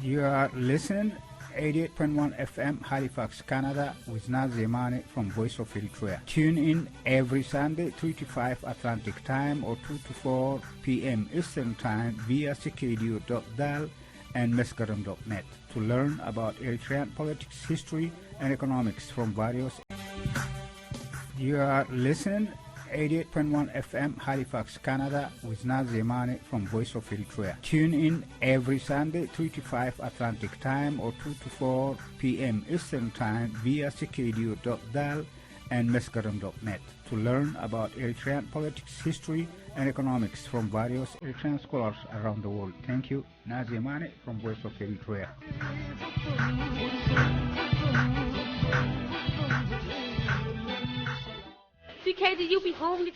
You are listening eighty-eight point one F M Halifax, Canada, with Naz Yemane from Voice of Eritrea. Tune in every Sunday, three to five Atlantic Time or two to four P M Eastern Time via C K D U dot dal and Mesgaram dot net to learn about Eritrean politics, history, and economics from various. You are listening eighty-eight point one F M Halifax, Canada, with Naz Yemane from Voice of Eritrea. Tune in every Sunday, three to five Atlantic Time or two to four P M Eastern Time via C K D U dot dal and Mesgaram dot net to learn about Eritrean politics, history, and economics from various Eritrean scholars around the world. Thank you. Naz Yemane from Voice of Eritrea. C K D U be home.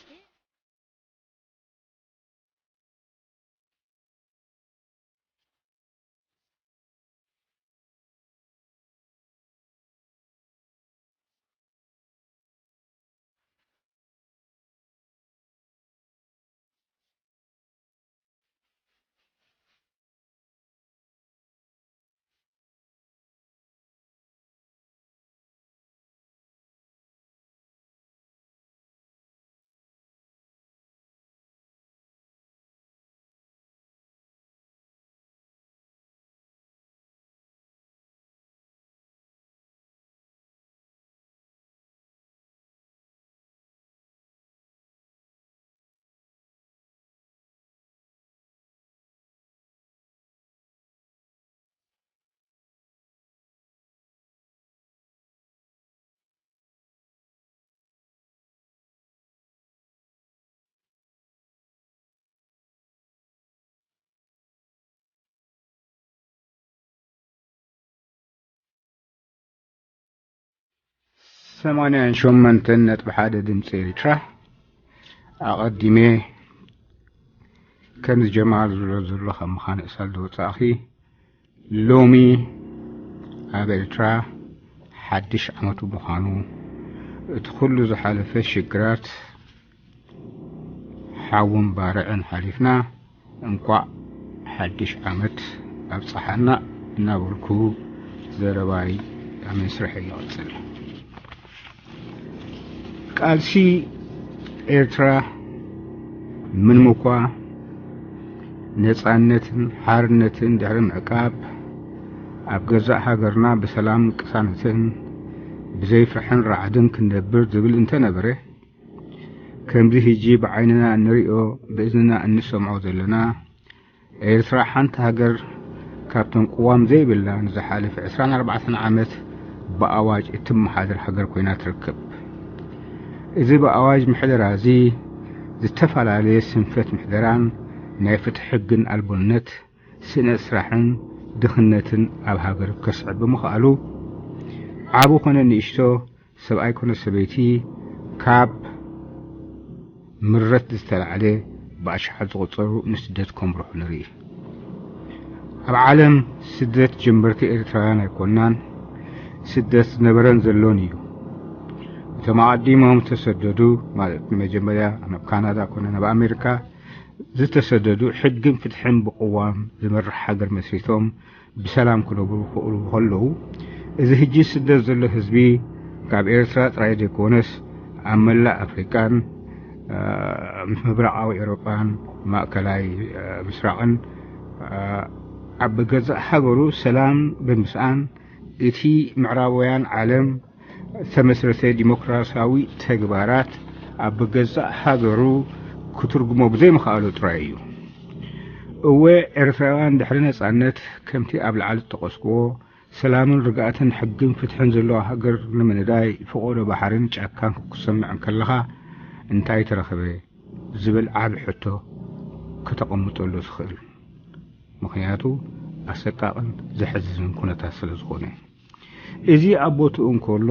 ሰማንያን ሸሞንተን ነጥቢ ሓደ ድምፂ ኤርትራ። ኣቐዲመ ከም ዝጀማል ዝብሎ ዘሎ ካብ ምዃን እሳል ዝወፃእኺ፣ ሎሚ ኣብ ኤርትራ ሓድሽ ዓመቱ ምዃኑ፣ እቲ ኩሉ ዝሓለፈ ሽግራት ሓውን ባርዕን ሓሊፍና፣ እንቋዕ ሓድሽ ዓመት ኣብፀሓና እናበልኩ ዘረባይ ኣብ መስርሐይ ይቕፅል። ቃልሲ ኤርትራ ምንም እኳ ነጻነትን ሓርነትን ድሕሪ ምዕቃብ፣ ኣብ ገዛእ ሃገርና ብሰላም ቅሳነትን ብዘይ ፍርሕን ራዕድን ክንነብር ዝብል እንተነበረ፣ ከምዚ ሕጂ ብዓይንና እንሪኦ ብእዝንና እንሰምዖ ዘለና፣ ኤርትራ ሓንቲ ሃገር ካብተን ቅዋም ዘይብላ ንዝሓለፈ ዕስራን ኣርባዕተን ዓመት ብኣዋጅ እትመሓደር ሃገር ኮይና ትርከብ። እዚ ብኣዋጅ ምሕደራ እዚ ዝተፈላለየ ስንፈት ምሕደራን ናይ ፍትሒ ሕግን ኣልቦነት፣ ስእነት ስራሕን ድኽነትን ኣብ ሃገር ከስዕብ ብምኽኣሉ፣ ዓቢ ኮነ ንእሽቶ፣ ሰብኣይ ኮነ ሰበይቲ ካብ ምረት ዝተላዕለ ብኣሽሓት ዝቑጸሩ ንስደት ከምርሑ ንርኢ። ኣብ ዓለም ስደት ጀመርቲ ኤርትራውያን ኣይኮናን፣ ስደት ዝነበረን ዘሎን እዩ። እቶም ኣቐዲሞም ዝተሰደዱ፣ ማለት ንመጀመርያ ናብ ካናዳ ኮነ ናብ ኣሜሪካ ዝተሰደዱ፣ ሕግን ፍትሕን ብቅዋም ዝመርሕ ሃገር መስሪቶም ብሰላም ክነብሩ ክኽእሉ ከለዉ፣ እዚ ሕጂ ስደት ዘሎ ህዝቢ ካብ ኤርትራ ጥራይ ዘይኮነስ ኣብ መላእ ኣፍሪቃን፣ እ፣ ምብራቓዊ ኤውሮጳን ማእከላይ፣ እ፣ ምስራቕን፣ እ፣ ኣብ ገዛእ ሃገሩ ሰላም ብምስኣን፣ እቲ ምዕራባውያን ዓለም ዝተመስረተ ዲሞክራሲያዊ ተግባራት ኣብ ገዛእ ሃገሩ ክትርጉሞ ብዘይምኽኣሉ ጥራይ እዩ። እወ፣ ኤርትራውያን ድሕሪ ነጻነት፣ ከምቲ ኣብ ላዕሊ ዝጠቐስክዎ፣ ሰላምን ርግኣትን ሕግን ፍትሕን ዘለዋ ሃገር ንምንዳይ ፈቖዶ ባሕርን ጫካን ክትሰምዕ እንከለኻ፣ እንታይ ተረኽበ ዝብል ዓቢ ሕቶ ከተቐምጠሉ ትኽእል። ምኽንያቱ ኣሰቃቕን ዘሕዝንን ኩነታት ስለ ዝኾነ። እዚ ኣብ ቦትኡ እንከሎ፣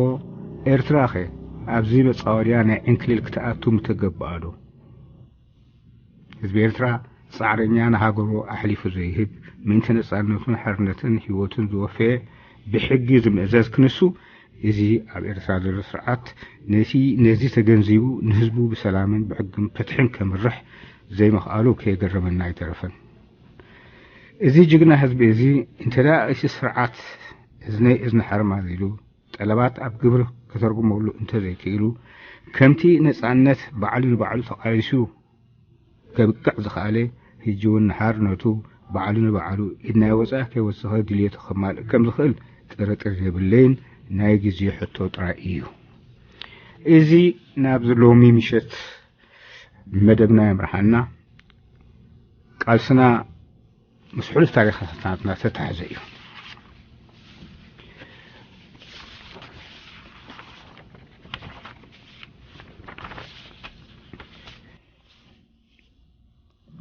ኤርትራኸ ኣብዚ መጻወድያ ናይ ዕንክሊል ክትኣቱ ምተገብኣ ዶ? ህዝቢ ኤርትራ ጻዕረኛ ንሃገሩ ኣሕሊፉ ዘይህብ፣ ምእንቲ ነጻነቱን ሓርነትን ህይወቱን ዝወፈየ፣ ብሕጊ ዝምእዘዝ ክንሱ፣ እዚ ኣብ ኤርትራ ዘሎ ስርዓት ነቲ፣ ነዚ ተገንዚቡ ንህዝቡ ብሰላምን ብሕግን ፍትሕን ከምርሕ ዘይምኽኣሉ ከየገረመና ኣይተረፈን። እዚ ጅግና ህዝቢ እዚ እንተ ደኣ እቲ ስርዓት እዝነይ እዝኒ ሓርማዝ ኢሉ ጠለባት ኣብ ግብሪ ከተርጉመሉ እንተ ዘይክኢሉ፣ ከምቲ ነጻነት ባዕሉ ንባዕሉ ተቓሊሱ ከብቅዕ ዝኸኣለ፣ ሕጂ እውን ንሓርነቱ ባዕሉ ንባዕሉ ኢድ ናይ ወጻኢ ከይወሰኸ ድልየቱ ከማልእ ከም ዝኽእል ጥርጥር የብለይን። ናይ ግዜ ሕቶ ጥራይ እዩ። እዚ ናብዚ ሎሚ ምሸት መደብና የምርሓና። ቃልስና ምስ ሕሉፍ ታሪኻትና ዝተታሕዘ እዩ።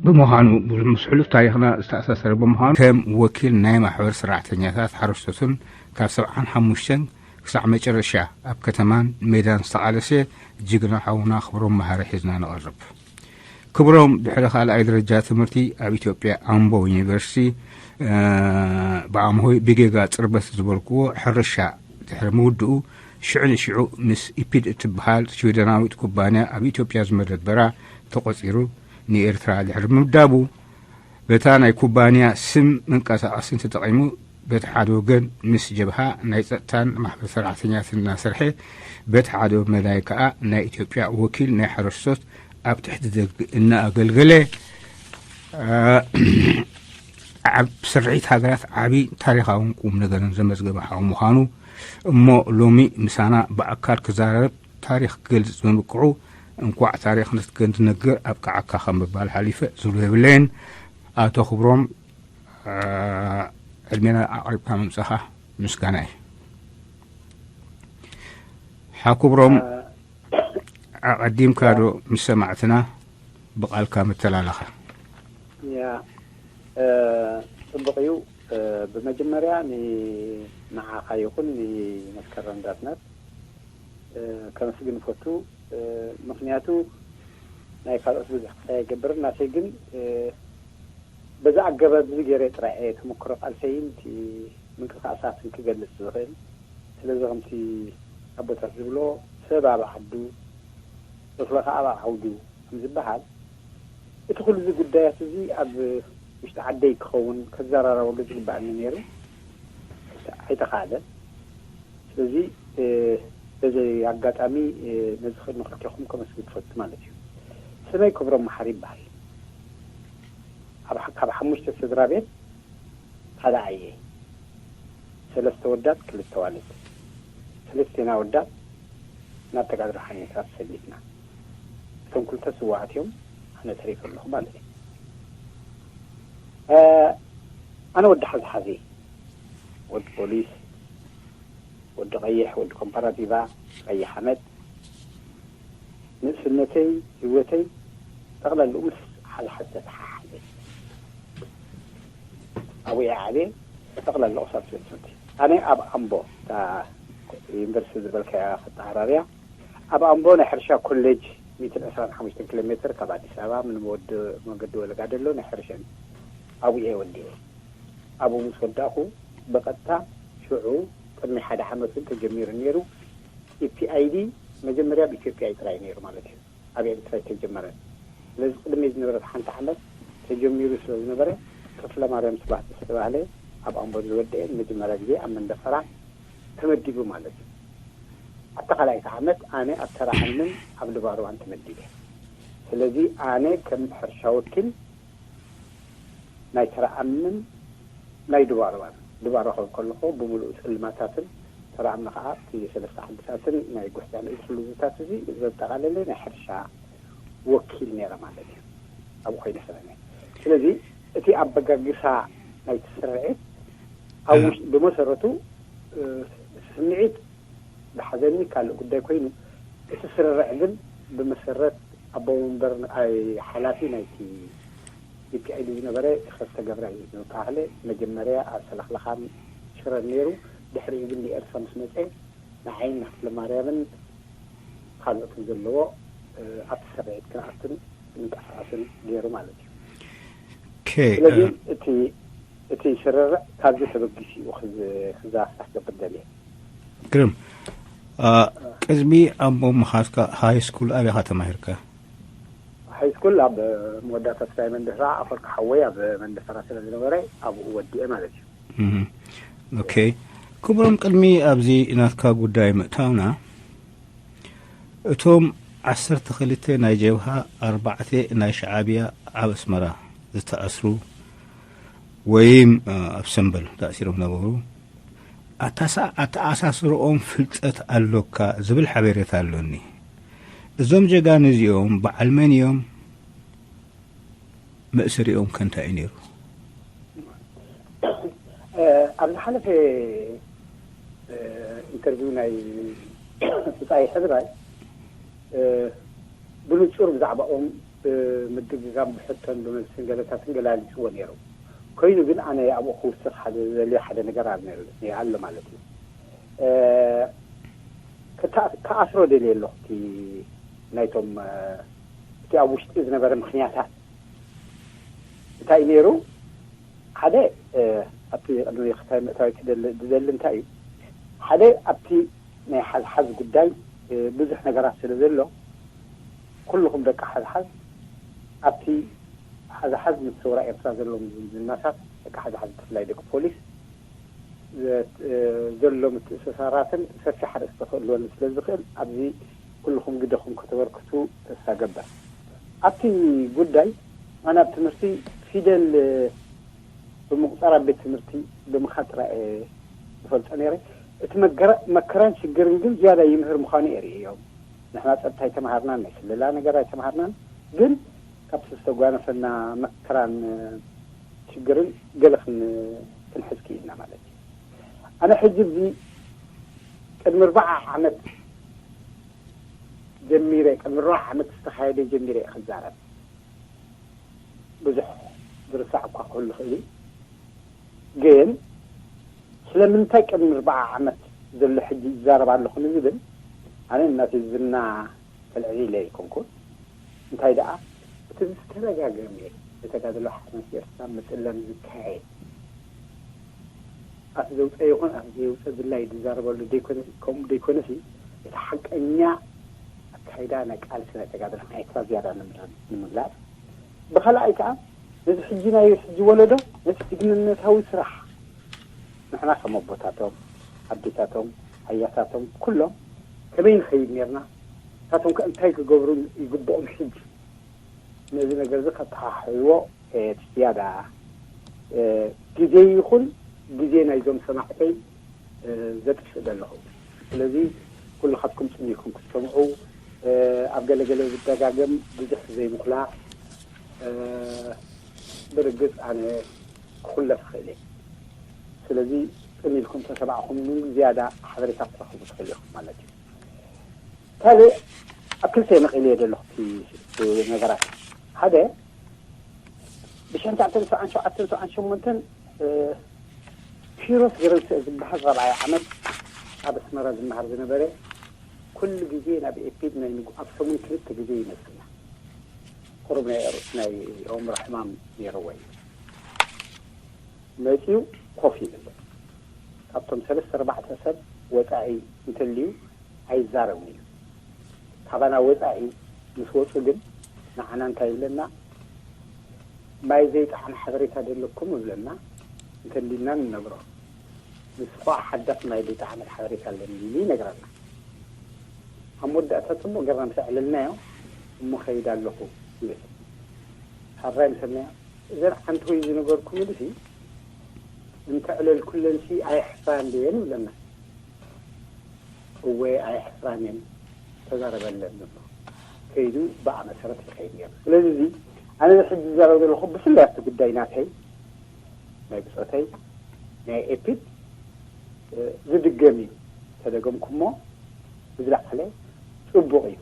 ብምዃኑ፣ ምስ ሕሉፍ ታሪኽና ዝተኣሳሰረ ብምዃኑ፣ ከም ወኪል ናይ ማሕበር ሰራሕተኛታት ሓረስቶትን ካብ ሰብዓን ሓሙሽተን ክሳዕ መጨረሻ ኣብ ከተማን ሜዳን ዝተቓለሰ ጅግና ሓውና ክብሮም መሃሪ ሒዝና ንቐርብ። ክብሮም ድሕሪ ካልኣይ ደረጃ ትምህርቲ ኣብ ኢትዮጵያ ኣምቦ ዩኒቨርሲቲ፣ እ፣ ብኣምሆይ ብጌጋ ጽርበት ዝበልክዎ ሕርሻ ድሕሪ ምውድኡ፣ ሽዑ ንሽዑ ምስ ኢፒድ እትበሃል ሽወደናዊት ኩባንያ ኣብ ኢትዮጵያ ዝመደበራ ተቖጺሩ ንኤርትራ ድሕሪ ምምዳቡ፣ በታ ናይ ኩባንያ ስም መንቀሳቐስን ተጠቒሙ፣ በቲ ሓደ ወገን ምስ ጀብሃ ናይ ጸጥታን ማሕበር ሰራሕተኛትን እናሰርሐ፣ በቲ ሓደ መዳይ ከኣ ናይ ኢትዮጵያ ወኪል ናይ ሓረስቶት ኣብ ትሕቲ ደርጊ እናኣገልገለ፣ እ፣ ኣብ ስርሒት ሃገራት ዓቢ ታሪኻውን ቁም ነገርን ዘመዝገበ ሓው ምዃኑ እሞ ሎሚ ምሳና ብኣካል ክዛረብ ታሪኽ ክገልጽ ብምብቅዑ እንኳዕ ታሪኽ ንትገን ትነግር ኣብቅዓካ ከም ምባል ሓሊፈ ዝብሎ የብለይን። ኣቶ ክብሮም፣ እ፣ ዕድሜና ኣቕሪብካ ምምጻኻ ምስጋና እዩ። ሓ ክብሮም፣ ኣቐዲምካ ዶ ምስ ሰማዕትና ብቓልካ ምተላለኻ? ያ፣ እ፣ ጽቡቕ እዩ። እ፣ ብመጀመርያ ን-፣ ንዓኻ ይኹን ንመስከረም ዳትነት፣ እ፣ ከመስግን እፈቱ። እ፣ ምኽንያቱ ናይ ካልኦት ብዙሕ ክሳይ ኣይገብርን፣ ናተይ ግን፣ እ፣ በዛ ኣገባብ እዚ ገይረ ጥራይ እየ ተመክሮ ቃልሰይን እቲ ምንቅስቃሳትን ክገልጽ ዝኽእል። ስለዚ ከምቲ ኣቦታት ዝብሎ፣ ሰብ ኣብ ዓዱ፣ እኽሊ ኸኣ ኣብ ዓውዱ ከም ዝበሃል፣ እቲ ኩሉ እዚ ጉዳያት እዚ ኣብ ውሽጢ ዓደይ ክኸውን ከዘራረበሉ ዝግባኣኒ ነይሩ፣ ኣይተኻእለን። ስለዚ፣ እ፣ በዚ ኣጋጣሚ፣ እ፣ ነዚ ንኽልቴኹም ከመስግን ትፈቱ ማለት እዩ። ስመይ ክብሮም መሓሪ ይበሃል። ኣብ ሓ-፣ ካብ ሓሙሽተ ስድራ ቤት ሓደ ኣየ። ሰለስተ ወዳት፣ ክልተ ዋልድ። ሰለስቴና ወዳት ናብ ተጋድሎ ሓይልታት ሰሊፍና። እቶም ክልተ ስዋኣት እዮም፣ ኣነ ተሪፈ ኣለኹ ማለት እዩ። እ፣ ኣነ ወዲ ሓዝሓዚ፣ ወዲ ፖሊስ፣ ወዲ ቀይሕ፣ ወዲ ኮምፓራቲቫ፣ ቀይሕ ሓመድ፣ ንእስነተይ፣ ህይወተይ፣ ጠቕለልኡ ምስ ሓዝሓዚ ተተሓሓዘ። ኣብኡ እየ ዓብየ፣ ጠቕለልኡ ክሳብ ትምህርቲ። ኣነ ኣብ ኣምቦ፣ እታ ዩኒቨርሲቲ ዝበልካያ ክተዓራርያ፣ ኣብ ኣምቦ ናይ ሕርሻ ኮሌጅ ሚእትን ዕስራን ሓሙሽተን ኪሎ ሜትር ካብ ኣዲስ ኣበባ፣ ምን ወዲ-፣ መንገዲ ወለጋ ደሎ ናይ ሕርሻ፣ ኣብኡ እየ ወዲኤ። ኣብኡ ምስ ወዳእኹ፣ ብቐጥታ ሽዑ ቅድሚ ሓደ ዓመት እውን ተጀሚሩ ነይሩ። ኢፒኣይዲ መጀመርያ ኣብ ኢትዮጵያ እዩ ጥራይ ነይሩ ማለት እዩ፣ ኣብ ኤርትራ ኣይተጀመረን። ስለዚ ቅድሚ ዝነበረት ሓንቲ ዓመት ተጀሚሩ ስለ ዝነበረ፣ ክፍለ ማርያም ስብሐት ዝተባህለ ኣብ ኣምቦ ዝወደኤ ንመጀመርያ ግዜ ኣብ መንደፈራ ተመዲቡ ማለት እዩ። ኣብታ ካልኣይቲ ዓመት ኣነ ኣብ ተራ ዓምን ኣብ ድባርዋን ተመዲበ። ስለዚ ኣነ ከም ሕርሻ ወኪል ናይ ተራ ዓምን ናይ ድባርዋን፣ ድባርዋ ክብል ከለኹ ብምሉኡ ጸልማታትን ተራ ዓምና ከኣ እቲ ሰለስተ ዓድታትን ናይ ጉሕዳን እዚ ኩሉ ዝታት እዚ ዘጠቓለለ ናይ ሕርሻ ወኪል ነይረ ማለት እዩ። ኣብኡ ኮይነ ሰሪሐ። ስለዚ እቲ ኣበጋግሳ ናይቲ ስርዒት ኣብ እ። ውሽጢ ብመሰረቱ፣ እ፣ ስምዒት ዝሓዘኒ ካልእ ጉዳይ ኮይኑ፣ እቲ ስርርዕ ግን ብመሰረት ኣቦ መንበር፣ ኣይ፣ ሓላፊ ናይቲ ዩ ፒ ኣይ ዲ ዝነበረ ተኸስተ ገብረየሱስ ዝተባህለ መጀመርያ ኣብ ሰለኽለኻን ሽረን ነይሩ። ድሕሪኡ ግን ንኤርትራ ምስ መጸ ንዓይን ንክፍለማርያምን ካልኦትን ዘለዎ፣ እ፣ ኣብቲ ስርዒት ክንኣትን ክንንቀሳቐስን ገይሩ ማለት እዩ። ኦኬ፣ ስለዚ እ፣ እቲ፣ እቲ ስርርዕ ካብዚ ተበጊሱ እዩ ክዝ-፣ ክዛስራሕ ክገብር ደልየ። ግርም። እ፣ ቅድሚ ኣምቦ ምኻድካ ሃይ ስኩል ኣበይ ኢኻ ተማሂርካ? ሃይስኩል ኣብ መወዳእታ ስታይ መንደፈራ ኣፈወርቂ ሓወይ ኣብ መንደፈራ ስለ ዝነበረ ኣብኡ ወዲኤ ማለት እዩ። ኦኬ። ክቡሮም፣ ቅድሚ ኣብዚ ናትካ ጉዳይ ምእታውና፣ እቶም ዓሰርተ ክልተ ናይ ጀብሃ፣ ኣርባዕተ ናይ ሸዓብያ ኣብ ኣስመራ ዝተኣስሩ ወይም ኣብ ሰምበል ተኣሲሮም ነበሩ፣ ኣተኣሳስርኦም ፍልጠት ኣሎካ ዝብል ሓበሬታ ኣሎኒ። እዞም ጀጋኑ እዚኦም በዓል መን እዮም? መእሰሪኦም ከ እንታይ እዩ ነይሩ? ኣብ ዝሓለፈ ኢንተርቪው ናይ ብፃይ ሕዝባይ ብንፁር ብዛዕባኦም ብምድግጋም ብሕቶን ብመልስን ገለታትን ገላሊፅዎ ነይሩ። ኮይኑ ግን ኣነ ኣብኡ ክውስኽ ሓደ ዘልዮ ሓደ ነገር ኣሎ ማለት እዩ። ክኣስሮ ደልየ ኣለኹ። እቲ ናይቶም እቲ ኣብ ውሽጢ ዝነበረ ምክንያታት እንታይ ነይሩ? ሓደ ኣብቲ ቅድሚ ክታይ ምእታዊ ክደሊ ዝደሊ እንታይ እዩ? ሓደ ኣብቲ ናይ ሓዝሓዝ ጉዳይ ብዙሕ ነገራት ስለ ዘሎ ኩልኹም ደቂ ሓዝሓዝ ኣብቲ ሓዝሓዝ ምስ ሰውራ ኤርትራ ዘለዎም ዝምድናታት ደቂ ሓዝሓዝ ብፍላይ ደቂ ፖሊስ ዘሎ ምትእስሳራትን ሰፊሕ ኣርእስቲ ክህልወኒ ስለ ዝኽእል ኣብዚ ኩልኹም ግደኹም ከተበርክቱ ተስፋ ገብር። ኣብቲ ጉዳይ ኣነ ኣብ ትምህርቲ ፊደል ብምቁፃር ኣብ ቤት ትምህርቲ ብምኻድ ጥራይ ዝፈልጦ ነይረ። እቲ መከራን ሽግርን ግን ዝያዳ ይምህር ምዃኑ እየ ርእዮም። ንሕና ፀጥታ ኣይተምሃርናን ናይ ስለላ ነገር ኣይተምሃርናን፣ ግን ካብቲ ዝተጓነፈና መከራን ሽግርን ገለ ክንሕዝ ክኢልና ማለት እዩ። ኣነ ሕጂ እዚ ቅድሚ ኣርባዓ ዓመት ጀሚረ ቅድሚ ኣርባዓ ዓመት ዝተኻየደ ጀሚረ እየ ክዛረብ። ብዙሕ ዝርሳዕ እኳ ክህሉ ይኽእል እዩ፣ ግን ስለምንታይ ቅድሚ ኣርባዓ ዓመት ዘሎ ሕጂ ይዛረብ ኣለኹ ንዝብል ኣነ እናተይ ዝና ተልዕል ኢለ ኣይኮንኩን። እንታይ ደኣ እቲ ዝተደጋገመ ብተጋድሎ ሓርነት ኤርትራ ምጽላም ዝካየድ ኣፍ ዘውፀ ይኹን ኣፍ ዘየውፀ ብላይ ዝዛረበሉ ከምኡ ዘይኮነሲ እቲ ሓቀኛ ኣካይዳ ናይ ቃልሲ ናይ ተጋድሎ ኤርትራ ዝያዳ ንምግላፅ፣ ብካልኣይ ከዓ ነዚ ሕጂ ናይ ሕጂ ወለዶ ነቲ ጅግንነታዊ ስራሕ ንሕና ከም ኣቦታቶም ኣዴታቶም ኣያታቶም ኩሎም ከመይ ንኸይድ ነርና፣ ንሳቶም ከ እንታይ ክገብሩ ይግብኦም ሕጂ ነዚ ነገር እዚ ከተሓሕይዎ እቲ ዝያዳ ግዜ ይኹን ግዜ ናይዞም ሰማዕተይ ዘጥፍእ ዘለኹ። ስለዚ ኩልኻትኩም ጽኒኩም ክትሰምዑ ኣብ ገለገለ ዝደጋገም ብዙሕ ዘይምኹላ ብርግጽ ኣነ ክኹለፍ ይኽእል እየ። ስለዚ ጽን ኢልኩም ተሰማዕኹም ዝያዳ ሓበሬታ ክትረኽቡ ትኽእሉ ኢኹም ማለት እዩ። ካልእ ኣብ ክልተ መቒለ እየ ዘለኹ እቲ ነገራት። ሓደ ብሽሕን ትሽዓተ ሚእትን ሰብዓን ሸውዓተን ሰብዓን ሸሞንተን ኪሮስ ገረንስእ ዝበሃል ራብዓይ ዓመት ኣብ ኣስመራ ዝመሃር ዝነበረ ኩሉ ግዜ ናብ ኤፒድ ናይ ንጉ ኣብ ሰሙን ክልተ ግዜ ይመጽና። ቁሩብ ናይ ናይ ኣእምሮ ሕማም ነይርዎ እዩ። መጺኡ ኮፍ ይብል። ካብቶም ሰለስተ ኣርባዕተ ሰብ ወጻኢ እንተልዩ ኣይዛረብን እዩ። ካባና ወጻኢ ምስ ወጹ ግን ንዓና እንታይ ይብለና? ማይ ዘይጠዓም ሓበሬታ ደለኩም ይብለና። እንተሊና ንነግሮ። ንሱ ከዓ ሓዳስ ማይ ዘይጠዓመት ሓበሬታ ኣለኒ ኢሉ ይነግረና። ኣብ መወዳእታ ጽቡቕ ጌርና ምስ ኣዕለልናዮ እሞ ኸይድ ኣለኹ ይብል። ሓራይ ምሰልናዮ እዘን ዓንተወይ ዝነገርኩም ኢሉሲ እንተዕለልኩለንሲ ኣየሕፍራን ድየን ይብለና። እወ ኣየሕፍራን እየን ተዛረበለን ዘሎ ከይዱ ብኣ መሰረት ይኸይድ ነይሩ። ስለዚ እዚ ኣነ ሕጂ ዝዛረብ ዘለኹ ብፍላይ ኣብቲ ጉዳይ ናተይ ናይ ብፆተይ ናይ ኤፒድ ዝድገም እዩ። ተደገምኩሞ ብዝለዓለ ፅቡቕ እዩ።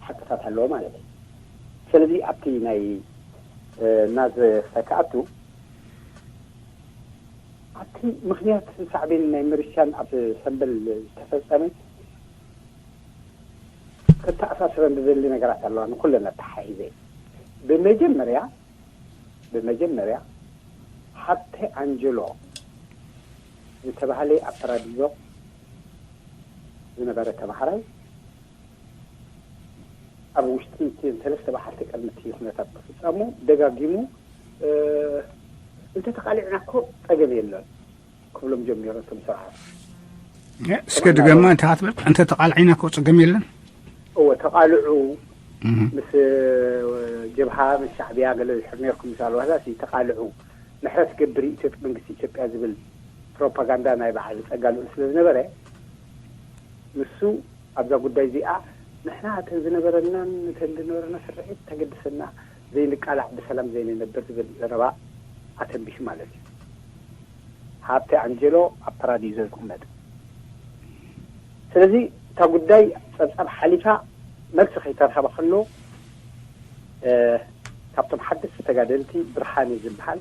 ሓቅታት ኣለዎ ማለት እዩ። ስለዚ ኣብቲ ናይ ናዝ ክኣቱ ኣብቲ ምክንያት ሳዕቤን ናይ ምርሻን ኣብ ሰንበል ዝተፈጸመ ክተኣሳስረን ዝደሊ ነገራት ኣለዋ። ንኩለን ኣተሓሒዘ ብመጀመርያ ብመጀመርያ ሓብተ ኣንጀሎ ዝተባህለ ኣብ ፓራዲዞ ዝነበረ ተማሃራይ ኣብ ውሽጢ እተን ሰለስተ መዓልቲ ቅድሚ እቲ ኩነታት ክፍጸሙ ደጋጊሙ እንተተቓሊዕና እኮ ጸገም የለን ክብሎም ጀሚሩ እቶም ስርዓት። እስከ ድገማ እንታይ ክትብል? እንተ ተቃልዒና እኮ ጸገም የለን። እወ ተቃልዑ ምስ ጀብሃ ምስ ሻዕቢያ ገለ ዝሕር ነርኩም ምስ ኣልዋዛ ተቃልዑ ምሕረት ገብር ኢትዮጵያ መንግስቲ ኢትዮጵያ ዝብል ፕሮፓጋንዳ ናይ በዓል ጸጋ ልኡል ስለ ዝነበረ ንሱ ኣብዛ ጉዳይ እዚኣ ንሕና እተን ዝነበረናን እተን ዝነበረና ስርሒት ተገድሰና ዘይንቃላዕ ብሰላም ዘይንነብር ዝብል ዘረባ ኣተንቢሱ ማለት እዩ። ሃብተ ኣንጀሎ ኣብ ፓራዲዞ ዝቕመጥ። ስለዚ እታ ጉዳይ ጸብጻብ ሓሊፋ መልሲ ከይተረኸበ ከሎ ካብቶም ሓደስቲ ተጋደልቲ ብርሃነ ዝበሃል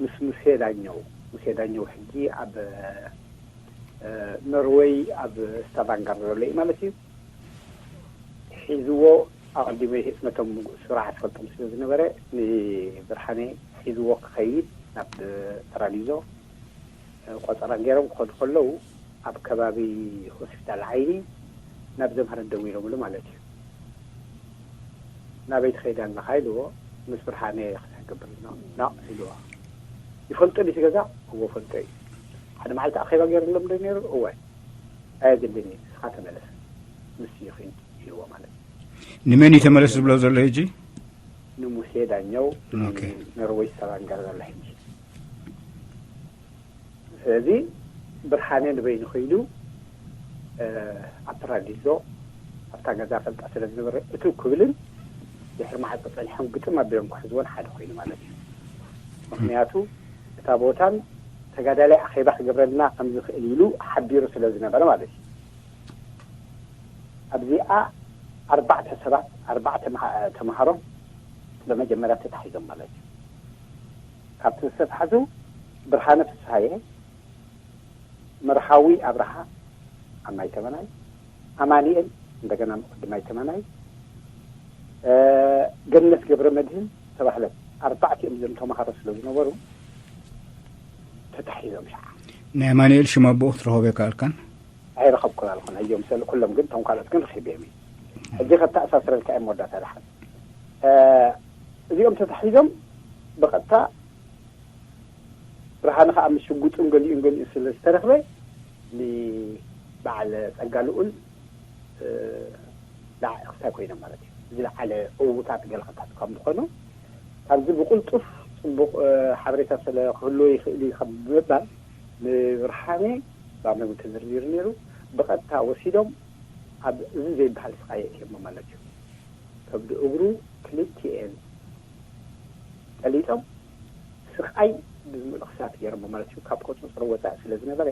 ምስ ሙሴ ዳኘው፣ ሙሴ ዳኘው ሕጂ ኣብ ኖርወይ ኣብ ስታቫንጋር ዘሎ እዩ ማለት እዩ። ሒዝዎ ኣቐዲሞ ህፅነቶም ስርዓት ፈልጦም ስለ ዝነበረ ንብርሃነ ሒዝዎ ክኸይድ ናብ ፓራዲዞ ቆፀራ ገይሮም ክኸዱ ከለዉ ኣብ ከባቢ ሆስፒታል ዓይኒ ናብ ዘምሃረት ደዊሎምሉ ማለት እዩ። ናበይ ትኸይድ ኣለኻ ኢልዎ። ምስ ብርሃነ ክትሕግብር ና ኢልዎ። ይፈልጦ ድዩ ገዛ? እዎ ፈልጦ እዩ። ሓደ መዓልቲ ኣኼባ ገይርሎም ዶ ነይሩ? እወ። ኣየግድን እዩ፣ ንስኻ ተመለስ፣ ንሱ ይኺድ ኢልዎ ማለት እዩ። ንመን እዩ ተመለስ ዝብሎ ዘሎ ሕጂ? ንሙሴ ዳኛው ኖርወይ ሰባንጋር ዘሎ ሕጂ። ስለዚ ብርሃነ ንበይኑ ኸይዱ ኣብ ፓራዲዞ ኣብታ ገዛ ፈልጣ ስለ ዝነበረ እቱ ክብልን ድሕሪ ማዕፆ ፀኒሖም ግጥም ኣቢሎም ክሕዝዎን ሓደ ኮይኑ ማለት እዩ። ምክንያቱ እታ ቦታን ተጋዳላይ ኣኼባ ክገብረልና ከም ዝኽእል ኢሉ ሓቢሩ ስለ ዝነበረ ማለት እዩ። ኣብዚኣ ኣርባዕተ ሰባት ኣርባዕተ ተምሃሮ ብመጀመርያ ተታሒዞም ማለት እዩ። ካብቲ ዝተታሕዙ ብርሃነ ፍስሃየ፣ መርሃዊ ኣብርሃ ኣብ ማይ ተመናይ፣ ኣማኒኤል እንደገና ወዲ ማይ ተመናይ፣ ገነት ገብረ መድህን ተባህለት ኣርባዕቲኦም እዞም ተምሃሮ ስለ ዝነበሩ ተታሒዞም ሸዓ። ናይ ኣማኒኤል ሽም ኣቦኡ ክትረኸቦ ኣይከኣልካን? ኣይረኸብኩን ኣለኹን ሕጂ ምሰሊ ኩሎም ግን እቶም ካልኦት ግን ረኺበዮም እዩ። ሕጂ ከተኣሳስረልካ እዮም መወዳእታ ድሓን እዚኦም ተታሒዞም ብቐጥታ ብርሃነ ከዓ ምስ ሽጉጡን ገሊኡን ገሊኡ ስለ ዝተረኽበ ንበዓል ፀጋ ልኡል ላዕክስታይ ኮይኖም ማለት እዩ። ዝለዓለ ዕዉታት ገለኸታት ከም ዝኾኑ ካብዚ ብቁልጡፍ ፅቡቕ ሓበሬታ ስለ ክህልዎ ይኽእል እዩ ካብ ብምባል ንብርሃነ ባብ ነግሪ ተዘርዚሩ ነይሩ። ብቐጥታ ወሲዶም ኣብ እዚ ዘይበሃል ስቓይ የእትዮም ማለት እዩ። ከብዲ እግሩ ክልቲኤን ጠሊጦም ስቓይ ብምልእኽሳት ገይሮሞ ማለት እዩ። ካብ ቁፅፅር ወፃኢ ስለ ዝነበረ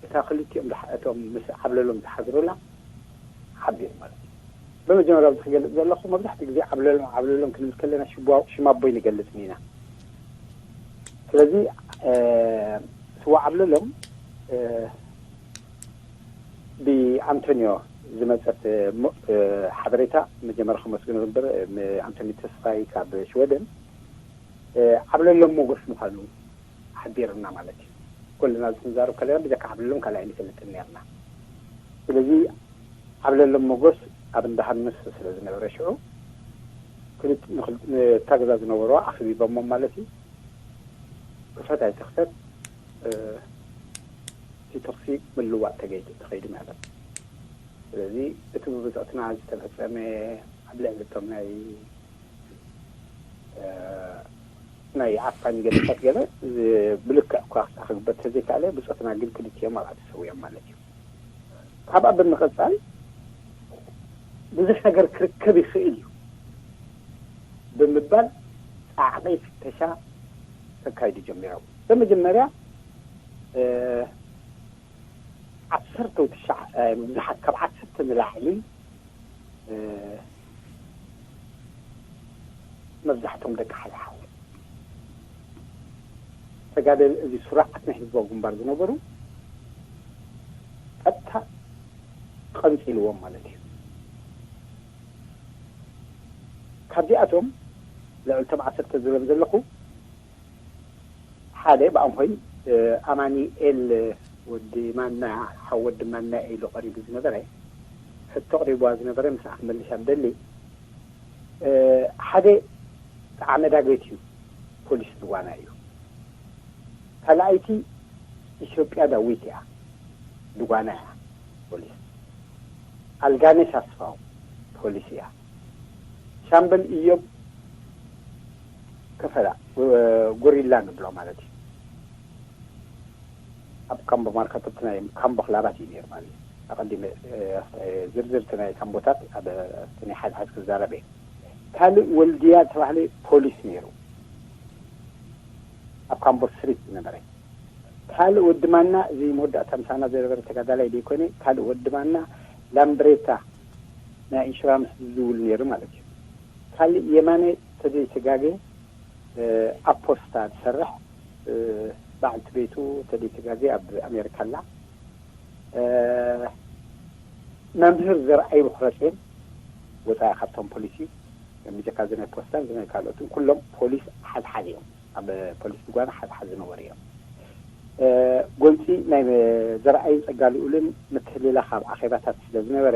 እታ ክልቲኦም እቶም ምስ ዓብለሎም ዝሓዝሩላ ሓቢሩ ማለት እዩ። ብመጀመርያ ኣብዚ ክገልፅ ዘለኹ መብዛሕትኡ ግዜ ዓብለሎም ዓብለሎም ክንብል ከለና ሽማ ኣቦይ ንገልፅ ኢና። ስለዚ ስዋ ዓብለሎም ብኣንቶኒዮ ዝመፀት ሓበሬታ መጀመርያ ከመስግኖ ዝንበር ኣንቶኒ ተስፋይ ካብ ሽወደን ዓብለሎም ሞጎስ ምዃኑ ሓቢርና ማለት እዩ። ኩልና ክንዛረብ ከለና ብጀካ ዓብለሎም ካልእ ኣይንፈልጥን ነርና። ስለዚ ዓብለሎም ሞጎስ ኣብ እንዳሃንስ ስለ ዝነበረ ሽዑ እታ ገዛ ዝነበርዋ ኣኽቢቦሞም ማለት እዩ። ክፈት ኣይትኽፈት እቲ ተኽሲ ምልዋጥ ተገይዱ ተኸይዱ ማለት እዩ። ስለዚ እቲ ብብፅዕትና ዝተፈፀመ ኣብ ልዕሊ እቶም ናይ ናይ ዓፋን ገለታት ገለ ብልክዕ እኳ ክሳዕ ክግበር ተዘይከኣለ ብፆትና ግን ክልቲኦም ኣብኣ ተሰዊኦም ማለት እዩ። ካብኣ ብምቕፃል ብዙሕ ነገር ክርከብ ይኽእል እዩ ብምባል ፃዕቒ ፍተሻ ከካይዱ ጀሚሮም። በመጀመርያ ዓሰርተ ትሽዓ ብዙሓት ካብ ዓሰርተ ንላዕሊ መብዛሕቶም ደቂ ሓዝሓው ተጋደል እዚ ስርዓት ናይ ህዝባዊ ግንባር ዝነበሩ ቀጥታ ቀንፂልዎም ማለት እዩ። ካብዚኣቶም ልዕሊ ቶም ዓሰርተ ዝብሎም ዘለኹ ሓደ ብኣምሆይ ኣማኒኤል ወዲ ማና ሓው ወዲ ማና ኢሉ ቀሪቡ ዝነበረ ሕቶ ኣቕሪብዋ ዝነበረ ምስኣ ክመልሳ ዝደሊ፣ ሓደ ጣዕመ ዳገት እዩ፣ ፖሊስ ድጓና እዩ። ካልኣይቲ ኢትዮጵያ ዳዊት እያ፣ ድጓና እያ ፖሊስ። ኣልጋነሽ ኣስፋው ፖሊስ እያ። ሻምበል እዮብ ከፈላ ጎሪላ ንብሎ ማለት እዩ። ኣብ ካምቦ ማርካቶት ናይ ካምቦ ክላባት እዩ ነይሩ ማለት እዩ። ኣቐዲመ ዝርዝርቲ ናይ ካምቦታት ኣብ ናይ ሓዝሓዝ ክዛረብ እየ። ካልእ ወልድያ ዝተባህለ ፖሊስ ነይሩ፣ ኣብ ካምቦ ስሪት ዝነበረ። ካልእ ወዲ ማና፣ እዚ መወዳእታ ምሳና ዝነበረ ተጋዳላይ ዘይኮነ፣ ካልእ ወዲ ማና ላምብሬታ ናይ ኢንሹራንስ ዝዝውል ነይሩ ማለት እዩ። ካልእ የማነ ተዘይተጋገ ኣብ ፖስታ ዝሰርሕ በዓልቲ ቤቱ ተዘይተጋገ ኣብ ኣሜሪካ ኣላ። መምህር ዘርኣይ ብኩረጼን ወፃኢ ካብቶም ፖሊሲ፣ ብጀካ እዚ ናይ ፖስታን እዚ ናይ ካልኦትን ኩሎም ፖሊስ ሓዝሓዝ እዮም። ኣብ ፖሊስ ድጓና ሓዝሓዝ ዝነበሩ እዮም። ጎንፂ ናይ ዘርኣይን ፀጋ ልኡልን ምትህልላኽ ኣብ ኣኼባታት ስለ ዝነበረ፣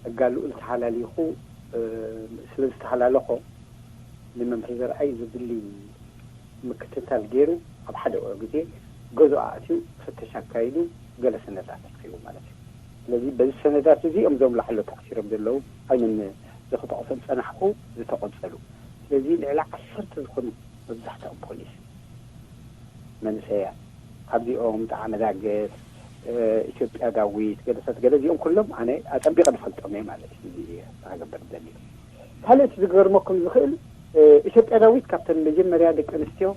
ፀጋ ልኡል ተሃላሊኹ ስለ ዝተሃላለኾ፣ ንመምህር ዘርኣይ ዝድሊ ምክትታል ገይሩ ኣብ ሓደ ግዜ ገዝኡ ኣእትዩ ፍተሻ ኣካይዱ ገለ ሰነዳት ረኺቡ ማለት እዩ። ስለዚ በዚ ሰነዳት እዚኦም እዞም ላዕሎ ተኣሲሮም ዘለዉ ኣይምን ዝክጠቕሶም ጸናሕኩ ዝተቖጸሉ። ስለዚ ልዕሊ ዓሰርተ ዝኾኑ መብዛሕትኦም ፖሊስ መንእሰያት ካብዚኦም ጣዕመ ዳገት፣ ኢትዮጵያ ዳዊት፣ ገለሰት ገለ እዚኦም ኩሎም ኣነ ኣጸቢቐ ዝፈልጦም እየ ማለት እዩ። እዚ ክገብር ደሊ ካልእ እቲ ዝገርመኩም ዝኽእል ኢትዮጵያ ዳዊት ካብተን መጀመርያ ደቂ ኣንስትዮ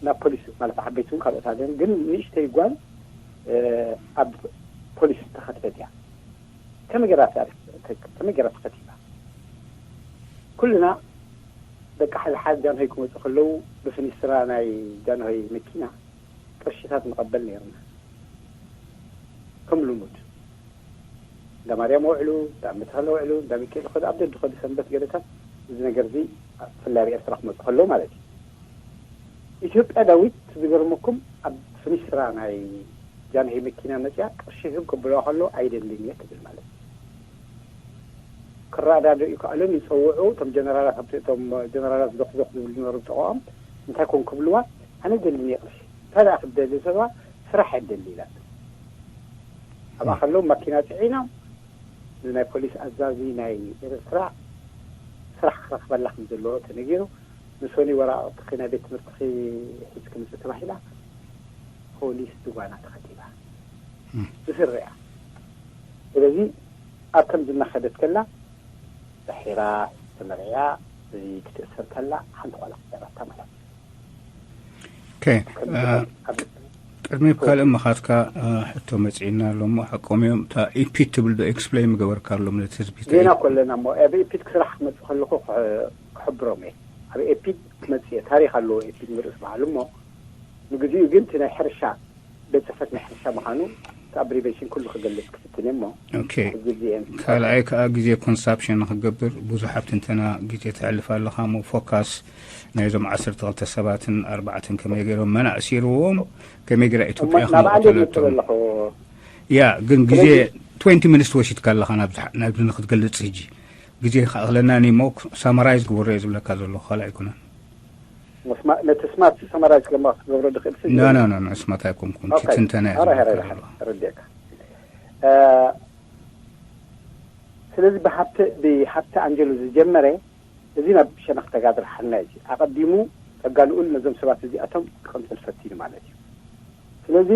ናብ ፖሊስ ማለት ዓበይቲ እውን ካልኦት ኣለን ግን ንእሽተይ ጓል ኣብ ፖሊስ ዝተኸትበት እያ። ከመይ ገይራ ተኸቲባ? ኩልና ደቂ ሓዝሓዝ ጃንሆይ ክመፁ ከለዉ ብፍኒስትራ ናይ ጃንሆይ መኪና ቅርሽታት ንቐበል ነይርና ከም ልሙድ። እንዳ ማርያም ውዕሉ፣ እንዳ መትከለ ውዕሉ፣ እንዳ ሚካኤል ኸዱ ኣብ ደድኸዱ ሰንበት ገለታት እዚ ነገር እዚ ብፍላይ ኣብ ኤርትራ ክመፁ ከለዉ ማለት እዩ። ኢትዮጵያ ዳዊት ዝገርመኩም ኣብ ፍኒስትራ ናይ ጃንሆይ መኪና መፅያ ቅርሺ ህብ ክብልዋ ከሎ ኣይደልን እየ ትብል ማለት እዩ። ክረዳድኡ ይከኣሉን ይፀውዑ እቶም ጀነራላት ኣብቲ እቶም ጀነራላት ዞኽዞኽ ዝብሉ ዝነበሩ ብጥቕኦም እንታይ ኮን ክብልዋ ኣነ ደልን እየ ቅርሺ እንታይ ደኣ ክደሊ ሰባ ስራሕ የደሊ ኢላ ኣብኣ ከለዉ ማኪና ፅዒኖም ንናይ ፖሊስ ኣዛዚ ናይ ኤርትራ ስራሕ ክረክበላ ከም ዘለዎ ተነጊሩ ንሶኒ ወራቕትኺ ናይ ቤት ትምህርትኺ ሒዝኪ ምፂ ተባሂላ ፖሊስ ድጓና ተኸቲባ ዝስርያ ስለዚ ኣብ ከምዚ እናኸደት ከላ ድሒራ ተመርዕያ እዚ ክትእሰር ከላ ሓንቲ ቆልዓ ሓደራታ ማለት እዩ። ቅድሚ ካልእ ምኻትካ ሕቶ መፅእና ኣሎ እሞ ሓቆም እዮም። እታ ኢፒት ትብል ዶ ኤክስፕሌን ምገበርካ ኣሎ ነቲ ህዝቢ? ዜና ኮለና እሞ ኣብ ኢፒት ክስራሕ ክመፅእ ከለኹ ክሕብሮም እየ። ኣብ ኢፒት ክመፅእ እየ። ታሪክ ኣለዎ ኢፒት ንርእስ በዓሉ እሞ ንግዚኡ ግን እቲ ናይ ሕርሻ ቤት ፅሕፈት ናይ ሕርሻ ምዃኑ እቲ ኣብሪቬሽን ኩሉ ክገልፅ ክፍትን እየ እሞ ካልኣይ ከዓ ግዜ ኮንሳፕሽን ንክገብር ብዙሓት ትንተና ግዜ ተሕልፍ ኣለኻ እሞ ፎካስ ናይዞም ዓሰርተ ክልተ ሰባትን ኣርባዕተን ከመይ ገይሮም መን ኣእሲርዎም ከመይ ገይራ ኢትዮጵያ ክመቕተለቶም ያ ግን ግዜ ትወንቲ ሚኒትስ ወሲድካ ኣለኻ ናብዚ ንክትገልፅ ህጂ ግዜ ክኣኽለና እሞ ሳማራይዝ ግበሮ እየ ዝብለካ ዘለኹ ካልእ ኣይኮነን ነቲ ስማት ሰማራይዝ ክገብሮ ድኽእል ኖ ኖ ኖ ስማት ኣይኮንኩን ትንተና እየ ርድእካ ስለዚ ብሃብቲ ብሃብቲ ኣንጀሎ ዝጀመረ እዚ ናብ ሸነኽ ተጋድር ሓና እዩ ኣቐዲሙ ተጋልኡን ነዞም ሰባት እዚኣቶም ክቕንፅል ፈቲኑ ማለት እዩ ስለዚ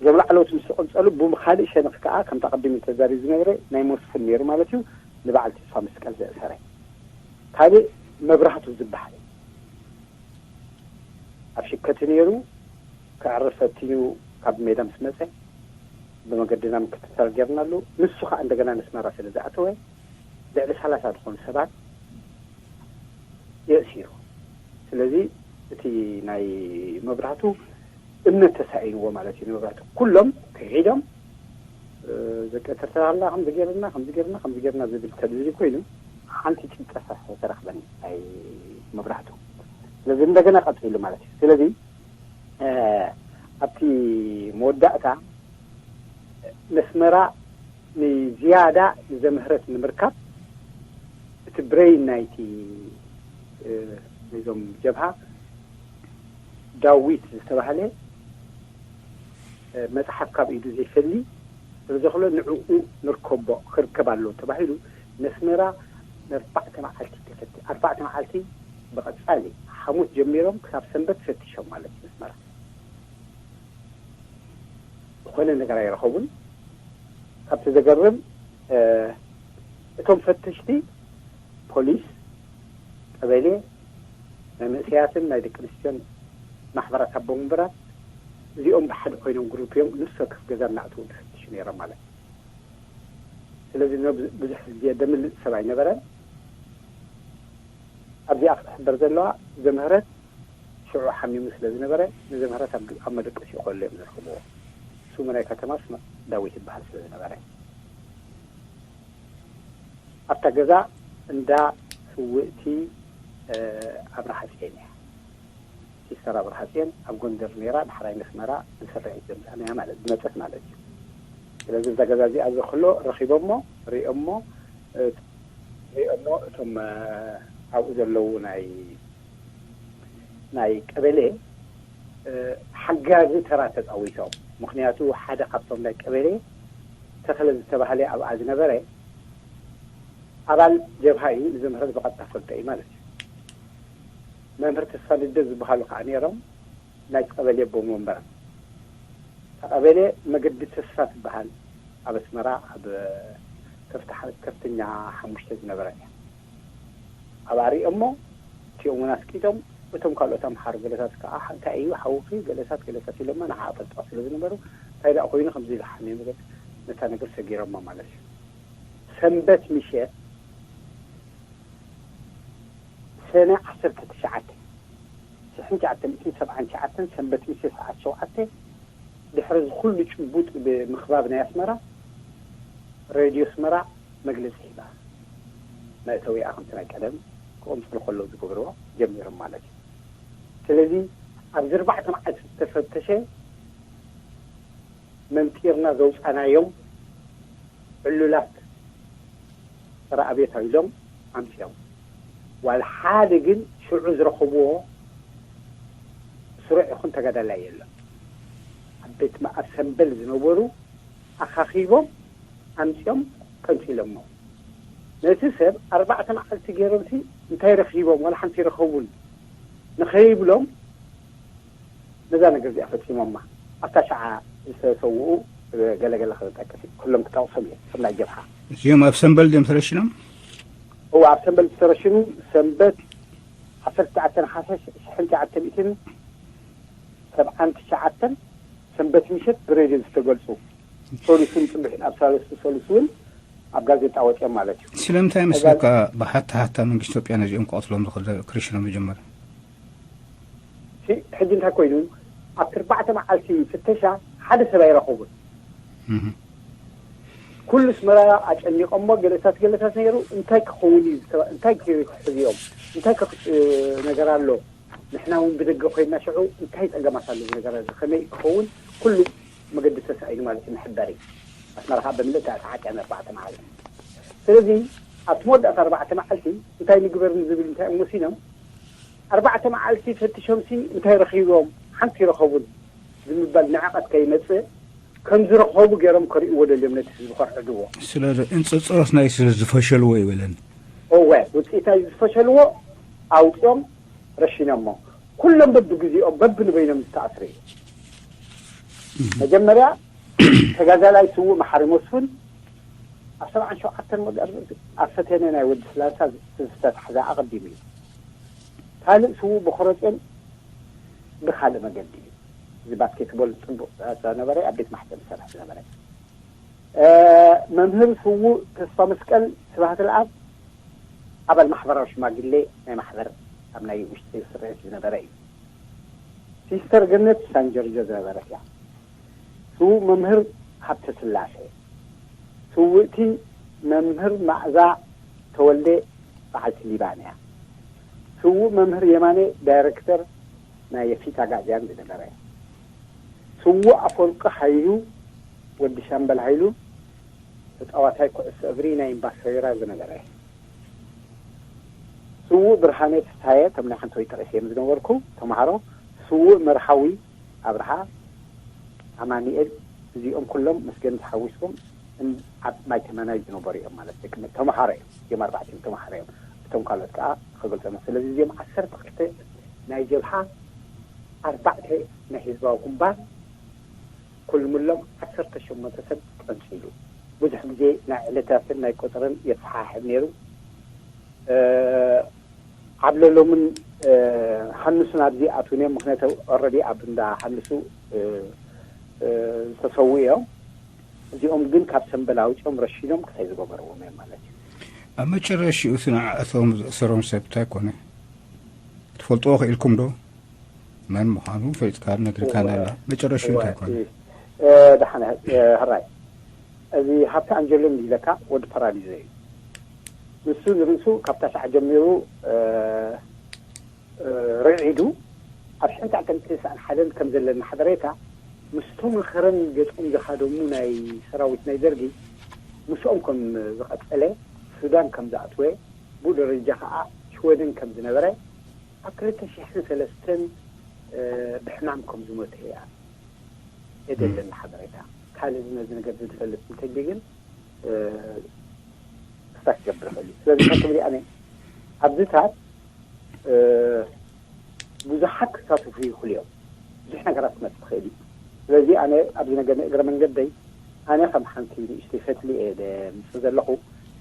እዞም ላዕለዎት ምስ ዝቕንፀሉ ብካሊእ ሸነኽ ከዓ ከምቲ ኣቐዲሙ ተዛሪቡ ዝነበረ ናይ መስፍን ነይሩ ማለት እዩ ንበዓል ተስፋ መስቀል ዘእሰረ ካልእ መብራህቱ ዝበሃል ኣብ ሽከቲ ነይሩ ክዕርፍ ፈቲኑ ካብ ሜዳ ምስ መፀ ብመገድና ምክትታል ጌርናሉ ንሱ ከዓ እንደገና ነስመራ ስለ ዝኣተወ ልዕሊ ሰላሳ ዝኾኑ ሰባት የእሲሩ ስለዚ እቲ ናይ መብራህቱ እምነት ተሳኢንዎ ማለት እዩ ንመብራህቱ ኩሎም ክሒዶም ዘቀትርተር ኣላ ከምዚ ገርና ከምዚ ገርና ከምዚ ገርና ዝብል ተድሊ ኮይኑ ሓንቲ ጭብጠት ተረክበን ናይ መብራህቱ ስለዚ እንደገና ቀፂሉ ማለት እዩ ስለዚ ኣብቲ መወዳእታ ነስመራ ንዝያዳ ንዘምህረት ንምርካብ እቲ ብሬን ናይቲ ናይዞም ጀብሃ ዳዊት ዝተባህለ መፅሓፍ ካብ ኢዱ ዘይፈሊ ስለዘኽሎ ንዕኡ ንርከቦ ክርከብ ኣለዎ ተባሂሉ ነስመራ ንኣርባዕተ መዓልቲ ተፈቲ ኣርባዕተ መዓልቲ ብቐፃሊ ሓሙስ ጀሚሮም ክሳብ ሰንበት ፈቲሾም ማለት እዩ ነስመራ ዝኾነ ነገር ኣይረኸቡን። ካብቲ ዘገርም እቶም ፈተሽቲ ፖሊስ፣ ቀበሌ፣ ናይ መንእሰያትን ናይ ደቂ ኣንስትዮን ማሕበራት ኣቦ መንበራት እዚኦም ብሓደ ኮይኖም ግሩፕ እዮም ንሱ ከፍ ገዛ እናእተዉ ዝፍትሹ ነይሮም ማለት እዩ። ስለዚ ብዙሕ ግዜ ደምልጥ ሰብ ኣይነበረን። ኣብዚኣ ክትሕበር ዘለዋ ዘምህረት ሽዑ ሓሚሙ ስለ ዝነበረ ንዘምህረት ኣብ መደቀሲኡ ከሎ እዮም ዝረኽብዎ። ስሙ ናይ ከተማ ዳዊት ይበሃል ስለ ዝነበረ ኣብታ ገዛ እንዳ ስውእቲ ኣብርሃ ፅዮን እያ። ሲስተር ኣብርሃ ፅዮን ኣብ ጎንደር ነይራ፣ ዳሕራይ ነስመራ ንስርዒት ዘምፃና እያ ማለት ዝመፀት ማለት እዩ። ስለዚ እዛ ገዛ እዚኣ ዘክሎ ረኺቦሞ ሪኦሞ ሪኦሞ እቶም ኣብኡ ዘለዉ ናይ ናይ ቀበሌ ሓጋዚ ተራ ተፃዊቶም። ምክንያቱ ሓደ ካብቶም ናይ ቀበሌ ተኽለ ዝተባህለ ኣብኣ ዝነበረ ኣባል ጀብሃ እዩ። ንዘምህረት ብቐጥታ ፈልጦ እዩ ማለት እዩ። መምህር ተስፋ ልደ ዝበሃሉ ከዓ ነይሮም ናይ ቀበሌ ኣቦ መንበራ። እታ ቀበሌ መገዲ ተስፋ ትበሃል ኣብ ኣስመራ ኣብ ከፍተኛ ሓሙሽተ ዝነበረ እያ። ኣብኣ ሪኦሞ እቲኦም እውን ኣስቂጦም እቶም ካልኦት ኣምሓሩ ገለታት ከዓ እንታይ እዩ ሓውኺ ገለታት ገለታት ኢሎማ ንዓ ፈልጥዋ ስለ ዝነበሩ እንታይ ደኣ ኮይኑ ከምዚ ኢሉ ሓሚሙ ነታ ነገር ሰጊሮማ ማለት እዩ። ሰንበት ምሸት ሰነ ዓሰርተ ትሽዓተ ሽሕን ትሽዓተ ሚእትን ሰብዓን ትሽዓተን ሰንበት ምሸት ሰዓት ሸውዓተ ድሕሪ እዚ ኩሉ ጭቡጥ ብምኽባብ ናይ ኣስመራ ሬድዮ ኣስመራ መግለፂ ሂባ። መእተዊኣ ከምቲ ናይ ቀደም ክቕምፅሉ ከለዉ ዝገብርዎ ጀሚሮም ማለት እዩ። ስለዚ ኣብዚ ኣርባዕተ መዓልቲ ዝተፈተሸ መንጢርና ዘውፃናዮም ዕሉላት ፀረ ኣብዮት ኢሎም ኣምፅኦም። ዋላ ሓደ ግን ሽዑ ዝረኸብዎ ስሩዕ ይኹን ተጋዳላይ የለን። ኣብ ቤት ኣብ ሰንበል ዝነበሩ ኣኻኺቦም ኣምፅኦም ቀንፂሎሞ። ነቲ ሰብ ኣርባዕተ መዓልቲ ገይሮምሲ እንታይ ረኺቦም ዋላ ሓንቲ ይረኸቡን ንኸይብሎም ነዛ ነገር እዚኣ ፈፂሞማ። ኣብታ ሸዓ ዝተሰውኡ ገለገለ ክጠቅስ ኩሎም ክጠቕሶም እየ ከም ናይ ጀብሓ። እዚኦም ኣብ ሰንበል ድዮም ተረሽኖም? እዎ ኣብ ሰንበል ዝተረሽኑ ሰንበት ዓሰርተ ትሽዓተ ነሓሰ ሽሕን ትሽዓተ ሚእትን ሰብዓን ትሽዓተን ሰንበት ምሸት ብሬድዮ ዝተገልፁ ሰሉስን ፅቡሕን ኣብ ሳለስቱ ሰሉስ እውን ኣብ ጋዜጣ ወፂኦም ማለት እዩ። ስለምንታይ መስለካ ብሓታ ሓታ መንግስቲ ኢትዮጵያ ነዚኦም ክቐትሎም ዝኽእል ክርሽኖም ዝጀመረ? ሕጂ እንታይ ኮይኑ ኣብቲ ኣርባዕተ መዓልቲ ፍተሻ ሓደ ሰብ ኣይረኸቡን። ኩሉ ኣስመራ ኣጨኒቆሞ ገለታት ገለታት ነይሩ። እንታይ ክኸውን እዩ እንታይ ክሕዝኦም እንታይ ነገር ኣሎ? ንሕና እውን ብደገ ኮይና ሽዑ እንታይ ፀገማት ኣሎ ነገር ከመይ ክኸውን ኩሉ መገዲ ተሳኢኑ ማለት እዩ። መሕበሪ ኣስመራ ከዓ ብምልእ ተዓጥያ ኣርባዕተ መዓልቲ። ስለዚ ኣብቲ መወዳእታ ኣርባዕተ መዓልቲ እንታይ ንግበር ንዝብል እንታይ እሞ ሲኖም ኣርባዕተ መዓልቲ ፈትሾምሲ እንታይ ረኺቦም ሓንቲ ይረኸቡን ብምባል ንዕቐት ከይመፅእ ከም ዝረኸቡ ገይሮም ከርእይዎ ደልዮም ነቲ ህዝቢ ከርዕድዎ። ስለ እንፅፅሮስ ናይ ስለ ዝፈሸልዎ ይበለን። እወ ውፅኢት ናይ ዝፈሸልዎ ኣውፅኦም ረሺኖሞ ኩሎም በብግዚኦም በብንበይኖም ዝተኣስሩ እዩ። መጀመርያ ተጋዳላይ ስዉእ መሓሪ መስፍን ኣብ ሰብዓን ሸውዓተን ወዲ ኣርባዕተ ኣብ ፈተነ ናይ ወዲ ስላሳ ዝተታሕዘ ኣቐዲሙ እዩ። ካልእ ስዉእ በኮረፅዮን ብካልእ መገዲ እዩ። እዚ ባስኬትቦል ፅቡቅ ዝነበረ ኣብ ቤት ማሕተም ዝሰርሕ ዝነበረ መምህር ስዉእ ተስፋ መስቀል ስብሃት ልኣብ ኣባል ማሕበራዊ ሽማግሌ ናይ ማሕበር ኣብ ናይ ውሽጢ ስርዒት ዝነበረ እዩ። ሲስተር ገነት ሳንጀርጆ ዝነበረት እያ። ስዉእ መምህር ሃብተ ስላሴ፣ ስውእቲ መምህር ማእዛ ተወልደ በዓልቲ ሊባን እያ። ስዉእ መምህር የማነ ዳይረክተር ናይ የፊት ኣጋዚያን ዝነበረ እያ። ስዉእ ኣፈወርቂ ሃይሉ ወዲ ሻምበል ሃይሉ ተጻዋታይ ኩዕሶ እግሪ ናይ እምባ ሰሪራ ዝነበረ፣ ስዉእ ብርሃነ ፍስሃየ፣ ከም ናይ ሓንቲ ወይ ጠቒሰ እዮም ዝነበርኩ ተምሃሮ፣ ስዉእ መርሃዊ ኣብርሃ፣ ኣማኒኤል፣ እዚኦም ኩሎም ምስ ገንዝ ሓዊስኩም እም-፣ ኣብ ማይ ተመናይ ዝነበሩ እዮም ማለት ደቂ መ-፣ ተምሃሮ እዮም። እዚኦም ኣርባዕቲኦም ተምሃሮ እዮም። እቶም ካልኦት ከኣ ክገልጾም። ስለዚ እዚኦም ዓሰርተ ክልተ ናይ ጀብሃ፣ ኣርባዕተ ናይ ህዝባዊ ግንባር፣ ኩልምሎም ዓሰርተ ሸሞንተ ሰብ ቀንጺሉ። ብዙሕ ግዜ ናይ ዕለታትን ናይ ቁጽርን የሰሓሕብ ነይሩ። እ፣ ዓብለሎምን፣ እ፣ ሃንሱን ኣብዚ ኣትውን እዮም። ምኽንያቱ ኦረዲ ኣብ እንዳ ሃንሱ፣ እ፣ እ፣ ዝተሰዉ እዮም። እዚኦም ግን ካብ ሰምበል ኣውጺኦም ረሺኖም ክሳይ ዝገበርዎም እዮም ማለት እዩ። ኣብ መጨረሽኡ እቲ ንዓእቶም ዝእሰሮም ሰብ እንታይ ኮነ? ክትፈልጥዎ ክኢልኩም ዶ? መን ምዃኑ ፈሊጥካ ነግርካና እወ። ኣላ። መጨረሽኡ እወ፣ እንታይ ኮነ? እ፣ እ፣ ደሓነ፣ እ፣ ሕራይ። እዚ ሃብቲ ኣንጀሎ እንዲለካ ወዲ ፓራዲዞ እዩ። ንሱ ንርእሱ ካብ ታሽዓ ጀሚሩ፣ እ፣ እ፣ ርዒዱ ኣብ ሽሕን ትሽዓን ክልተን ሓደን ከም ዘለና ሓበሬታ፣ ምስቶም ንኸረን ገጾም ዝሃደሙ ናይ ሰራዊት ናይ ደርጊ ምስኦም ከም ዝቐጸለ፣ ሱዳን ከም ዝኣትወ፣ ብኡ ደረጃ ከኣ ሽወደን ከም ዝነበረ፣ ኣብ ክልተ ሽሕን ሰለስተን፣ እ፣ ብሕማም ከም ዝሞተ እያ የደለና ሓበሬታ። ካልእ ነዚ ነገር ዝፈልጥ እንተልዩ ግን፣ እ፣ ክስታ ክገብር ይኽእል እዩ። ስለዚ ከም ትብሊ ኣነ ኣብዚታት፣ እ፣ ብዙሓት ክሳተፉ ይኽእሉ እዮም። ብዙሕ ነገራት ክመጽእ ይኽእል እዩ። ስለዚ ኣነ ኣብዚ ነገር ንእግረ መንገደይ ኣነ ከም ሓንቲ ንእሽተይ ፈትሊ እየ ደምጽእ ዘለኹ።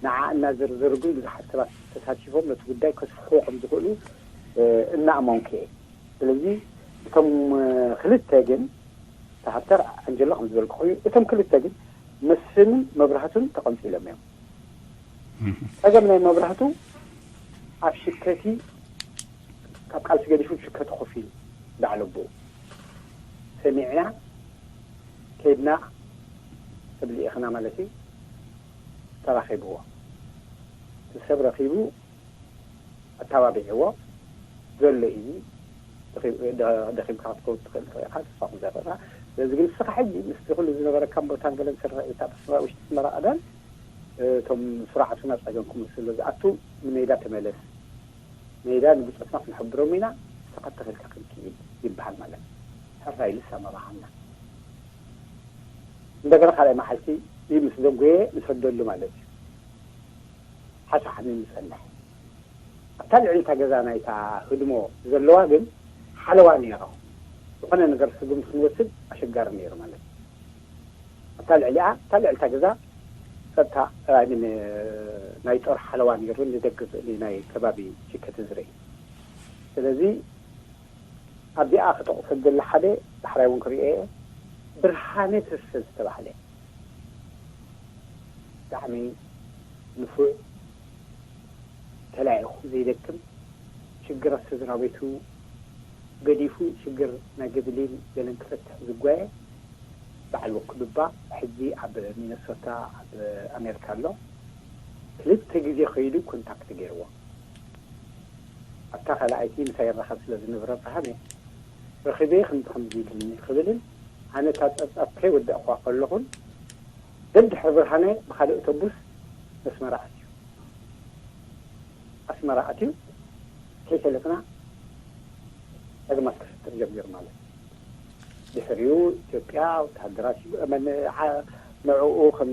ንዓ እናዘርዘሩ ግን ብዙሓት ሰባት ተሳቲፎም ነቲ ጉዳይ ከስፍሕዎ ከም ዝኽእሉ፣ እ፣ እናኣመንኩ እየ። ስለዚ እቶም፣ እ፣ ክልተ ግን፣ ተሃተር ኣንጀሎ ከም ዝበልኩ ኮይኑ፣ እቶም ክልተ ግን መስፍንን መብራህቱን ተቐንጺሎም እዮም። እህ። ጸገም ናይ መብራህቱ ኣብ ሽከቲ፣ ካብ ቃልሲ ገዲፉ ሽከቲ ኮፍ ኢሉ፣ ዳዕለቦ ሰሚዕና ከይድና፣ ሰብ ልኢኽና ማለት እዩ፣ ተራኺብዎ። እቲ ሰብ ረኺቡ ኣተባቢዕዎ ዘሎ እዩ። ደኺ-፣ ደ-፣ ደኺምካ ክትከውን ትኽእል ኢኻ፣ ተስፋ ከም ዘይኮንካ። ስለዚ ግን ንስኻ ሕጂ ምስቲ ኩሉ ዝነበረካን ቦታን ገለን ስርዒታት ኣስመራ፣ ውሽጢ ኣስመራ ቀደም፣ እቶም ስርዓቱ ናብ ጸገም ክመልሱ ስለ ዝኣቱ፣ ንሜዳ ተመለስ። ሜዳ ንብጾትና ክንሕብሮም ኢና፣ ንስኻ ተኺልካ ክንክይድ ይበሃል ማለት እዩ። ሕራይ ኢሉስ ኣመባኻና። እንደገና ካልኣይ መዓልቲ እዩ ምስ ደንጎየ ንሰደሉ ማለት እዩ። ሓሳብ ንጸንሕ። ኣብታ ልዕሊ እታ ገዛ ናይታ ህድሞ ዘለዋ ግን ሓለዋ ነይራ። ዝኾነ ነገር ስጉምቲ ክንወስድ ኣሸጋሪ ነይሩ ማለት እዩ። ኣብታ ልዕሊኣ፣ ኣብታ ልዕሊ እታ ገዛ ጸጥታ፣ ኣይ ሚን፣ ናይ ጦር ሓለዋ ነይሩ፣ ንደገ ስእሊ ናይ ከባቢ ሽከቲ ዝርኢ። ስለዚ ኣብዚኣ ክጠቕሶ ዝደሊ ሓደ ዳሕራይ እውን ክርእዮ እየ፣ ብርሃነ ተስፈ ዝተባህለ ብጣዕሚ ንፉዕ፣ ተላኢኹ ዘይደክም፣ ሽግራት ስድራ ቤቱ ገዲፉ ሽግር ናይ ገድሊን ገለን ክፈትሕ ዝጓየ በዓል ወክዱባ ሕጂ ኣብ ሚነሶታ ኣብ ኣሜሪካ ኣሎ። ክልተ ግዜ ከይዱ ኮንታክት ገይርዎ። ኣብታ ካልኣይቲ ምሳይ ይራኸብ ስለ ዝነበረ ብርሃነ ረኺበ ከምዚ ከምዚ ኢሉኒ ክብልን ኣነ እታ ጸብጻብ ከይወዳእኳ ከለኹን ደድሕሪ ብርሃነ ብኻልእ ኣውቶቡስ ኣስመራ ኣትዩ። ኣስመራ ኣትዩ ከይፈለጥና ጸገማት ክፍጥር ጀሚሩ ማለት እዩ። ድሕሪኡ ኢትዮጵያ ወተሃደራት ይብ-፣ መን-፣ ዓ-፣ ንዕኡ ከም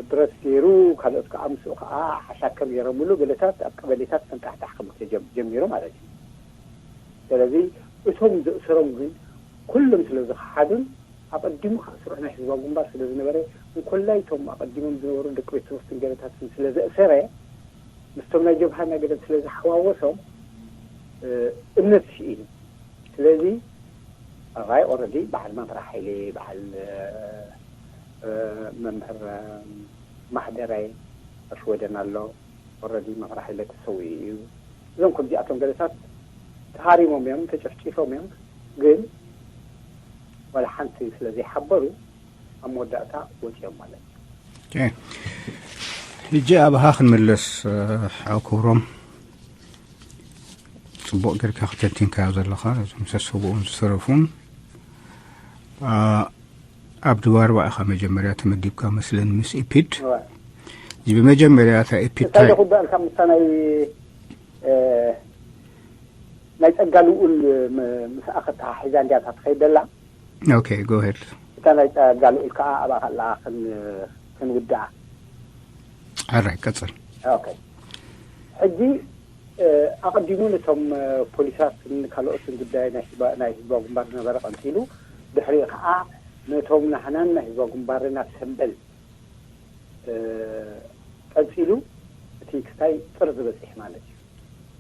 ብረት ገይሩ ካልኦት ከዓ ምስኡ ከዓ ሓሻከ ገይሮምሉ ገለታት ኣብ ቀበሌታት ፈንጣሕጣሕ ክብል ተጀም-፣ ጀሚሩ ማለት እዩ። ስለዚ እቶም ዘእሰሮም ግን ኩሎም ስለ ዝኸሓዱን ኣቐዲሙ ከዓ ስሩዕ ናይ ህዝባዊ ግንባር ስለ ዝነበረ እንኮላይ እቶም ኣቐዲሞም ዝነበሩ ደቂ ቤት ትምህርትን ገለታትን ስለ ዘእሰረ ምስቶም ናይ ጀብሃ ናይ ገለን ስለ ዝሓዋወሶም፣ እ፣ እምነት ስኢኑ። ስለዚ ኣራይ ኦረዲ በዓል መፍራ ሓይሊ፣ በዓል፣ እ፣ እ፣ መምህር፣ እ፣ ማሕደራይ ኣብ ሽወደን ኣሎ። ኦረዲ መፍራ ሓይሊ ተሰዊኡ እዩ። እዞም ከምዚኣቶም ገለታት ተሃሪሞም እዮም፣ ተጨፍጪፎም እዮም። ግን ዋላ ሓንቲ ስለ ዘይሓበሩ ኣብ መወዳእታ ወፂኦም ማለት እዩ። ኦኬ። ሕጂ ኣብኻ ክንምለስ፣ እ፣ ሓው ክብሮም፣ ጽቡቕ ጌርካ ከተንቲንካዮ ዘለኻ፣ እዞም ሰሰብኡን ዝተረፉን፣ እ፣ ኣብ ድባርባ ኢኻ መጀመርያ ተመዲብካ መስለን ምስ ኢፒድ። እዚ ብመጀመርያ እታ ኢፒድ እንታይ እንታይ ደኹ ዳልካ ምስታ ናይ ናይ ጸጋ ልኡል ምስኣ ከተሓሒዛ እንድያ እታ ትኸይድ ዘላ። ኦኬ፣ ጎ ሄድ። እታ ናይ ጸጋ ልኡል ከዓ ኣብኣ ከላ ክንውድኣ። ኣራይ ቀጽል። ኦኬ፣ ሕጂ ኣቐዲሙ ነቶም ፖሊሳትን ካልኦትን ጉዳይ ናይ ህዝባዊ ግንባር ዝነበረ ቀንፂሉ፣ ድሕሪኡ ከዓ ነቶም ናህናን ናይ ህዝባዊ ግንባርን ኣብ ሰምበል ቀፂሉ እቲ ክስታይ ጥርዚ በፂሑ ማለት እዩ።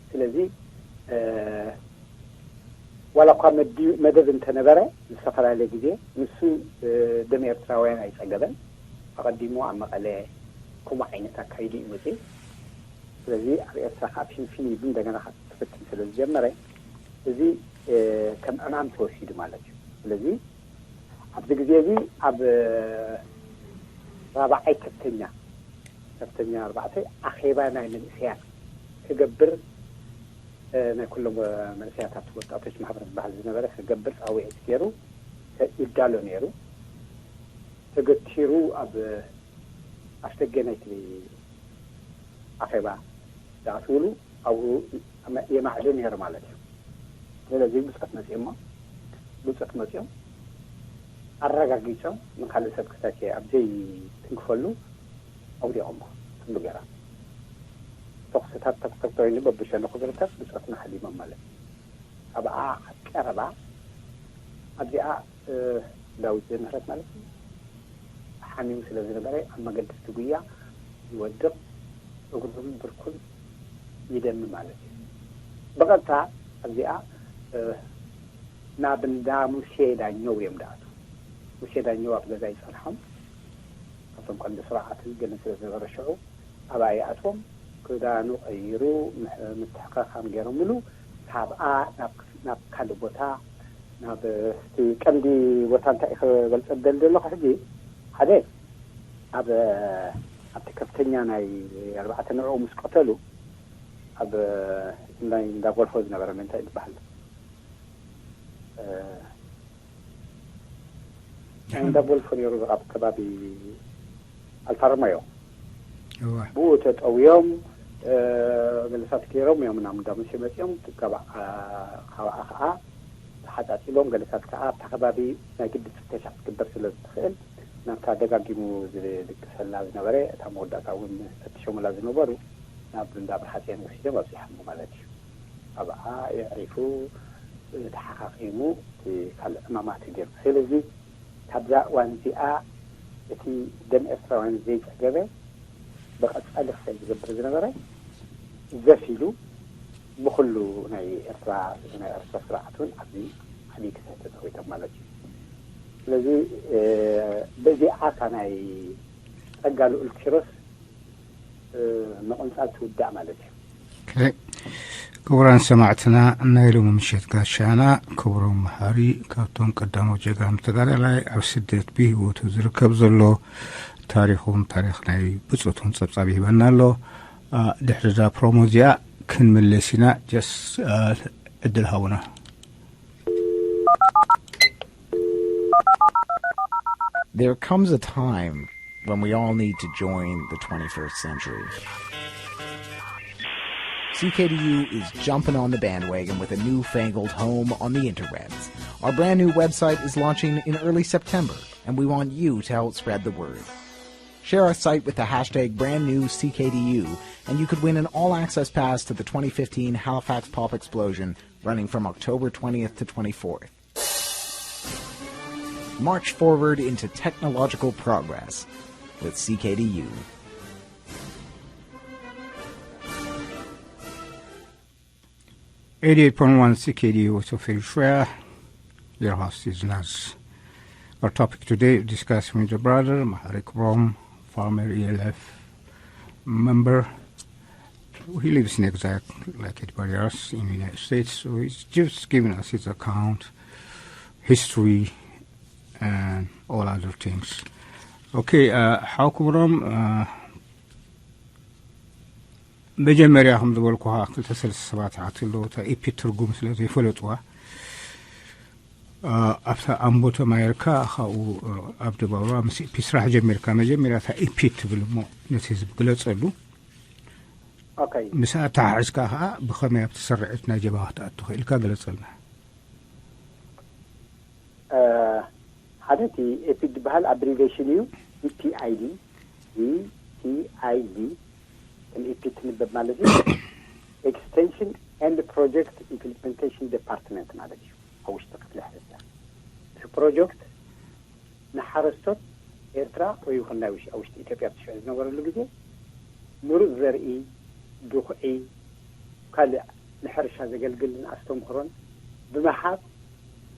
ስለዚ ዋላ እኳ መደብ እንተነበረ ዝተፈላለየ ግዜ ንሱ ደም ኤርትራውያን ኣይፀገበን። ኣቐዲሙ ኣብ መቐለ ከምኡ ዓይነት ኣካይዱ እዩ መፅኡ። ስለዚ ኣብ ኤርትራ ካብ ፊንፊን ኢሉ እንደገና ክፍትን ስለ ዝጀመረ እዚ ከም ዕማም ተወሲዱ ማለት እዩ። ስለዚ ኣብዚ ግዜ እዚ ኣብ ራብዓይ ከፍተኛ ከፍተኛ ኣርባዕተ ኣኼባ ናይ መንእሰያት ክገብር ናይ ኩሎም መንእሰያት ኣብቲ ወጣቶች ማሕበር ዝበሃል ዝነበረ ክገብር ፃውዒት ገይሩ ይዳሎ ነይሩ። ተገቲሩ ኣብ ኣፍደገ ናይቲ ኣኼባ ዝኣትውሉ ኣብኡ የማዕድ ነይሩ ማለት እዩ። ስለዚ ብፆት መፅኦሞ ብፆት መፅኦም ኣረጋጊፆም ንካልእ ሰብ ክሳቸ ኣብ ዘይትንክፈሉ ኣውዲቖሞ ትብሉ ገይራ ተኩስታት ተክተክ ተወይኒ በብሸነኹ ዝርከብ ብፆትና ሃዲሞም ማለት እዩ። ኣብኣ ቀረባ ኣብዚኣ ዳዊት ዘምህረት ማለት እዩ። ሓሚሙ ስለ ዝነበረ ኣብ መገዲ እቲ ጉያ ይወድቕ፣ እግሩን ብርኩን ይደሚ ማለት እዩ። ብቐጥታ ኣብዚኣ ናብ እንዳ ሙሴ ዳኘው እዮም ዳኣቱ። ሙሴ ዳኘው ኣብ ገዛ ይፀንሖም። ካብቶም ቀንዲ ስሩዓትን ገለን ስለ ዝነበረ ሽዑ ኣብኣ ይኣትዎም። ክዳኑ ቀይሩ ምትሕኻኻም ገይሮምሉ። ካብኣ ናብ ካልእ ቦታ ናብ እቲ ቀንዲ ቦታ እንታይ ክበልፀ ደል ዘለኹ ሕጂ ሓደ ኣብ ኣብቲ ከፍተኛ ናይ ኣርባዕተ ንዕኡ ምስ ቀተሉ ኣብ ናይ እንዳ ጎልፎ ዝነበረ ምንታይ ዝበሃል ናይ እንዳ ጎልፎ ነይሩ ኣብ ከባቢ ኣልፋረማዮ ብኡ ተጠውዮም ገለሳት ገይሮም እዮም ናብ እንዳ ሙሴ መፅኦም። ካብኣ ከዓ ተሓፃፂቦም ገለሳት ከዓ ኣብታ ከባቢ ናይ ግዲ ፍተሻ ክትግበር ስለ ዝትኽእል ናብታ ደጋጊሙ ዝድቅሰላ ዝነበረ እታ መወዳእታ እውን ፈትሾምላ ዝነበሩ ናብ እንዳ ብርሓፅያን ወሲዶም ኣብዚሖሞ ማለት እዩ። ኣብኣ የዕሪፉ ተሓኻኺሙ ካልእ ዕማማት ገይሩ። ስለዚ ካብዛ እዋን እዚኣ እቲ ደም ኤርትራውያን ዘይጸገበ ብቐጻሊ ክሳይ ዝገብር ዝነበረ ዘፊሉ ብኩሉ ናይ ኤርትራ ናይ ኤርትራ ስርዓት እውን ኣብዚ ዓብዪ ክሳይ ተጸዊቶም ማለት እዩ። ስለዚ በዚኣ እታ ናይ ጸጋ ልኡል ኪሮስ ምቕንጻል ትውዳእ ማለት እዩ። ክቡራን ሰማዕትና ናይ ሎሚ ምሸት ጋሻና ክብሮም መሓሪ ካብቶም ቀዳሞት ጀጋኑ ተጋዳላይ ኣብ ስደት ብህይወቱ ዝርከብ ዘሎ ታሪኹን ታሪኽ ናይ ብፁዕቱን ጸብጻብ ይህበና ኣሎ። ድሕሪ እዛ ፕሮሞ እዚኣ ክንምለስ ኢና። ጀስ ዕድል ሃቡና። There comes a time when we all need to join the twenty-first century. C K D U is jumping on the bandwagon with a newfangled home on the interwebs. Our brand new website is launching in early September, and we want you to help spread the word. Share our site with the hashtag brand new C K D U, and you could win an all access pass to the twenty fifteen Halifax Pop Explosion running from October twentieth to twenty-fourth. March forward into technological progress with C K D U. Eighty-eight point one C K D U Autofilshware, your host is Naz. Our topic today, discussing with the brother Maharik Rom, former E L F member. He lives in exile like everybody else in the United States, so he's just giving us his account, history, and all other things. Okay, uh, ሓው ክብሮም፣ uh, መጀመርያ ከም ዝበልኩኻ ክልተ ሰለስተ ሰባት ይሓቱ ኣለዉ፣ እታ ኢፒ ትርጉም ስለ ዘይፈለጥዋ። ኣብታ ኣምቦ ተማሂርካ፣ ካብኡ ኣብ ደባብራ ምስ ኢፒ ስራሕ ጀሚርካ። መጀመርያ እታ ኢፒ ትብል እሞ ነቲ ህዝቢ ግለጸሉ። ኦኬ። ምስ ኣተሓሕዝካ ከዓ ብኸመይ ኣብቲ ስርዒት ናይ ጀብሃ ክትኣቱ ክኢልካ ግለጸልና። ሓደ እቲ ኤፒድ ዝበሃል ኣብሪቬሽን እዩ። ኢፒኣይዲ ኢፒኣይዲ ከም ኢፒ ትንበብ ማለት እዩ። ኤክስቴንሽን ኤንድ ፕሮጀክት ኢምፕሊመንቴሽን ዲፓርትመንት ማለት እዩ። ኣብ ውሽጢ ክፍሊ ሕርሻ እቲ ፕሮጀክት ንሓረስቶት ኤርትራ ወይ ይኹን ናይ ውሽ- ኣብ ውሽጢ ኢትዮጵያ ብትሽዑ ዝነበረሉ ግዜ ምሩፅ ዘርኢ፣ ድኹዒ፣ ካልእ ንሕርሻ ዘገልግልን ኣስተምህሮን ብምሃብ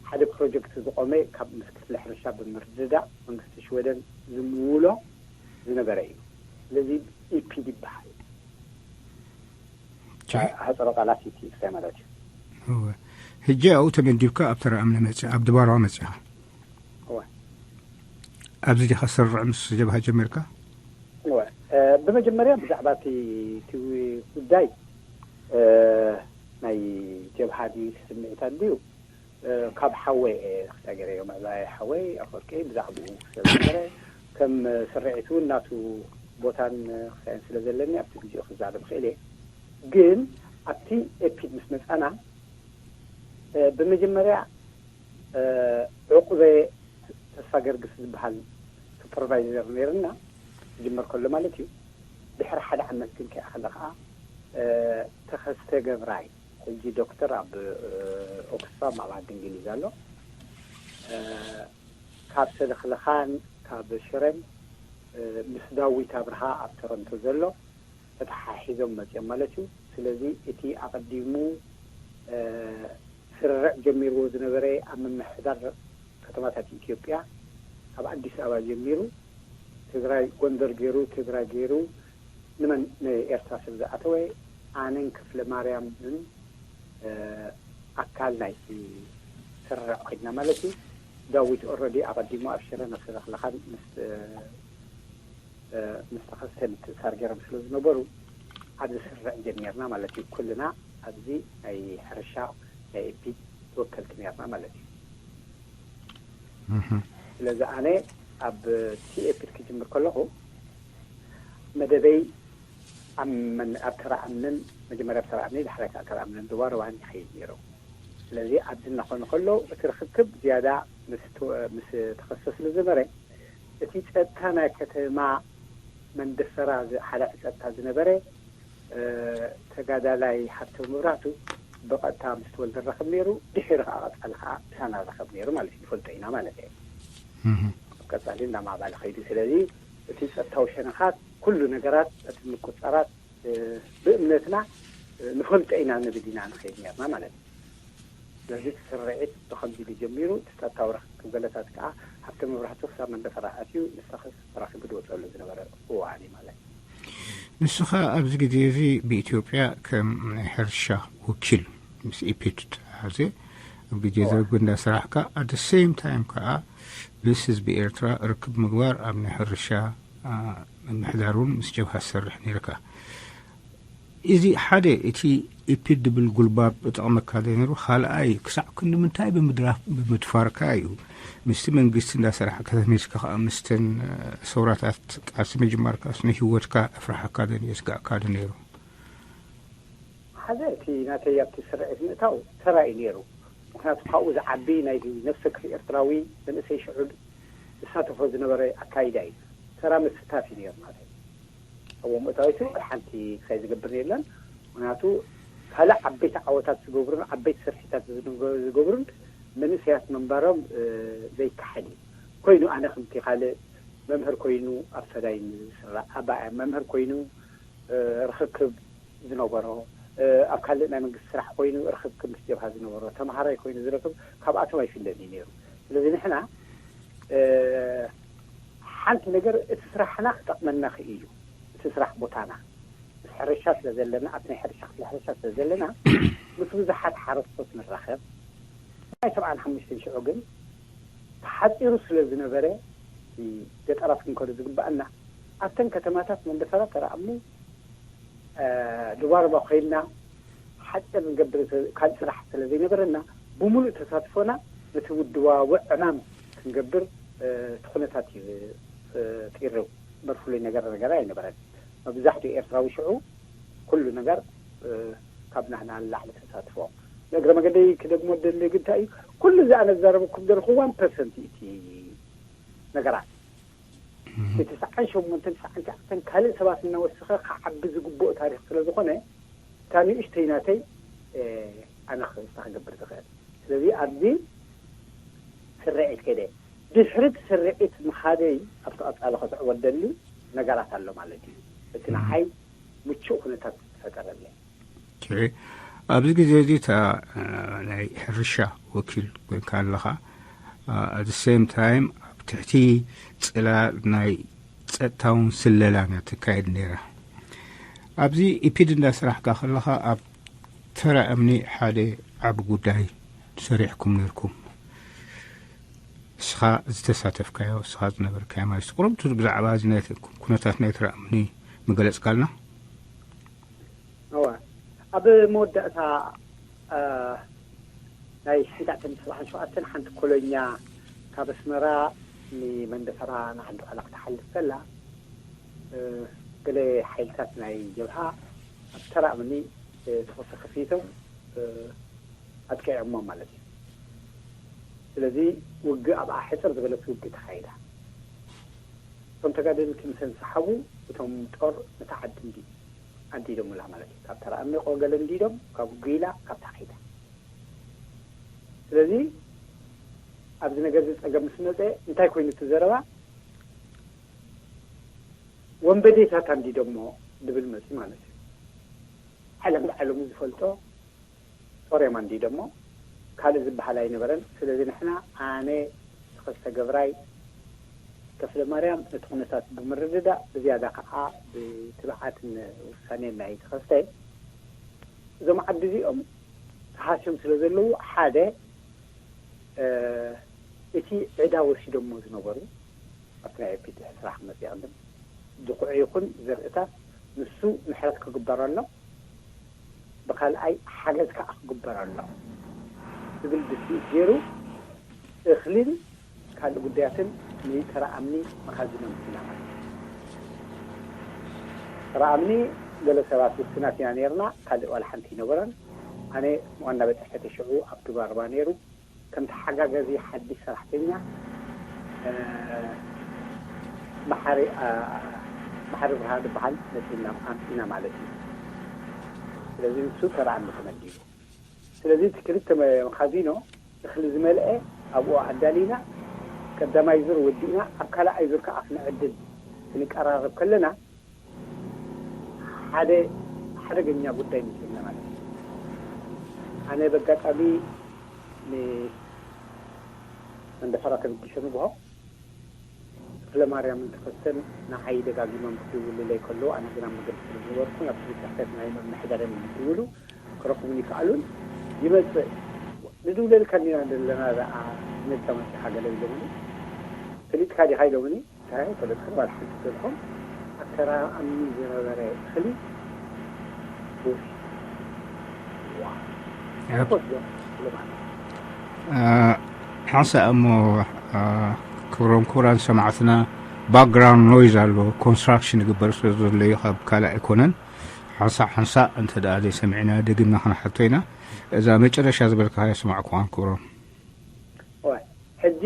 ሓደ ፕሮጀክት ዝቆመ ካብ ምስ ክፍሊ ሕርሻ ብምርድዳእ መንግስቲ ሽወደን ዝምውሎ ዝነበረ እዩ። ስለዚ ኢፒድ ይበሃል። ሓፀሮ ቃላት ኢቲ ኤክስኣይ ማለት እዩ። እወ። ሕጂ ኣብኡ ተመዲብካ ኣብ ተራ እምኒ መፅእ ኣብ ድባርዋ መፅእኻ። እወ። ኣብዚ ዲኻ ስርዕ ምስ ጀብሃ ጀሚርካ? እወ። ብመጀመርያ ብዛዕባ እቲ እቲ ጉዳይ ናይ ጀብሃ ድዩ ስምዒት ኣድዩ ካብ ሓወይ እየ ክሳገረዮ ምዕባይ ሓወይ ኣፈወርቂ ብዛዕባኡ ስለዝነበረ ከም ስርዒት እውን ናቱ ቦታን ክሳየን ስለ ዘለኒ ኣብቲ ግዜኡ ክዛረብ ክእል እየ። ግን ኣብቲ ኤፒድ ምስ መፃና ብመጀመርያ ዕቁበ ተስፋ ገርግስ ዝበሃል ሱፐርቫይዘር ነይርና ክጅመር ከሎ ማለት እዩ። ድሕሪ ሓደ ዓመት ግን ከይኣኸለ ከዓ ተኸስተ ገብራይ ሕጂ ዶክተር ኣብ ኦክስፋም ኣብ ዓዲ እንግሊዝ ኣሎ። ካብ ሰለኽለኻን ካብ ሽረን ምስ ዳዊት ኣብርሃ ኣብ ቶሮንቶ ዘሎ ተተሓሒዞም መፅኦም ማለት እዩ። ስለዚ እቲ ኣቐዲሙ ስርርዕ ጀሚርዎ ዝነበረ ኣብ ምምሕዳር ከተማታት ኢትዮጵያ ካብ ኣዲስ ኣበባ ጀሚሩ ትግራይ ጎንደር ገይሩ ትግራይ ገይሩ ንመን ንኤርትራ ስለ ዝኣተወ ኣነን ክፍለ ማርያምን ኣካል ናይቲ ስርርዕ ኮይንና ማለት እዩ። ዳዊት ኦረዲ ኣቐዲሙ ኣብ ሽረ ነፍሰ ለኽለኻን ምስ ምስ ተኸስተ ምትእሳር ገይሮም ስለ ዝነበሩ ኣብዚ ስርርዕ ጀሚርና ማለት እዩ። ኩልና ኣብዚ ናይ ሕርሻ ናይ ኤፒድ ተወከልቲ ነርና ማለት እዩ። ስለዚ ኣነ ኣብ ቲ ኤፒድ ክጅምር ከለኹ መደበይ ኣብ መን- ኣብ ተራ ኣምንን መጀመርያ ኣብ ተራ ኣምኒ ዳሕራይ ከዓ ተራ ኣምንን ድዋርዋን ይኸይድ ነይሩ። ስለዚ ኣብዚ እናኾነ ከሎ እቲ ርክክብ ዝያዳ ምስ ተ- ምስ ተኸስተ ስለ ዝነበረ እቲ ጸጥታ ናይ ከተማ መንደፈራ ዝ- ሓላፊ ጸጥታ ዝነበረ ተጋዳላይ ሃብተ መብራህቱ ብቐጥታ ምስ ተወልደ ረኸብ ነይሩ። ድሒሩ ከዓ ቀጻሊ ከዓ ምሳና ረኸብ ነይሩ ማለት እዩ። ንፈልጦ ኢና ማለት እዩ። ቀጻሊ እናማዕባለ ከይዱ። ስለዚ እቲ ጸጥታዊ ሸነኻት ኩሉ ነገራት እቲ ምቁጻራት ብእምነትና ንፈልጦ ኢና ንብል ኢና ንኸይድ ነርና ማለት እዩ። ስለዚ እቲ ስርዒት ብኸምዚ ኢሉ ጀሚሩ እቲ ጸጥታዊ ረኽብ ገለታት ከዓ ሃብተ መብራህቱ ክሳብ መንደፈራ ኣትዩ ንሳኸስ ተራኺቡ ዝወፀሉ ዝነበረ እዋን እዩ ማለት እዩ። ንስኻ ኣብዚ ግዜ እዚ ብኢትዮጵያ ከም ናይ ሕርሻ ወኪል ምስ ኢፒድ ተተሓዘ ኣብ ግዜ ደርግ እንዳ ስራሕካ ኣደ ሴም ታይም ከዓ ምስ ህዝቢ ኤርትራ ርክብ ምግባር ኣብ ናይ ሕርሻ ምምሕዳር እውን ምስ ጀብሃ ትሰርሕ ነይርካ። እዚ ሓደ እቲ ኢፒድ ድብል ጉልባብ እጠቕመካ ዘይነሩ ካልኣይ ክሳዕ ክንዲ ምንታይ ብምድራፍ ብምድፋርካ እዩ ምስቲ መንግስቲ እንዳሰራሕካ ተተሚስካ ከዓ ምስተን ሰውራታት ቃልሲ ምጅማርካስ ንህይወትካ ኣፍርሓካ ዶ የስጋእካ ዶ ነይሩ? ሓደ እቲ ናተይ ኣብቲ ስርዒት ምእታው ተራ እዩ ነይሩ። ምክንያቱ ካብኡ ዝዓቢ ናይ ነፍሰ ክፍ ኤርትራዊ መንእሰይ ሽዑብ ዝሳተፎ ዝነበረ ኣካይዳ እዩ። ተራ ምስታፍ እዩ ነይሩ ማለት እዩ። ኣብኡ ምእታዊቱ ሓንቲ ክሳይ ዝገብር የለን። ምክንያቱ ካልእ ዓበይቲ ዓወታት ዝገብሩን ዓበይቲ ስርሒታት ዝገብሩን መንእሰያት ምንባሮም ዘይከሓድ እዩ። ኮይኑ ኣነ ከምቲ ካልእ መምህር ኮይኑ ኣብ ሰዳይ ዝስራዕ ኣባያ መምህር ኮይኑ ርክክብ ዝነበሮ ኣብ ካልእ ናይ መንግስቲ ስራሕ ኮይኑ ርክክብ ምስ ጀብሃ ዝነበሮ ተምሃራይ ኮይኑ ዝረክብ ካብኣቶም ኣይፍለን እዩ ነይሩ። ስለዚ ንሕና ሓንቲ ነገር እቲ ስራሕና ክጠቕመና ክኢሉ እቲ ስራሕ ቦታና ምስ ሕርሻ ስለ ዘለና ኣብቲ ናይ ሕርሻ ክፍሊ ሕርሻ ስለ ዘለና ምስ ብዙሓት ሓረስቶት ንራኸብ ናይ ሰብዓን ሓሙሽተን ሽዑ ግን ተሓፂሩ ስለ ዝነበረ ገጠራት ክንከዱ ዝግባኣና ኣብተን ከተማታት መንደፈራ ተረኣሙ ድባርባ ኮይንና ሓፂር ንገብር ካልእ ስራሕ ስለ ዘይነበረና ብምሉእ ተሳትፎና ነቲ ውድባዊ ዕማም ክንገብር እቲ ኩነታት እዩ ፈጢሩ። እምበር ፍሉይ ነገር ነገር ኣይነበረን። መብዛሕትኡ ኤርትራዊ ሽዑ ኩሉ ነገር ካብ ናህና ንላዕሊ ተሳትፎ። ንእግረ መገደይ ክደግሞ ደሊ ግን እንታይ እዩ፣ ኩሉ እዚ ኣነ ዝዛረበኩም ዘለኹ ዋን ፐርሰንት እቲ ነገራት እቲ ትስዓን ሸሞንተን ትስዓን ትሽዓተን ካልእ ሰባት እናወሰኸ ክዓቢ ዝግብኦ ታሪኽ ስለ ዝኾነ እታ ንእሽተይ ናተይ ኣነ ክስታ ክገብር ዝኽእል። ስለዚ ኣብዚ ስርዒት ከደ ድሕሪት ስርዒት ምኻደይ ኣብቲ ቀጻሊ ከስዕቦ ደሊ ነገራት ኣሎ ማለት እዩ። እቲ ንዓይ ምቹእ ኩነታት ፈጠረለይ። ኣብዚ ግዜ እዚ እታ ናይ ሕርሻ ወኪል ኮይንካ ኣለኻ። ኣት ሴም ታይም ኣብ ትሕቲ ፅላል ናይ ፀጥታውን ስለላን እያ ትካየድ ነይራ። ኣብዚ ኢፒድ እንዳሰራሕካ ከለኻ ኣብ ተራ እምኒ ሓደ ዓቢ ጉዳይ ሰሪሕኩም ነርኩም። እስኻ ዝተሳተፍካዮ፣ እስኻ ዝነበርካዮ ማለት እዩ። ቁሩብ ብዛዕባ እዚ ናይ ኩነታት ናይ ተራ እምኒ ምገለጽካልና? እወ፣ ኣብ መወዳእታ ናይ ሽሕን ትሽዓተ ሚእትን ሰብዓን ሸውዓተን ሓንቲ ኮሎኛ ካብ ኣስመራ ንመንደፈራ ንዓዲ ቃላ ክትሓልፍ ከላ፣ ገለ ሓይልታት ናይ ጀብሃ ኣብ ተራ እምኒ ተኾሰ ከፊቶም ኣጥቂዖሞ ማለት እዩ። ስለዚ ውግእ ኣብኣ ሕፅር ዝበለት ውግእ ተኻይዳ። እቶም ተጋደልቲ ምስ እንሰሓቡ እቶም ጦር ነታ ዓዲ እንዲ ኣንዲዶምላ ማለት እዩ። ካብ ተራ እምኒ ቆገለ እንዲዶም፣ ካብ ጉይላ፣ ካብ ታኺዳ። ስለዚ ኣብዚ ነገር እዚ ፀገም ምስ መፀ እንታይ ኮይኑ እቲ ዘረባ? ወንበዴታት ኣንዲዶሞ ዝብል መፂ ማለት እዩ። ዓለም ብዓለሙ ዝፈልጦ ጦር እዮም ኣንዲዶሞ፣ ካልእ ዝበሃል ኣይነበረን። ስለዚ ንሕና ኣነ ተኸስተ ገብራይ ተኽለ ማርያም ነቲ ኩነታት ብምርድዳእ ብዝያዳ ከዓ ብትብዓትን ውሳኔን ናይ ተኸስተ እዞም ዓዲ እዚኦም ተሃስዮም ስለ ዘለዉ ሓደ እቲ ዕዳ ወሲዶሞ ዝነበሩ ኣብቲ ናይ ፒቲ ስራሕ መፅእ ቅድም ዝኩዕ ይኹን ዘርእታት ንሱ ምሕረት ክግበረሎም ብካልኣይ ሓገዝ ከዓ ክግበረሎም ዝብል ድፍኢት ገይሩ እኽልን ካልእ ጉዳያትን ንተራ ኣምኒ መኻዚኖም ኢና ማለት እዩ። ተራ ኣምኒ ገለ ሰባት ውስናት ኢና ነርና፣ ካልእ ዋላ ሓንቲ ይነበረን። ኣነ ዋና ቤት ጽሕፈት ሽዑ ኣብ ድባርባ ነይሩ። ከም ተሓጋጋዚ ሓድሽ ሰራሕተኛ መሓሪ ብርሃ ዝበሃል መፂና ኣምፂና ማለት እዩ። ስለዚ ንሱ ተራ ኣምኒ ተመዲቡ። ስለዚ እቲ ክልተ መኻዚኖ እኽሊ ዝመልአ ኣብኡ ኣዳሊና ቀዳማይ ዙር ወዲእና ኣብ ካልኣይ ዙር ከዓ ክንዕድል ክንቀራረብ ከለና ሓደ ሓደገኛ ጉዳይ መፂኡና ማለት እዩ። ኣነ በጋጣሚ ንመንደፈራ ተበጊሰ ንግሆ ተኽለ ማርያምን ተኸስተን ንዓይ ደጋጊሞም ክድውሉለይ ከለዉ ኣነ ግና መገዲ ስለ ዝነበርኩ ናብ ክፍሊ ጽሕፈት ናይ ምምሕዳር እዮም ዝድውሉ። ክረኽቡኒ ይከኣሉን። ይመጽእ ንድውለልካ እንዲና ዘለና ደኣ መጻ መጺኻ ገለ ኢሎምኒ። ፈሊጥካ ዲኻ ኢሎምኒ። እንታይ ፈለጥካ ባል ሓንቲ ዘልኩም ኣብ ተራ ኣምኒ ዝነበረ እኽሊ ወስድዋ ወስዶ ኢሎም ኣለ። ሓንሳእ እሞ ክብሮም ክቡራን ሰማዕትና ባክግራውንድ ኖይዝ ኣሎ ኮንስትራክሽን ይግበር ስለ ዘሎ እዩ ካብ ካልእ ኣይኮነን። ሓንሳእ ሓንሳእ እንተ ደኣ ዘይሰሚዕና ደጊምና ክንሓቶ ኢና። እዛ መጨረሻ ዝበልካ የስማዕኩኻን ክብሮም። ሕጂ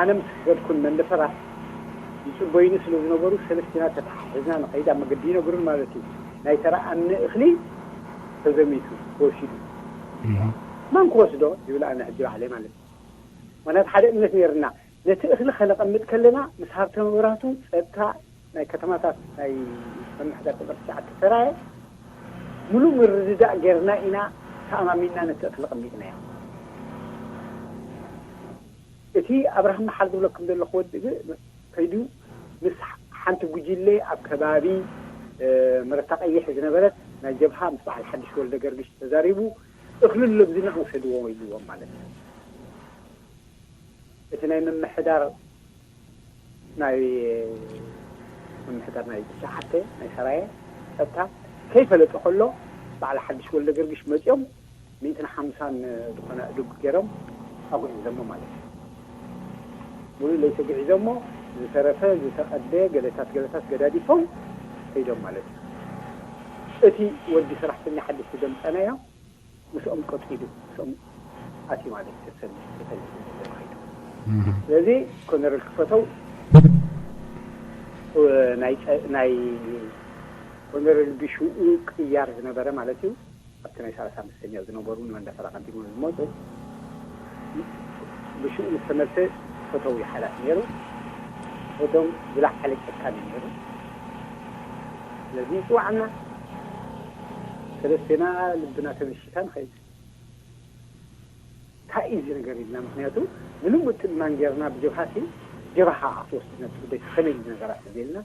ኣነ ምስ ከድኩን መንደፈራ ይፅበዩኒ ስለ ዝነበሩ ሰለስቲና ተተሓሒዝና ንኸይድ ኣብ መገዲ ይነግሩን ማለት እዩ። ናይ ተራ ኣምኒ እኽሊ ተዘሚቱ ተወሲዱ መን ክወስዶ ይብል ኣነ ሕጂ ባዕለይ ማለት እዩ። ምክንያቱ ሓደ እምነት ነይርና ነቲ እኽሊ ከነቐምጥ ከለና ምስ ሃብተ መብራህቱ ፀጥታ ናይ ከተማታት ናይ መምሕዳር ቁፅሪ ትሽዓተ ተራየ ሙሉእ ምርድዳእ ጌርና ኢና ተኣማሚንና ነቲ እኽሊ ቀሚጥናዮ። እቲ ኣብርሃም መሓር ዝብለኩም ዘለኹ ወዲ ከይዱ ምስ ሓንቲ ጉጅለ ኣብ ከባቢ መረታ ቀይሕ ዝነበረት ናይ ጀብሃ ምስ በዓል ሓድሽ ወልደ ገርግሽ ተዛሪቡ እኽሊ ለብዝና ውሰድዎ ኢልዎም ማለት እዩ። እቲ ናይ ምምሕዳር ናይ ምምሕዳር ናይ ትሽዓተ ናይ ሰራየ ጸጥታ ከይፈለጠ ከሎ በዓል ሓድሽ ወልደ ገርግሽ መጺኦም ሚእትን ሓምሳን ዝኾነ ኣእዱግ ገይሮም ኣጉዒዞሞ ማለት እዩ። ሙሉእ ለይቲ ኣጉዒዞሞ፣ ዝተረፈ ዝተቐደ ገለታት ገለታት ገዳዲፎም ከይዶም ማለት እዩ። እቲ ወዲ ሰራሕተኛ ሓድሽ ዝደምፀናዮ ምስኦም ቀፂሉ ምስኦም ኣትዩ ማለት እዩ። ተሰል ተሰል ከይዱ። ስለዚ ኮነረል ክፈተው ናይ ፀ- ናይ ኮነረል ብሽኡ ቅያር ዝነበረ ማለት እዩ። ኣብቲ ናይ ሰላሳ ኣምስተኛ ዝነበሩ ንመንደፈራ ቀዲሙ ዝመፁ ብሽኡ ምስ ተመልሰ ፈተው ይሓላፍ ነይሩ። ፈቶም ዝለዓለ ጨካን እዩ ነይሩ። ስለዚ ይፅዋዕና ሰለስቴና ልብና ተመሽካ ንኸይድ እንታይ እዩ እዚ ነገር ኢልና። ምክንያቱ ምንም ውጥን ማን ጌርና ብጀብሃ ሲ ጀብሃ ክትወስድ ነቲ ጉዳይ ከመይ ኢሉ ነገራት ተዘይልና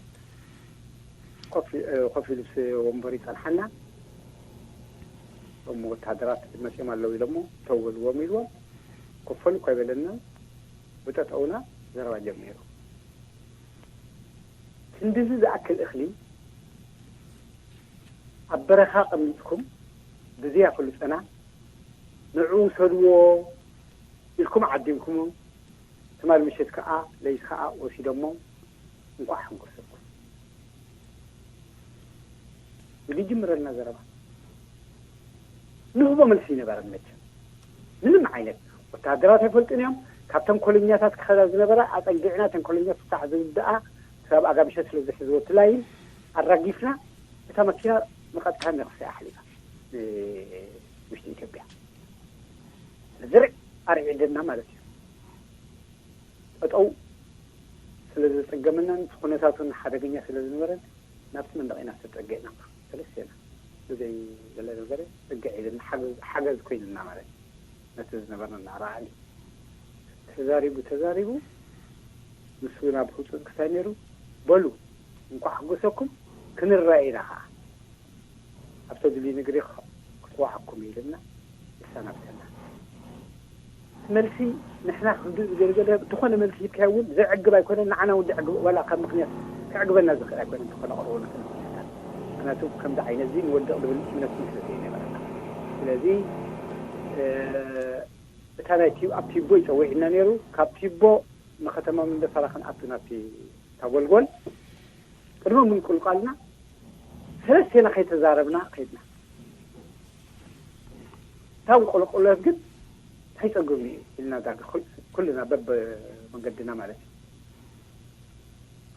ኮፍ እ፣ ኮፍ ኢሉ ምስ ወንበር ይጸንሓና። እሞ ወተሃደራት መጺኦም ኣለዉ ኢሎሞ ተው በልዎም ኢልዎም ኮፈሉ እኳ ይበለና ብጠጠውና ዘረባ ጀሚሩ። ክንድዚ ዝኣክል እኽሊ ኣብ በረኻ ቀሚጥኩም ብዘይ ኣፍልጦና ንዑ ውሰድዎ ኢልኩም ዓዲምኩሞ ትማል ምሸት ከኣ ለይቲ ከኣ ወሲዶሞ እንቋዕ ሓንጎሰኩም ኢሉ ይጅምረልና ዘረባ። ንህቦ መልሲ ይነበረን መቸም ምንም ዓይነት ወተሃደራት ኣይፈልጡን እዮም። ካብ ተንኮለኛታት ክኸዳ ዝነበራ ኣጸጊዕና ተንኮለኛ ክሳዕ ዝውድኣ ክሳብ ኣጋምሸት ስለ ዝሕዝወ እቲ ላይን ኣራጊፍና እታ መኪና ንቐጥታ ነኽሲ ኣሕሊፋ ውሽጢ ኢትዮጵያ ዝርዕ ኣርዒደና ማለት እዩ። ጠጠው ስለ ዝጸገመናን ኩነታቱን ሓደገኛ ስለ ዝነበረን ናብቲ መንደቕ ኢና ተጸጊዕና። ሰለስቴና ብዘይ ገለ ነገር ጽግዕ ኢልና ሓገዝ ሓገዝ ኮይንና ማለት እዩ። ነቲ ዝነበረና ራዕዲ ተዛሪቡ ተዛሪቡ ንሱ ናብ ህጹጽ ክሳይ ነይሩ። በሉ እንኳዕ ሓጎሰኩም ክንረአ ኢና ኸዓ ኣብ ተድልዩ ንግሪ ክትወሓኩም ኢልና ይሰናብተና። መልሲ ንሕና ክንድኡ ዝገለገለ ዝኾነ መልሲ ሂብካዮ እውን ዘዕግብ ኣይኮነን። ንዓና እውን ዘዕግብ ዋላ ካብ ምክንያት ከዕግበና ዝኽእል ኣይኮነን። ዝኾነ ቅርቡ ንክእል ምክንያታት ምክንያቱ ከምዚ ዓይነት እዚ ንወድቕ ዝብል እምነት ምስለት እዩ ነበረና። ስለዚ እ፣ እታ ናይ ቲ- ኣብ ቲቦ ይፀውዒና ነይሩ። ካብ ቲቦ ንከተማ መንደፈራ ክንኣቱ ናብቲ ታጎልጎል ቅድሚ ምንቁልቋልና ሰለስቴና ከይተዛረብና ከይድና። እታ ቁልቁለት ግን ኣይፀግብን እዩ ኢልና ዳርጋ ኩል- ኩልና በብ መንገድና ማለት እዩ።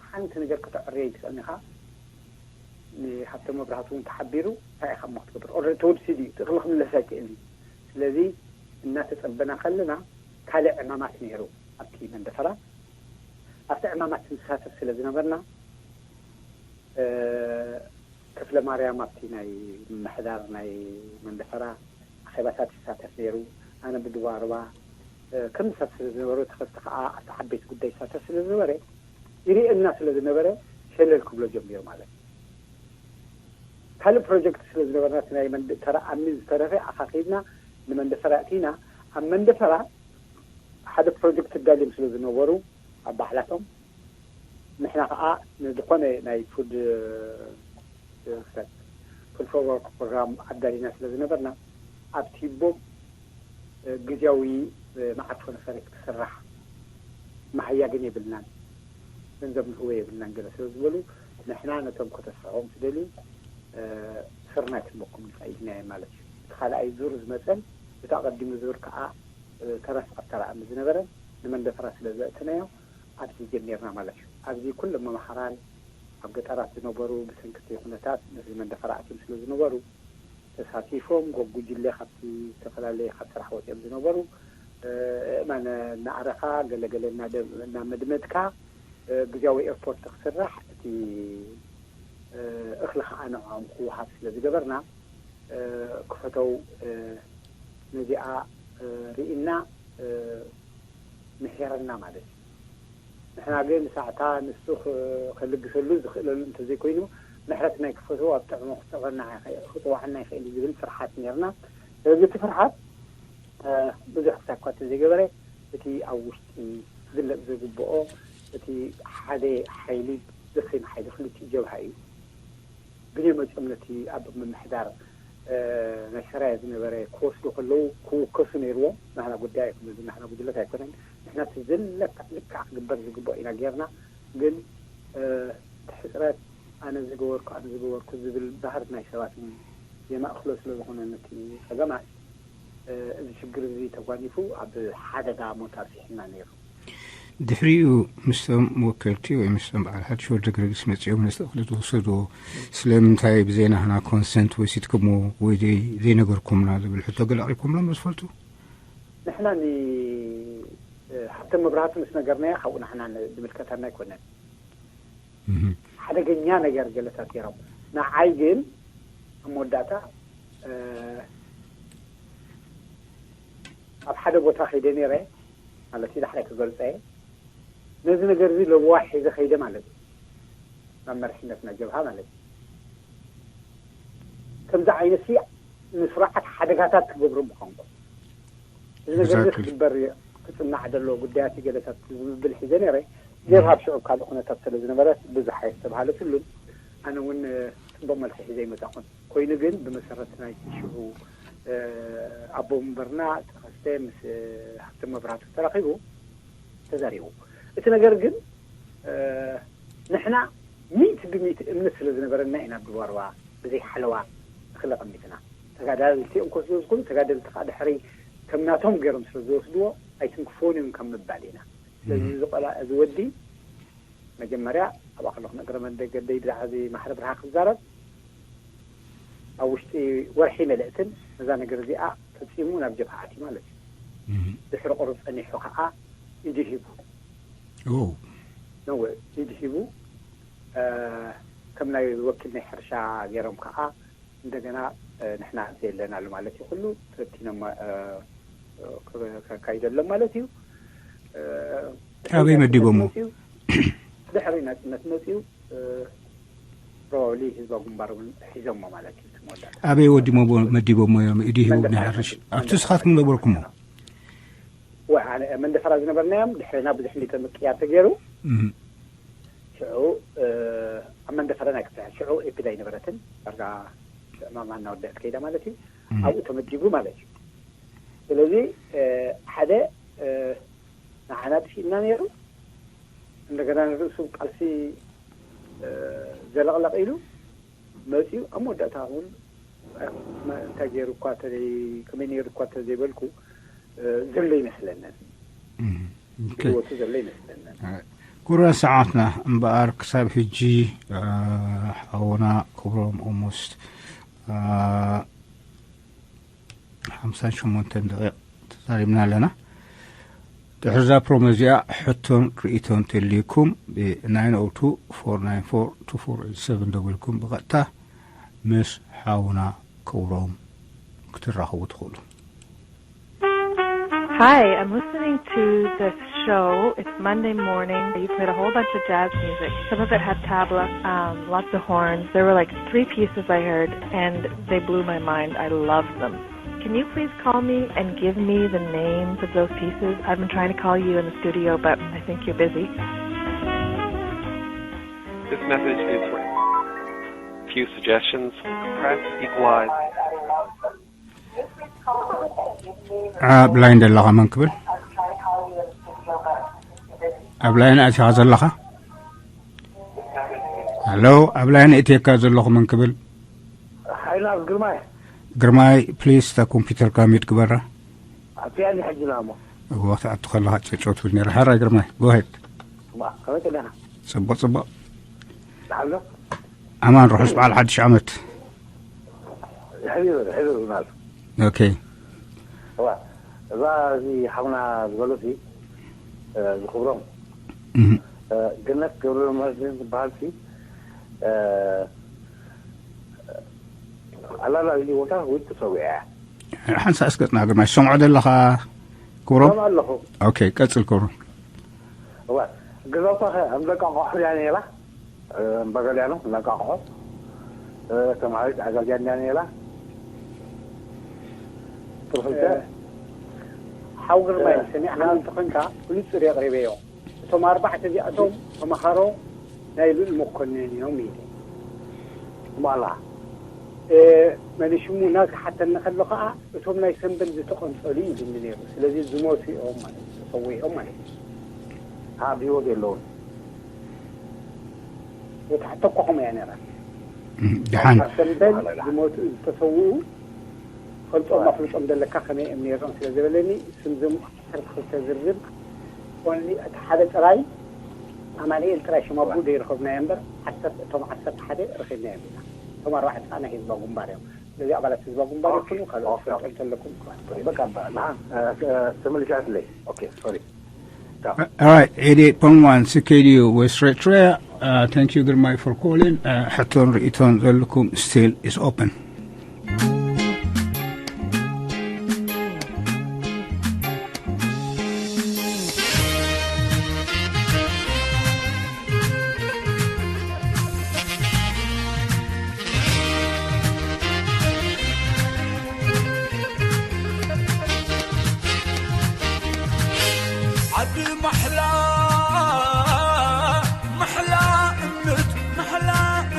ሓንቲ ነገር ከተዕርዮ ይትኽእልኒ ኢኻ። ንሃብተ መብራህቱ እውን ተሓቢሩ እንታይ ኢኻ እሞ ክትገብር? ኦልሬዲ ተወዲሱ ድዩ? እቲ እኽሊ ክምለስ ኣይክእል እዩ። ስለዚ እናተፀበና ከለና ካልእ ዕማማት ነይሩ ኣብቲ መንደፈራ። ኣብቲ ዕማማት ንሳተፍ ስለ ዝነበርና እ፣ ክፍለ ማርያም ኣብቲ ናይ ምምሕዳር ናይ መንደፈራ ኣኼባታት ይሳተፍ ነይሩ። ኣነ ብድዋርባ እ፣ ከም ንሳተፍ ስለ ዝነበሩ ተኸስተ ከዓ ኣብቲ ዓበይቲ ጉዳይ ይሳተፍ ስለ ዝነበረ ይርእየና ስለ ዝነበረ ሸለል ክብሎ ጀሚሩ ማለት እዩ። ካልእ ፕሮጀክት ስለ ዝነበርና እቲ ናይ መንደ- ተራ ኣሚ ዝተረፈ ኣኻኺብና ንመንደፈራ እቲና ኣብ መንደፈራ ሓደ ፕሮጀክት ኣዳልዮም ስለ ዝነበሩ ኣብ ባሕላቶም ንሕና ከዓ ንዝኾነ ናይ ፉድ ፉድ ፎር ወርክ ፕሮግራም ኣዳሊና ስለ ዝነበርና ኣብቲ ቦብ ግዜያዊ መዓርፎ ነፈርቲ ክትስራሕ መሃያ ግን የብልናን፣ ገንዘብ ንህቦ የብልናን ገለ ስለ ዝበሉ ንሕና ነቶም ከተስርሖም ትደልዩ ስርናይ ክንበኩም ንኽእል ኢልናዮም ማለት እዩ። እቲ ካልኣይ ዙር ዝመፀን እቲ ኣቐዲሙ ዙር ከዓ ተረፍ ኣብታ ረኣ ዝነበረ ንመንደፈራ ስለ ዘእተናዮ ኣብዚ ጀሚርና ማለት እዩ። ኣብዚ ኩሎም መማህራን ኣብ ገጠራት ዝነበሩ ብሰንኪ እቲ ኩነታት ነዚ መንደፈራ ኣትዮም ስለ ዝነበሩ ተሳቲፎም፣ ጎጉጅለ ካብቲ ዝተፈላለየ ካብ ስራሕ ወፂኦም ዝነበሩ ኣእማን እናኣረኻ ገለገለ እናመድመድካ ግዜያዊ ኤርፖርት ክስራሕ እቲ እኽሊ ከዓ ንዕኦም ክወሃብ ስለ ዝገበርና ክፈተው ነዚኣ ርኢና ምሒረና ማለት እዩ። ንሕና ግን ሳዕታ ንሱ ክልግሰሉ ዝኽእለሉ እንተዘይኮይኑ ምሕረት ናይ ክፈትዎ ኣብ ጥዕሞ ክፅውዐና ይኽእል እዩ ዝብል ፍርሓት ነርና። ስለዚ እቲ ፍርሓት ብዙሕ ክሳብ እኳ እንተዘይገበረ እቲ ኣብ ውሽጢ ክግለፅ ዝግብኦ እቲ ሓደ ሓይሊ ዘሰይኑ ሓይሊ ክልቲኡ ጀብሃ እዩ። ግን መፅኦም ነቲ ኣብ ምምሕዳር ናይ ሰራየ ዝነበረ ክወስዱ ከለዉ ክውከሱ ነይርዎም። ናህና ጉዳይ ኣይኮነን፣ ናህና ጉድለት ኣይኮነን። ንሕና እቲ ዘለካ ልክዕ ክግበር ዝግብኦ ኢና ጌርና። ግን እቲ ሕፅረት ኣነ ዝገበርኩ ኣነ ዝገበርኩ ዝብል ባህርት ናይ ሰባት የማእክሎ ስለ ዝኾነ ነቲ ፀገማት እዚ ሽግር እዚ ተጓኒፉ ኣብ ሓደጋ ሞት ኣብፂሕና ነይሩ። ድሕሪኡ ምስቶም ወከልቲ ወይ ምስቶም በዓል ሓድሽ ወልደ ጊዮርጊስ መፂኦም ነቲ እኽሊ ዝወሰድዎ ስለምንታይ ብዘይ ናህና ኮንሰንት ወሲድኩምዎ ወይ ዘይ- ዘይነገርኩምና ዝብል ሕቶ ገለ ኣቕሪብኩምሎም ዶ ትፈልጡ? ንሕና ንሃብተ መብራህቱ ምስ ነገርናዮ ካብኡ ንሕና ዝምልከተና ኣይኮነን። ሓደገኛ ነገር ገለታት ገይሮም። ንዓይ ግን ኣብ መወዳእታ ኣብ ሓደ ቦታ ከይደ ነይረ ማለት እዩ። ዳሕራይ ክገልፀ እየ። ነዚ ነገር እዚ ለበዋ ሒዘ ከይደ ማለት እዩ። ናብ መርሕነት ናይ ጀብሃ ማለት እዩ። ከምዚ ዓይነት ሲ ንስርዓት ሓደጋታት ክገብሩ ምኾንኩም እዚ ነገር እዚ ክግበር ክፅናዕ ዘለዎ ጉዳያት ገለታት ዝብል ሒዘ ነይረ። ጀብሃ ኣብ ሽዑ ካልእ ኩነታት ስለ ዝነበረ ብዙሕ ኣይተባሃለትሉን። ኣነ እውን ፅቡቕ መልሲ ሒዘ ይመፃኹን። ኮይኑ ግን ብመሰረት ናይ ሽዑ ኣቦ መንበርና ተኸስተ ምስ ሃብተ መብራቱ ተራኺቡ ተዛሪቡ። እቲ ነገር ግን ንሕና ሚእቲ ብሚእቲ እምነት ስለ ዝነበረና ኢና ብባርባ ብዘይ ሓለዋ እኽሊ ቀሚጥና። ተጋዳልቲ እዮም ክወስዱ ዝኽእሉ፣ ተጋደልቲ ከዓ ድሕሪ ከም ናቶም ገይሮም ስለ ዝወስድዎ ኣይትንክፍዎን እዮም ካብ ምባል ኢና። ስለዚ እዚ ቆላ እዚ ወዲ መጀመርያ ኣብ ኣኽለኹ እግረ መንገደይ ብዛዕባ እዚ ማሕረ ብርሃ ክዛረብ ኣብ ውሽጢ ወርሒ መልእትን ነዛ ነገር እዚኣ ፈፂሙ ናብ ጀብሃ ኣትዩ ማለት እዩ። ድሕሪ ቁሩብ ፀኒሑ ከዓ ኢዱ ሂቡ ነወ ኢዱ ሂቡ ከም ናይ ወኪል ናይ ሕርሻ ገይሮም ከዓ እንደገና ንሕና ኣብዚ የለናሉ ማለት እዩ። ኩሉ ተበቲኖም ከካይደሎም ማለት እዩ። ኣበይ መዲቦሞ? ድሕሪ ናፅነት መፅኡ ፕሮባብሊ ህዝባዊ ግንባር እውን ሒዞሞ ማለት እዩ። መወዳእታ ኣበይ ወዲሞሞ መዲቦሞ እዮም? ኢዱ ሂቡ ናይ ሕርሽ ኣብቲ ስኻትኩም ነበርኩሞ? መንደፈራ ዝነበርናዮም ድሕሪና ብዙሕ እንዲተ ምቅያር ተገይሩ ሽዑ ኣብ መንደፈራ ናይ ክትሕር ሽዑ ኤፒድ ኣይነበረትን ዳርጋ ዕማማ እናወደአት ከይዳ ማለት እዩ። ኣብኡ ተመዲቡ ማለት እዩ። ስለዚ ሓደ ንዓና ጥፊእና ነይሩ። እንደገና ንርእሱ ቃልሲ ዘለቕለቕ ኢሉ መፂኡ ኣብ መወዳእታ እውን እንታይ ገይሩ እኳ ከመይ ነይሩ እኳ ተዘይበልኩ ዘሎ ይመስለንን ህይወቱ ዘሎ ይመስለንን። ኩረን ሰዓትና እምበኣር ክሳብ ሕጂ ሓውና ክብሮም ኦሞስት ሓምሳን ሸሞንተን ደቂቕ ተዛሪብና ኣለና። ድሕሪ እዛ ፕሮሞ እዚኣ ሕቶን ርእይቶን ተልዩኩም ብ ናይን ኦ ቱ ፎር ናይን ፎር ቱ ፎር ኤት ሰቨን ደዊልኩም ብቐጥታ ምስ ሓውና ክብሮም ክትራኸቡ ትኽእሉ። Hi, I'm listening to this show. It's Monday morning. You played a whole bunch of jazz music. Some of it had tabla, um, lots of horns. There were like three pieces I heard, and they blew my mind. I loved them. Can you please call me and give me the names of those pieces? I've been trying to call you in the studio, but I think you're busy. This message is for few suggestions. Press equalize. ኣብ ላይን ዘለኻ መን ክብል? ኣብ ላይን ኣቲኻ ዘለኻ? ሃሎ፣ ኣብ ላይን እትየካ ዘለኹ መን ክብል? ሓይላት ግርማይ። ግርማይ፣ ፕሊስ እታ ኮምፒውተርካ ሚድ ግበራ። ኣትያ ሕጂ ናሞ። እዎ ክትኣቱ ከለኻ ጨጨው ትብል ነይራ። ሓራይ ግርማይ፣ ጎሄድ። እማ፣ ከመይ ቀኒኻ? ጽቡቕ፣ ጽቡቕ። ደሓን ዶ? ኣማን፣ ርሑስ በዓል ሓድሽ ዓመት። ሕቢሩ፣ ሕቢሩ ናቱ። ኦኬ። እዋ፣ እዛ እዚ ሓውና ዝበሎ ሲ፣ እ፣ ዝኽብሮም፣ እህ። እ፣ ገነት ገብረ መድህን ዝበሃል ሲ፣ እ፣ ኣላላ እዚ ቦታ ወይ ተሰዊኣ እያ። ሓንሳእ እስከ ጽናሕ ግርማይ፣ ትሰምዖ ዘለኻ ክብሮም? ሰምዖ ኣለኹ። ኦኬ፣ ቀጽል ክብሮም። እዋ፣ ገዛውታ ኸ ኣብ ደቃ ቆሖ እያ ነይራ? እ፣ እምበገሊያኖ፣ ደቃ ቆሖ። እ፣ ተማሃሪት ኣገልግያ እንድያ ነይራ። ትርፍልተ። እ፣ ሓው ግርማይ፣ እ፣ ሰሚዕካ ና- እንተኾንካ፣ ብንጹር የቕሪበዮ። እቶም ኣርባዕተ እዚኣቶም ተምሃሮ ናይ ልኡል መኮነን እዮም ኢለ። እሞ ኣላ። መን ሽሙ ና ክሓተኒ ከሎ ከዓ እቶም ናይ ሰንበል ዝተቐንጸሉ እዩ ዝብሉ ነይሩ። ስለዚ ዝሞቱ እዮም ማለት እዩ፣ ተሰዊኦም ማለት እዩ። ኣብ ህይወት የለውን። የተሓተኳኹም እያ ነራ። ድሓን ኣብ ሰንበል ዝሞቱ ዝተሰውኡ ፈልጦም ኣፍልጦም ዘለካ ከመይ እዮም ነይሮም ስለ ዝበለኒ ስምዞም ዓሰርተ ክልተ ዝርዝር ኦንሊ እቲ ሓደ ጥራይ ኣማኑኤል ጥራይ ሽም ኣቦ ዘይረኸብናዮ እምበር ዓሰርተ እቶም ዓሰርተ ሓደ ረኺብናዮም ኢና። እቶም ኣርባዕተ ከዓ ናይ ህዝባዊ ግንባር እዮም። ስለዚ ኣባላት ህዝባዊ ግንባር ይኹኑ ካልኦት ፈልጦ እንተለኩም በቃ ንዓ ተመልሻትለይ። ኦኬ ሶሪ። All right, eighty-eight point one C K D U West Eritrea. Uh, thank you ግርማይ for calling. Uh, ሕቶን ርእቶን ዘለኩም still is open. ዓዲ ማሕላ ማሕላ እምነት ማሕላ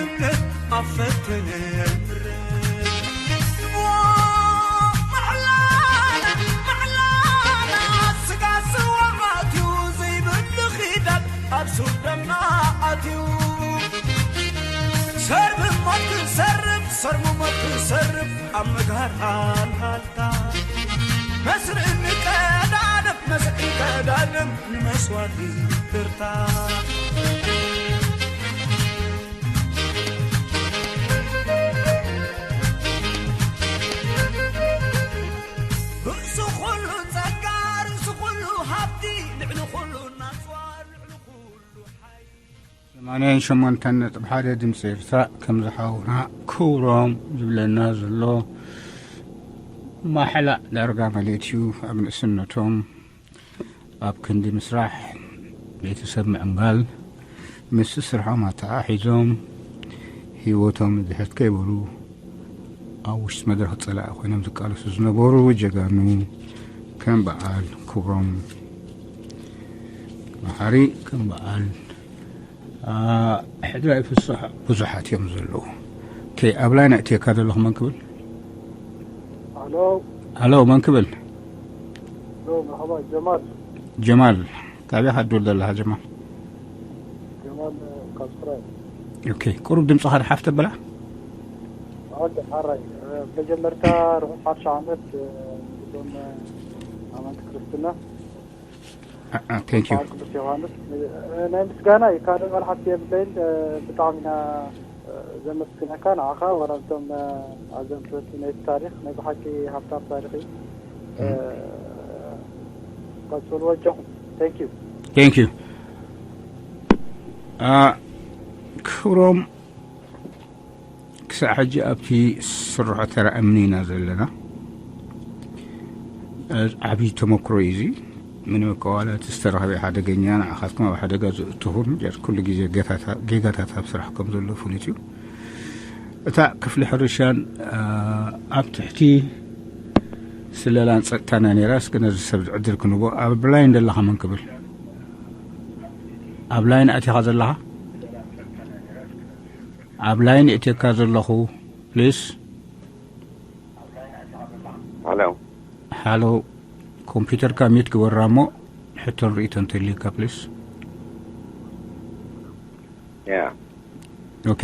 እምነት ኣፈተነ ምረት ማሕላና ማሕላና ስጋ ስዋ ኣትዩ ዘይብል ኺዳን ኣብ ሱር ደምና ኣትዩ ሰርብ ሞት ክንሰርብ ሰርቡ ሞት ክንሰርብ ኣብ ምግሃር ሃልሃልታ መስርዕ ንቀዳደም መስርዕ ንቀዳደም ንመስዋዕቲ ትርታ ርእሱ ኩሉ ጸጋ ርእሱ ኩሉ ሃብቲ ልዕሊ ኩሉ ናጽዋ ልዕሊ ኩሉ ሓይሊ ሰማንያን ሸሞንተን ነጥቢ ሓደ ድምፂ ኤርትራ ከም ዝሓውና ክብሮም ዝብለና ዘሎ ማሕላ ዳርጋ ማለት እዩ። ኣብ ንእስነቶም ኣብ ክንዲ ምስራሕ ቤተሰብ ምዕንጋል ምስ ስርሖም ኣተሓሒዞም ህይወቶም ዝሕት ከይበሉ ኣብ ውሽጢ መድረኽ ፀላኢ ኮይኖም ዝቃለሱ ዝነበሩ ጀጋኑ ከም በዓል ክብሮም መሓሪ ከም በዓል ሕድራይ ፍስሓ ብዙሓት እዮም ዘለዉ። ኦኬ ኣብ ላይን ኣእትየካ ዘለኹ መን ክብል? ኣሎ ኣሎ መን ክብል? ሎ መርሓባ ጀማል ጀማል ካበይ ኢኻ ትድውል ዘለኻ ጀማል? ጀማል ካብ ስራይ ኦኬ ቁሩብ ድምፅኻ ንሓፍ ተብላ። ኦኬ ሓራይ መጀመርታ ርሑስ ሓድሽ ዓመት እዞም ኣመንቲ ክርስትና thank you በዓል ቅዱስ ዮሃንስ ናይ ምስጋና እዩ ካልእ መልሓስ የብለይን ብጣዕሚ ኢና ዘመስግነካ ንዓኻ ዋላ እቶም ኣዘንተርቲ ናይቲ ታሪክ ናይ ብሓቂ ሃብታም ታሪክ እዩ ቀፅልዎ ጆኹም thank you thank you ክብሮም ክሳብ ሕጂ ኣብቲ ስርሖ ተራ እምኒ ኢና ዘለና። ዓብዪ ተመክሮ እዩ እዚ። ምንም እኳ ዋላ እቲ ዝተረኸበ ሓደገኛ ንዓኻትኩም ኣብ ሓደጋ ዘእትኹን ጀር ኩሉ ግዜ ጌጋታት ኣብ ስራሕ ከም ዘሎ ፍሉጥ እዩ። እታ ክፍሊ ሕርሻን ኣብ ትሕቲ ስለላን ጸጥታና ነይራ። እስኪ ነዚ ሰብ ዕድል ክንቦ ኣብ ላይን ዘለኻ መን ክብል ኣብ ላይን ኣቲኻ ዘለኻ ኣብ ላይን እትካ ዘለኹ ፕሊስ ሃሎ ሃሎ ኮምፒውተርካ ሚት ግበራ እሞ ሕቶን ርእቶ እንተልዩካ ፕሊስ ያ ኦኬ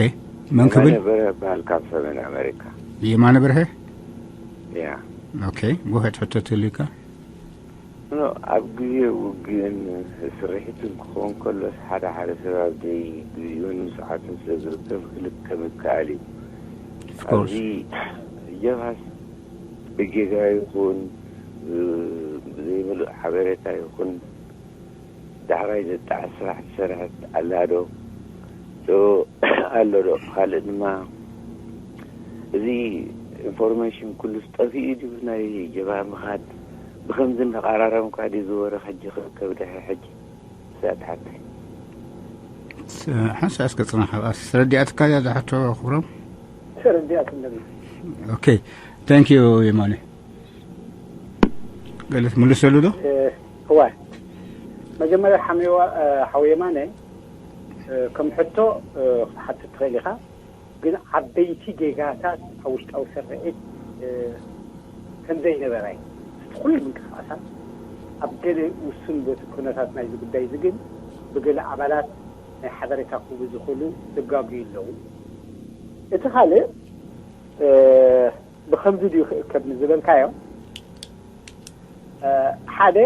መን ክብል በረ በሃል ካብ ሰሜን ኣሜሪካ የማነ ብርሀ ያ ኦኬ ጎሄድ ሕቶ ተልዩካ ኖ ኣብ ግዜ ውግእን ስርሒትን ክኸውን ከሎስ ሓደ ሓደ ሰብ ኣብ ዘይግዜኡን ሰዓቱን ስለ ዝርከብ ክልከም ይከኣል እዩ። ኣብዚ ጀብሃስ ብጌጋ ይኹን ብዘይምሉእ ሓበሬታ ይኹን ዳሕራይ ዘጣዕስ ስራሕ ትሰርሐት ኣላ ዶ? ዶ ኣሎ ዶ? ካልእ ድማ እዚ ኢንፎርሜሽን ኩሉስ ጠፊኡ ድዩ ናይ ጀብሃ ምኻድ ብኸምዚ እንዳቐራረምካ ድዩ ዝወረ ሕጂ ክርከብ ድሕሪ ሕጂ? እዚኣ ትሓተይ። ሓንሳ እስከ ፅናሕ ኣብኣ ተረዲኣትካ እያ ዝሓቶ ክብሮም ተረዲኣት እንደና ኦኬ ታንክ ዩ የማነ ገለ ትምልሰሉ ዶ እዋ መጀመርያ ሓሚዋ ሓው የማነ ከም ሕቶ ክትሓትት ትኽእል ኢኻ ግን ዓበይቲ ጌጋታት ኣብ ውሽጣዊ ስርዒት ከም ዘይነበረ፣ እቲ ኩሉ ምንቅስቃሳት ኣብ ገለ ውሱን ቦቲ ኩነታት ናይዚ ጉዳይ እዚ ግን ብገለ ኣባላት ናይ ሓበሬታ ክህቡ ዝኽእሉ ዘጋግዩ ኣለዉ። እቲ ካልእ ብኸምዚ ድዩ ክእከብ ንዝበልካዮ፣ ሓደ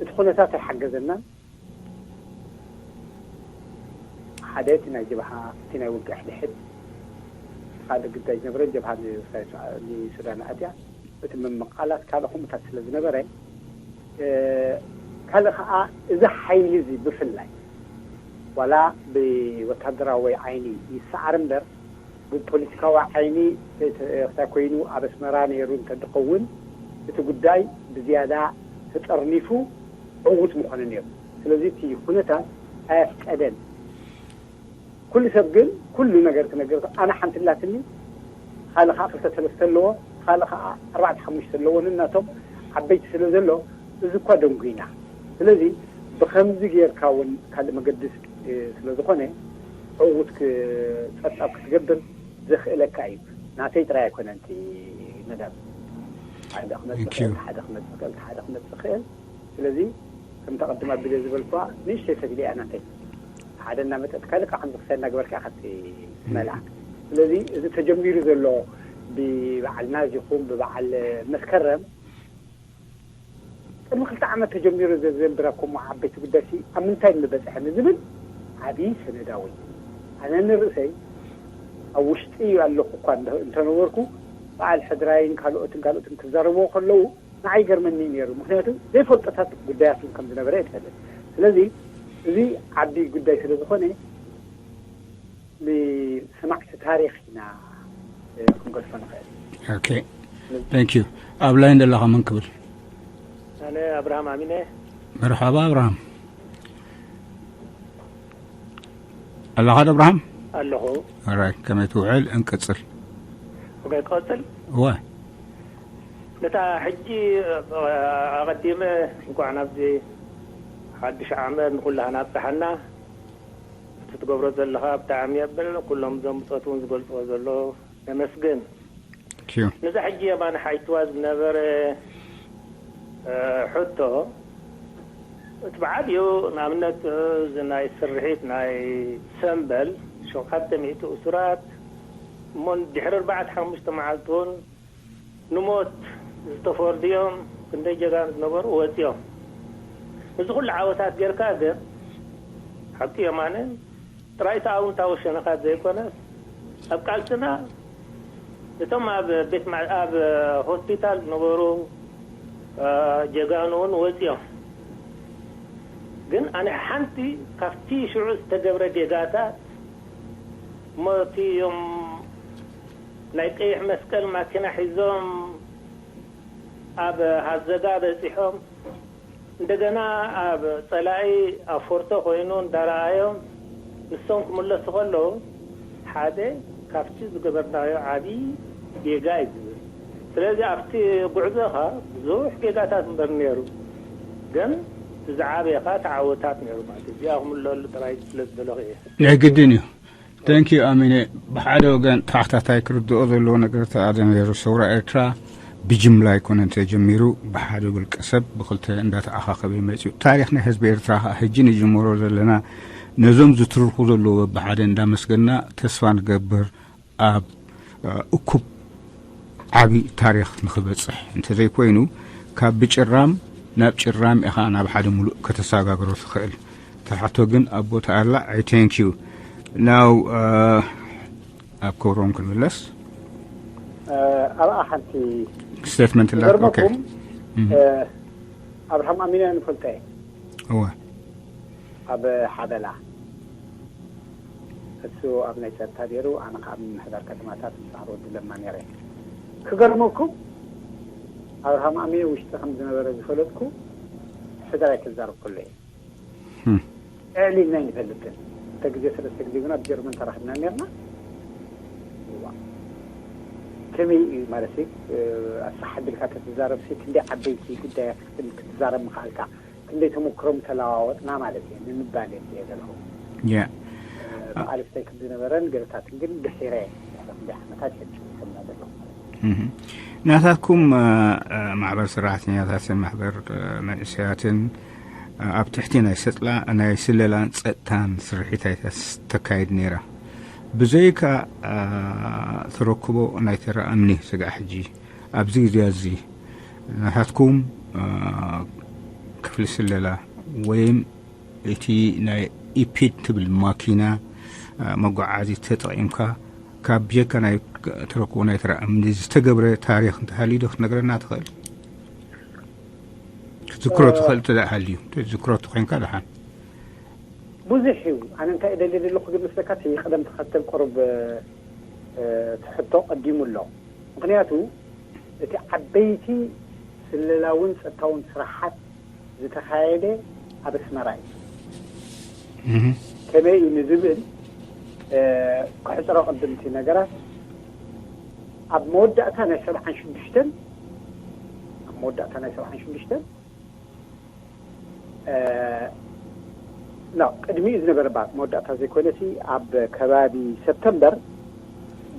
እቲ ኩነታት ኣይሓገዘናን። ሓደ እቲ ናይ ጀብሃ እቲ ናይ ውግእ ሕድሕድ ሓደ ግዳጅ ዝነበረ ጀብሃ ንሱዳን ኣትያ እቲ ምምቓላት ካልእ ከምኡታት ስለ ዝነበረ፣ ካልእ ከዓ እዚ ሓይሊ እዚ ብፍላይ ዋላ ብወታደራዊ ዓይኒ ይሰዓር እምበር ብፖለቲካዊ ዓይኒ እንታይ ኮይኑ ኣብ ኣስመራ ነይሩ እንተዝኸውን እቲ ጉዳይ ብዝያዳ ተጠርኒፉ ዕዉት ምኾነ ነይሩ። ስለዚ እቲ ኩነታት ኣየፍቀደን። ኩሉ ሰብ ግን ኩሉ ነገር ክነገር ኣነ ሓንቲ ላትኒ ካልእ ከዓ ክልተ ሰለስተ ኣለዎ፣ ካልእ ከዓ ኣርባዕተ ሓሙሽተ ኣለዎ። ንናቶም ዓበይቲ ስለ ዘሎ እዚ እኳ ደንጉይና። ስለዚ ብኸምዚ ጌርካ እውን ካልእ መገዲ ስለ ዝኾነ ዕዉት ጸብጻብ ክትገብር ዘኽእለካ እዩ። ናተይ ጥራይ ኣይኮነን እቲ መደብ። ሓደ ክመጽእ ክእል፣ ሓደ ክመጽእ ክእል፣ ሓደ ክመጽእ ክእል። ስለዚ ከምታ ቅድም ኣቢለ ዝበልኳ ንእሽተይ ሰቢለ እያ ናተይ። ሓደ እናመጠጥካ ልካ ከምዚ ክሰ እናገበርካ ኢኻ ትመልኣ። ስለዚ እዚ ተጀሚሩ ዘሎ ብበዓል ናዝ ይኹን ብበዓል መስከረም ቅድሚ ክልተ ዓመት ተጀሚሩ ዘዘንብራ ኮሞ ዓበይቲ ጉዳይ ሲ ኣብ ምንታይ ምበፅሐ ንዝብል ዓብዪ ሰነዳዊ ኣነ ንርእሰይ ኣብ ውሽጢ ኣለኹ እኳ እንተ- እንተነበርኩ በዓል ሕድራይን ካልኦትን ካልኦትን ክዛረብዎ ከለዉ ንዓይ ይገርመኒ ነይሩ። ምክንያቱ ዘይፈልጦታት ጉዳያት እውን ከም ዝነበረ እየ ዝፈልጥ። ስለዚ እዚ ዓቢ ጉዳይ ስለ ዝኾነ ንሰማዕቲ ታሪኽ ኢና ክንገድፎ ንኽእል። ኦኬ፣ thank you። ኣብ ላይን ዘለኻ መን ክብል? ኣነ ኣብርሃም ኣሚነ። መርሓባ ኣብርሃም። ኣለኻ ዶ ኣብርሃም? ኣለኹ። ኦራይት፣ ከመይ ትውዕል? እንቅጽል። ኦኬ፣ ቀጽል። እወ። ነታ ሕጂ ኣቐዲመ እንኳዕ ናብዚ ሓድሽ ዓመት ንኩላህና ኣብጽሓና። እቲ ትገብሮ ዘለኻ ብጣዕሚ የብል። ኩሎም እዞም ብጾት እውን ዝገልጽዎ ዘሎ ነመስግን። ኪዩ። ነዛ ሕጂ የማነ ሓይትዋ ዝነበረ ሕቶ እቲ ብዓብዩ ንኣብነት እዚ ናይ ስርሒት ናይ ሰምበል ሸውዓተ ሚእቲ እሱራት እሞ ድሕሪ ኣርባዕተ ሓሙሽተ መዓልቲ እውን ንሞት ዝተፈርዱ እዮም። ክንደይ ጀጋኑ ዝነበሩ ወፂኦም። እዚ ኩሉ ዓወታት ጌርካ ግን ሓቂ የማነ ጥራይ እቲ ኣውንታዊ ሸነኻት ዘይኮነስ ኣብ ቃልስና እቶም ኣብ ቤት ማ- ኣብ ሆስፒታል ዝነበሩ ጀጋኑ እውን ወፂኦም። ግን ኣነ ሓንቲ ካብቲ ሽዑ ዝተገብረ ጌጋታት እሞ እቲ እዮም ናይ ቀይሕ መስቀል ማኪና ሒዞም ኣብ ሃዘጋ በፂሖም እንደገና ኣብ ፀላኢ ኣብ ፎርቶ ኮይኑ እንዳረኣዮም ንሶም ክምለሱ ከለዉ ሓደ ካብቲ ዝገበርናዮ ዓብዪ ጌጋ እዩ ዝብል። ስለዚ ኣብቲ ጉዕዞኻ ብዙሕ ጌጋታት እምበር ነይሩ፣ ግን እቲ ዝዓበየኻ ተዓወታት ነይሩ ማለት እዩ። እዚኣ ክምለሉ ጥራይ ስለ ዝደለኹ እየ። ናይ ግድን እዩ። Thank you ኣሚነ። ብሓደ ወገን ተሓታታይ ክርድኦ ዘለዎ ነገር ተኣለ ነይሩ። ሰውራ ኤርትራ ብጅምላ ኣይኮነን ተጀሚሩ፣ ብሓደ ውልቀ ሰብ ብክልተ እንዳተኣኻኸበ መፅዩ። ታሪኽ ናይ ህዝቢ ኤርትራ ከዓ ሕጂ ንጅምሮ ዘለና ነዞም ዝትርኹ ዘለዎ ብሓደ እንዳመስገና ተስፋ ንገብር ኣብ እኩብ ዓቢ ታሪኽ ንኽበጽሕ እንተዘይኮይኑ ካብ ብጭራም ናብ ጭራም ኢኻ ናብ ሓደ ሙሉእ ከተሰጋግሮ ትኽእል። ተሓቶ ግን ኣብ ቦታ ኣላ። I thank you። Now ኣብ ኮሮም ክንምለስ ኣብኣ ሓንቲ statement ላ okay ኣብርሃም ኣሚና ንፈልጠ እወ ኣብ ሓበላ እሱ ኣብ ናይ ጸጥታ ነይሩ፣ ኣነ ከዓ ኣብ ምምሕዳር ከተማታት ምስ ኣሕበ ወዲ ለማ ነይረ። ክገርመኩም ኣብርሃም ኣሚነ ውሽጢ ከም ዝነበረ ዝፈለጥኩ ሕደር ኣይተዛረብኩሉ እየ። እዕሊልና ኣይንፈልጥን። ክልተ ግዜ ሰለስተ ግዜ እውን ኣብ ጀርመን ተራኺብና ነርና። እዋ ከመይ እዩ ማለት ኣሳሓ ቢልካ ተትዛረብ ሲ ክንደይ ዓበይቲ ጉዳያት ክትዛረብ ምኽኣልካ። ክንደይ ተመክሮ ምተለዋወጥና ማለት እየ ንምባል እየ ዘለኹ። Yeah. መዓልፍተይ ከም ዝነበረን ገለታትን ግን ድሒረ ድሕሪ ክንደይ ዓመታት ሕጂ ይሰምና ዘለኹ ማለት እዩ። እህ። ናታትኩም፣ እ፣ እ፣ ማሕበር ሰራሕተኛታትን ማሕበር፣ እ፣ መንእሰያትን፣ እ፣ ኣብ ትሕቲ ናይ ሰጥላ-፣ ናይ ስለላን ጸጥታን ስርሒት ኣይተስ-፣ ተካይድ ነይራ። ብዘይካ፣ እ፣ ተረክቦ ናይ ተራ እምኒ ስጋዕ ሕጂ ኣብዚ ግዜ እዚ ናታትኩም፣ እ፣ ክፍሊ ስለላ ወይም እቲ ናይ ኢፒድ ትብል ማኪና፣ እ፣ መጓዓዚ ተጠቒምካ ካብ ብጀካ ናይ ተረክቦ ናይ ተራ እምኒ ዝተገብረ ታሪኽ እንተሃልዩ ዶ ክትነግረና ትኽእል? ክትዝክሮ እ፣ ትኽእል እንተ ደኣ ሃልዩ፣ ትዝክሮ እንተኾይንካ ደሓን። ብዙሕ እዩ። ኣነ እንታይ እደሊ ዘለኹ ግን ምስለካ እቲ ቅደም ተኸተል ቁሩብ፣ እ፣ እቲ ሕቶ ቀዲሙ ኣሎ። ምኽንያቱ እቲ ዓበይቲ ስለላውን ጸጥታውን ስራሓት ዝተኻየደ ኣብ ኣስመራ እዩ። እህ። ከመይ እዩ ንዝብል፣ እ፣ ክሕጽሮ ቅድም እቲ ነገራት ኣብ መወዳእታ ናይ ሰብዓን ሽዱሽተን፣ ኣብ መወዳእታ ናይ ሰብዓን ሽዱሽተን፣ እ፣ ኖ፣ ቅድሚኡ ዝነበረ ባ-፣ መወዳእታ ዘይኮነሲ ኣብ ከባቢ ሰፕተምበር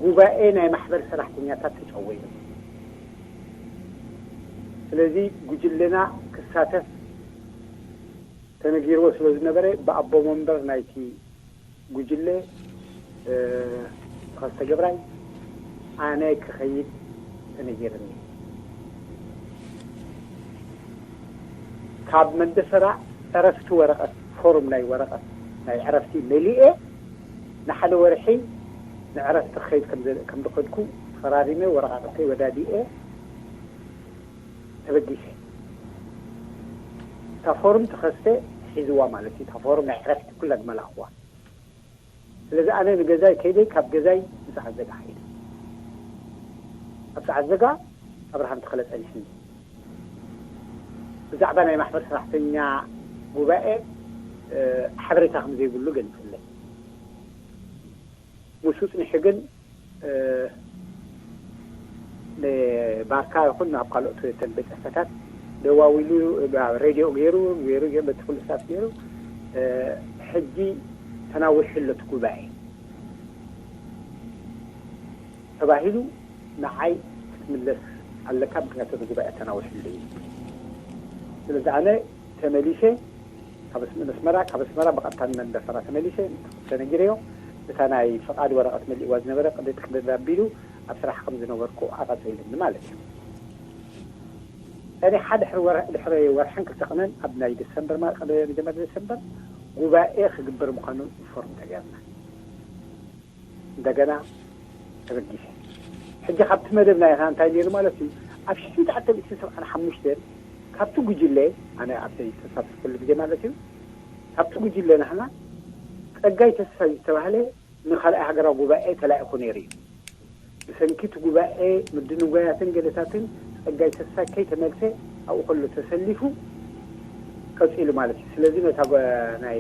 ጉባኤ ናይ ማሕበር ሰራሕተኛታት ተጨወዩ። ስለዚ ጉጅለና ክሳተፍ ተነጊርዎ ስለ ዝነበረ ብኣቦ መንበር ናይቲ ጉጅለ፣ እ፣ ተኸስተ ገብራይ ኣነ ክኸይድ ተነጊርኒ። ካብ መንደፈራ ዕረፍቲ ወረቐት፣ ፎርም ናይ ወረቐት ናይ ዕረፍቲ መሊኤ ንሓደ ወርሒ ንዕረፍቲ ክኸይድ ከም ዘ-፣ ከም ዝኸድኩ ፈራሪመ ወረቓቕተይ ወዳዲኤ ተበጊሰ። እታ ፎርም ተኸስተ ሒዝዋ ማለት እዩ። እታ ፎርም ናይ ዕረፍቲ ኩላ ዝመላእኽዋ። ስለዚ ኣነ ንገዛይ ከይደይ ካብ ገዛይ ንሰዓት ዘጋ ከይደ። ኣብ ሰዓት ዘጋ ኣብርሃም ተኽለ ጸኒሕኒ። ብዛዕባ ናይ ማሕበር ሰራሕተኛ ጉባኤ፣ እ፣ ሓበሬታ ከም ዘይብሉ ገሊጹለይ። ምስኡ ጽኒሑ ግን፣ እ፣ ንባርካ ይኹን ናብ ካልኦት እተን ቤት ጽሕፈታት ደዋዊሉ፣ ኣብ ሬድዮ ገይሩ፣ ገይሩ፣ ገይሩ፣ በቲ ኩሉ ስታፍ ገይሩ፣ እ፣ ሕጂ ተናዊሑ ኣሎ እቲ ጉባኤ ተባሂሉ ንዓይ ክትምለስ ኣለካ፣ ምክንያቱ እቲ ጉባኤ ተናዊሕሉ እዩ። ስለዚ ኣነ ተመሊሰ ካብ ኣስ-፣ ኣስመራ፣ ካብ ኣስመራ ብቐጥታ ንመንደፈራ ተመሊሰ ተነጊረዮ። እታ ናይ ፍቓድ ወረቐት መሊእዋ ዝነበረ ቅድድ ቅድድ ኣቢሉ ኣብ ስራሕ ከም ዝነበርኩ ኣቐጺልኒ ማለት እዩ። እኔ ሓደ ድሕሪ ወር-፣ ድሕሪ ወርሕን ክልተ ቅነን ኣብ ናይ ዲሰምበር ማ-፣ ቅድሚ መጀመርያ ዲሰምበር ጉባኤ ክግበር ምዃኑ ኢንፎርም ተገርና። እንደገና ተበጊሰ። ሕጂ ካብቲ መደብ ናይና እንታይ ነይሩ ማለት እዩ? ኣብ ሽሕን ትሽዓተ ሚእትን ሰብዓን ሓሙሽተን ካብቲ ጉጅለ፣ ኣነ ኣብቲ ዝተሳተፍኩሉ ግዜ ማለት እዩ፣ ካብቲ ጉጅለ ናህና ጸጋይ ተስፋይ ዝተባህለ ንኻልኣይ ሃገራዊ ጉባኤ ተላኢኹ ነይሩ እዩ። ብሰንኪ እቲ ጉባኤ ምድንጓያትን ገለታትን ጸጋይ ተስፋይ ከይተመልሰ ኣብኡ ከሎ ተሰሊፉ ቀጺሉ ማለት እዩ። ስለዚ ነታ ጓ-፣ ናይ